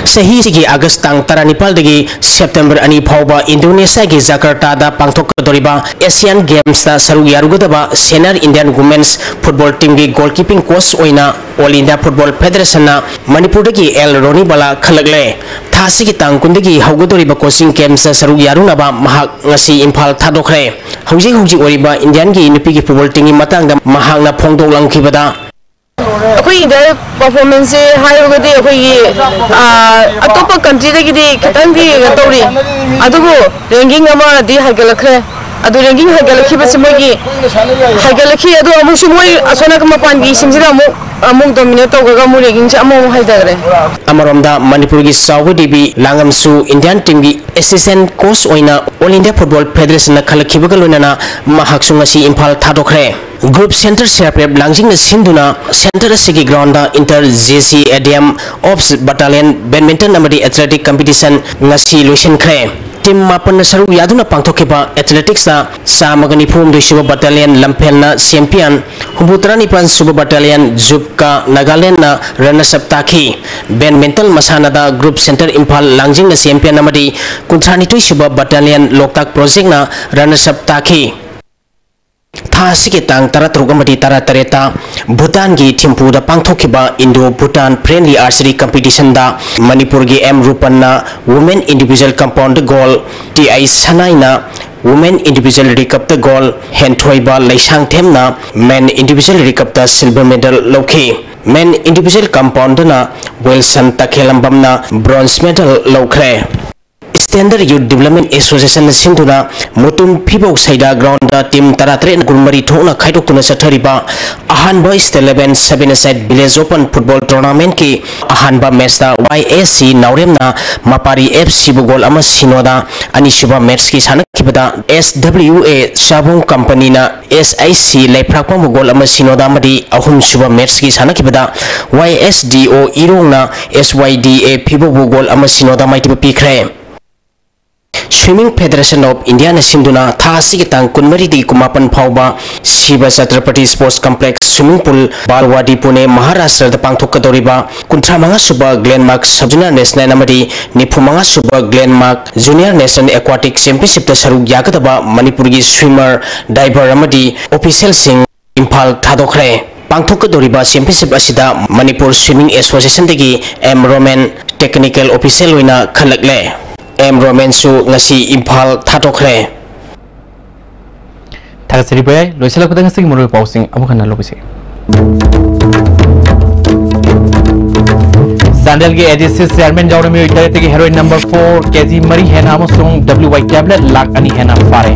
ꯆꯍꯤꯁꯤꯒꯤ ꯑꯥꯒꯁ ꯇꯥꯡ ꯇꯔꯥꯅꯤꯄꯥꯜꯗꯒꯤ ꯁꯦꯞꯇꯦꯝꯕꯔ ꯑꯅꯤ ꯐꯥꯎꯕ ꯏꯟꯗꯣꯅꯦꯁꯤꯌꯥꯒꯤ ꯖꯀꯥꯔꯇꯥꯗ ꯄꯥꯡꯊꯣꯛꯀꯗꯧꯔꯤꯕ ꯑꯦꯁꯤꯌꯥꯟ ꯒꯦꯝꯁꯇ ꯁꯔꯨꯛ ꯌꯥꯔꯨꯒꯗꯕ ꯁꯦꯅꯤꯌꯔ ꯏꯟꯗꯤꯌꯥꯟ ꯋꯨꯃꯦꯟꯁ ꯐꯨꯠꯕꯣꯜ ꯇꯤꯝꯒꯤ ꯒꯣꯜꯀꯤꯄꯤꯡ ꯀꯣꯆ ꯑꯣꯏꯅ ꯑꯣꯜ ꯏꯟꯗꯤꯌꯥ ꯐꯨꯠꯕꯣꯜ ꯐꯦꯗꯔꯦꯁꯟꯅ ꯃꯅꯤꯄꯨꯔꯗꯒꯤ ꯑꯦꯜ ꯔꯣꯅꯤꯕꯥꯂꯥ ꯈꯜꯂꯛꯂꯦ꯫ ꯊꯥ ꯑꯁꯤꯒꯤ ꯇꯥꯡ ꯀꯨꯟꯗꯒꯤ ꯍꯧꯒꯗꯧꯔꯤꯕ ꯀꯣꯆꯤꯡ ꯀꯦꯝꯞꯁꯇ ꯁꯔꯨꯛ ꯌꯥꯔꯨꯅꯕ ꯃꯍꯥꯛ ꯉꯁꯤ ꯏꯝꯐꯥꯜ ꯊꯥꯗꯣꯛꯈ꯭ꯔꯦ꯫ ꯍꯧꯖꯤꯛ ꯍꯧꯖꯤꯛ ꯑꯣꯏꯔꯤꯕ ꯏꯟꯗꯤꯌꯥꯟꯒꯤ ꯅꯨꯄꯤꯒꯤ ꯐꯨꯠꯕꯣꯜ ꯇꯤꯝꯒꯤ ꯃꯇꯥꯡꯗ ꯃꯍꯥꯛꯅ ꯐꯣꯡꯗꯣꯛꯂꯝꯈꯤꯕꯗ, ꯑꯩꯈꯣꯏ ꯏꯟꯗꯤꯌꯥ ꯄꯔꯐꯣꯔꯃꯦꯟꯁꯁꯦ ꯍꯥꯏꯔꯨꯔꯒꯗꯤ ꯑꯩꯈꯣꯏꯒꯤ, ꯑ, ꯑꯇꯣꯞꯄ ꯀꯟꯇ꯭ꯔꯤꯗꯒꯤꯗꯤ ꯈꯤꯇꯪꯗꯤ ꯀꯩꯅꯣ ꯇꯧꯔꯤ, ꯑꯗꯨꯕꯨ ꯔꯦꯡꯀꯤꯡ ꯑꯃꯗꯤ ꯍꯥꯏꯒꯠꯂꯛꯈ꯭ꯔꯦ꯫ ꯑꯗꯨ ꯔꯦꯡꯀꯤꯡ ꯍꯥꯏꯒꯠꯂꯛꯈꯤꯕꯁꯦ ꯃꯣꯏꯒꯤ ꯍꯥꯏꯒꯠꯂꯛꯈꯤ, ꯑꯗꯣ ꯑꯃꯨꯛꯁꯨ ꯃꯣꯏ ꯑꯁꯣꯝ ꯅꯥꯀꯟ ꯃꯄꯥꯟꯒꯤꯁꯤꯡꯁꯤꯅ ꯑꯃꯨꯛ, ꯑꯃꯨꯛ ꯗꯣꯃꯤꯅꯦꯠ ꯇꯧꯈ꯭ꯔꯒ ꯑꯃꯨꯛ ꯔꯦꯡꯀꯤꯡꯁꯦ ꯑꯃꯨꯛ ꯍꯥꯏꯊꯈ꯭ꯔꯦ꯫ ꯑꯃꯔꯣꯝꯗ ꯃꯅꯤꯄꯨꯔꯒꯤ ꯆꯥꯎꯕ ꯗꯦꯕꯤ ꯂꯥꯡꯉꯝꯁꯨ ꯏꯟꯗꯤꯌꯥꯟ ꯇꯤꯝꯒꯤ ꯑꯦꯁꯤꯁꯇꯦꯟ ꯀꯣꯆ ꯑꯣꯏꯅ ꯑꯣꯜ ꯏꯟꯗꯤꯌꯥ ꯐꯨꯠꯕꯣꯜ ꯐꯦꯗꯔꯦꯁꯟꯅ ꯈꯜꯂꯛꯈꯤꯕꯒ ꯂꯣꯏꯅꯅ ꯃꯍꯥꯛꯁꯨ ꯉꯁꯤ ꯏꯝꯐꯥꯜ ꯊꯥꯗꯣꯛꯈ꯭ꯔꯦ꯫ ꯒ꯭ꯔꯨꯞ ꯁꯦꯟꯇꯔ ꯁꯤꯑꯥꯔꯄꯤꯑꯦꯐ ꯂꯥꯡꯖꯤꯡꯅ ꯁꯤꯟꯗꯨꯅ ꯁꯦꯟꯇꯔ ꯑꯁꯤꯒꯤ ꯒ꯭ꯔꯥꯎꯟꯗ ꯏꯟꯇꯔ ꯖꯦ ꯁꯤ ꯑꯦ ꯗꯤ ꯑꯦꯝ ꯑꯣꯞꯁ ꯕꯠꯇꯥꯂꯤꯌꯟ ꯕꯦꯗꯃꯤꯟꯇꯟ ꯑꯃꯗꯤ ꯑꯦꯊꯂꯦꯇꯤꯛ ꯀꯝꯄꯤꯇꯤꯁꯟ ꯉꯁꯤ ꯂꯣꯏꯁꯤꯟꯈ꯭ꯔꯦ꯫ ꯇꯤꯝ ꯃꯥꯄꯟꯅ ꯁꯔꯨꯛ ꯌꯥꯗꯨꯅ ꯄꯥꯡꯊꯣꯛꯈꯤꯕ ꯑꯦꯊꯂꯦꯇꯤꯛꯁꯇ ꯆꯥꯝꯃꯒ ꯅꯤꯐꯨ ꯍꯨꯝꯗꯣꯏ ꯁꯨꯕ ꯕꯠꯇꯥꯂꯤꯌꯟ ꯂꯝꯐꯦꯜꯅ ꯆꯦꯝꯄꯤꯌꯟ, ꯍꯨꯝꯐꯨ ꯇꯔꯥꯅꯤꯄꯥꯟ ꯁꯨꯕ ꯕꯠꯇꯥꯂꯤꯌꯟ ꯖꯨꯕꯀꯥ ꯅꯥꯒꯥꯂꯦꯟꯗꯅ ꯔꯟꯅꯔꯁ ꯑꯞ ꯇꯥꯈꯤ꯫ ꯕꯦꯗꯃꯤꯟꯇꯟ ꯃꯁꯥꯟꯅꯗ ꯒ꯭ꯔꯨꯞ ꯁꯦꯟꯇꯔ ꯏꯝꯐꯥꯜ ꯂꯥꯡꯖꯤꯡꯅ ꯆꯦꯝꯄꯤꯌꯟ ꯑꯃꯗꯤ ꯀꯨꯟꯊ꯭ꯔꯥꯅꯤꯊꯣꯏ ꯁꯨꯕ ꯕꯠꯇꯥꯂꯤꯌꯟ ꯂꯣꯛꯇꯥꯛ ꯄ꯭ꯔꯣꯖꯦꯛꯅ ꯔꯟꯅꯔꯁ ꯑꯞ ꯇꯥꯈꯤ꯫ ꯊꯥ ꯑꯁꯤꯒꯤ ꯇꯥꯡ ꯇꯔꯥꯇꯔꯨꯛ ꯑꯃꯗꯤ ꯇꯔꯥꯇꯔꯦꯠꯇ ꯚꯨꯇꯥꯟꯒꯤ ꯊꯤꯝꯄꯨꯗ ꯄꯥꯡꯊꯣꯛꯈꯤꯕ ꯏꯟꯗꯣ ꯚꯨꯇꯥꯟ ꯐ꯭ꯔꯦꯟꯂꯤ ꯑꯥꯔꯆꯔꯤ ꯀꯝꯄꯤꯇꯤꯁꯟꯗ ꯃꯅꯤꯄꯨꯔꯒꯤ ꯑꯦꯝ ꯔꯨꯄꯟꯅ women individual compound gold, T I ꯁꯅꯥꯏꯅ ꯋꯨꯃꯦꯟ ꯏꯟꯗꯤꯚꯤꯖꯨꯋꯦꯜ ꯔꯤꯀꯞꯇ ꯒꯣꯜ, ꯍꯦꯟꯊꯣꯏꯕ ꯂꯩꯁꯥꯡꯊꯦꯝꯅ men individual recurve silver medal ꯂꯧꯈꯤ꯫ ꯃꯦꯟ ꯏꯟꯗꯤꯚꯤꯖꯨꯋꯦꯜ ꯀꯝꯄꯥꯎꯟꯗꯅ ꯋꯤꯜꯁꯟ ꯇꯈꯦꯜꯂꯝꯕꯝꯅ ꯕ꯭ꯔꯣꯟꯖ ꯃꯦꯗꯜ ꯂꯧꯈ꯭ꯔꯦ꯫ ꯁ꯭ꯇꯦꯟꯗꯔꯗ ꯌꯨꯊ ꯗꯤꯚꯦꯂꯞꯃꯦꯟ ꯑꯦꯁꯣꯁꯤꯌꯦꯁꯟꯅ ꯁꯤꯟꯗꯨꯅ ꯃꯨꯇꯨꯝ ꯐꯤꯕꯧ ꯁꯩꯗꯥ ꯒ꯭ꯔꯥꯎꯟꯗ ꯇꯤꯝ ꯇꯔꯥꯇꯔꯦꯠꯅ ꯒꯣꯜ ꯃꯔꯤ ꯊꯣꯛꯅ ꯈꯥꯏꯗꯣꯛꯇꯨꯅ ꯆꯠꯊꯔꯤꯕ ꯑꯍꯥꯟꯕ state level seven a side village open football ꯇꯣꯔꯅꯥꯃꯦꯟꯠꯀꯤ ꯑꯍꯥꯟꯕ ꯃꯦꯆꯇ ꯋꯥꯏ ꯑꯦꯁ ꯁꯤ ꯅꯥꯎꯔꯦꯝꯅ ꯃꯄꯥꯔꯤ ꯑꯦꯐ ꯁꯤꯕꯨ ꯒꯣꯜ ꯑꯃ ꯁꯤꯅꯣꯗ, ꯑꯅꯤꯁꯨꯕ ꯃꯦꯆꯀꯤ ꯁꯥꯟꯅꯈꯤꯕꯗ ꯑꯦꯁ W A ꯆꯥꯕꯣꯡ ꯀꯝꯄꯅꯤꯅ S I C ꯂꯩꯄ꯭ꯔꯥꯛꯄꯝꯕꯨ goal ꯑꯃ ꯁꯤꯅꯣꯗ ꯑꯃꯗꯤ ꯑꯍꯨꯝꯁꯨꯕ ꯃꯦꯆꯀꯤ ꯁꯥꯟꯅꯈꯤꯕꯗ ꯋꯥꯏ ꯑꯦꯁ ꯗꯤ ꯑꯣ ꯏꯔꯣꯡꯅ ꯑꯦꯁ ꯋꯥꯏ ꯗꯤ ꯑꯦ ꯐꯤꯕꯧꯕꯨ ꯒꯣꯜ ꯑꯃ ꯁꯤꯅꯣꯗ ꯃꯥꯏꯊꯤꯕ ꯄꯤꯈ꯭ꯔꯦ꯫ Swimming Federation of Indiana ꯁꯤꯟꯗꯨꯅ ꯊꯥ ꯑꯁꯤꯒꯤ ꯇꯥꯡ ꯀꯨꯟꯃꯔꯤꯗꯒꯤ ꯀꯨꯟꯃꯥꯄꯟ ꯐꯥꯎꯕ ꯁꯤꯕ Chhatrapati Sports Complex Swimming Pool, ꯕꯥꯜꯋꯥꯗꯤ, Pune, ꯃꯍꯥꯔꯥꯁꯇ꯭ꯔꯗ ꯄꯥꯡꯊꯣꯛꯀꯗꯧꯔꯤꯕ ꯀꯨꯟꯊ꯭ꯔꯥ ꯃꯉꯥ ꯁꯨꯕ Glenmark Sub Junior National ꯑꯃꯗꯤ ꯅꯤꯐꯨ ꯃꯉꯥ ꯁꯨꯕ Glenmark Junior National Aquatic Championship ꯁꯔꯨꯛ ꯌꯥꯒꯗꯕ ꯃꯅꯤꯄꯨꯔꯒꯤ swimmer, diver ꯑꯃꯗꯤ officialꯁꯤꯡ ꯏꯝꯐꯥꯜ ꯊꯥꯗꯣꯛꯈ꯭ꯔꯦ꯫ ꯄꯥꯡꯊꯣꯛꯀꯗꯧꯔꯤꯕ championship ꯑꯁꯤꯗ ꯃꯅꯤꯄꯨꯔ Swimming Associationꯗꯒꯤ ꯑꯦꯝ ꯔꯣꯃꯦꯟ technical official ꯑꯣꯏꯅ ꯈꯜꯂꯛꯂꯦ꯫ ꯑꯦꯝ ꯔꯣꯃꯦꯟꯁꯨ ꯉꯁꯤ ꯏꯝꯐꯥꯜ ꯊꯥꯗꯣꯛꯈ꯭ꯔꯦ꯫ ꯊꯥꯒꯠꯆꯔꯤ ꯚꯥꯏ꯫ ꯂꯣꯏꯁꯤꯜꯂꯛꯄꯗ ꯉꯁꯤꯒꯤ ꯃꯔꯨꯑꯣꯏꯕ ꯄꯥꯎꯁꯤꯡ ꯑꯃꯨꯛ ꯍꯟꯅ ꯂꯧꯕꯤꯁꯤ꯫ ꯆꯥꯟꯗꯦꯜꯒꯤ ADC chairman ꯌꯥꯎꯅ ꯃꯤꯑꯣꯏ ꯇꯔꯦꯠꯇꯒꯤ heroin number four KG ꯃꯔꯤ ꯍꯦꯟꯅ ꯑꯃꯁꯨꯡ WY tablet ꯂꯥꯈ ꯑꯅꯤ ꯍꯦꯟꯅ ꯐꯥꯔꯦ꯫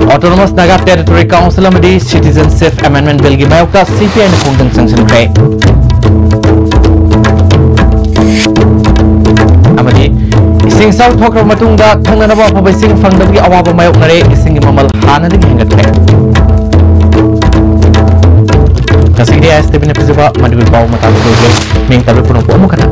Autonomous Naga Territory Council ꯑꯃꯗꯤ Citizenship Amendment Billꯒꯤ ꯃꯥꯌꯣꯛꯇ CPIꯅ ꯈꯣꯡꯖꯪ ꯆꯪꯁꯤꯟꯈ꯭ꯔꯦ꯫ ꯑꯃꯗꯤ ꯏꯁꯤꯡ ꯏꯆꯥꯎ ꯊꯣꯛꯈ꯭ꯔꯕ ꯃꯇꯨꯡꯗ ꯊꯛꯅꯅꯕ ꯑꯐꯕ ꯏꯁꯤꯡ ꯐꯪꯗꯕꯒꯤ ꯑꯋꯥꯕ ꯃꯥꯌꯣꯛꯅꯔꯦ꯫ ꯏꯁꯤꯡꯒꯤ ꯃꯃꯜ ꯍꯥꯟꯅꯗꯒꯤ ꯍꯦꯟꯒꯠꯈ꯭ꯔꯦ꯫ ꯉꯁꯤꯒꯤꯗꯤ ISTVꯅ ꯄꯤꯖꯕ ꯃꯅꯤꯄꯨꯔꯤ ꯄꯥꯎ ꯃꯇꯥꯡ ꯂꯣꯏꯈ꯭ꯔꯦ꯫ ꯃꯤꯡ ꯇꯥꯕ ꯄꯨꯝꯅꯃꯛꯄꯨ ꯑꯃꯨꯛ ꯍꯟꯅ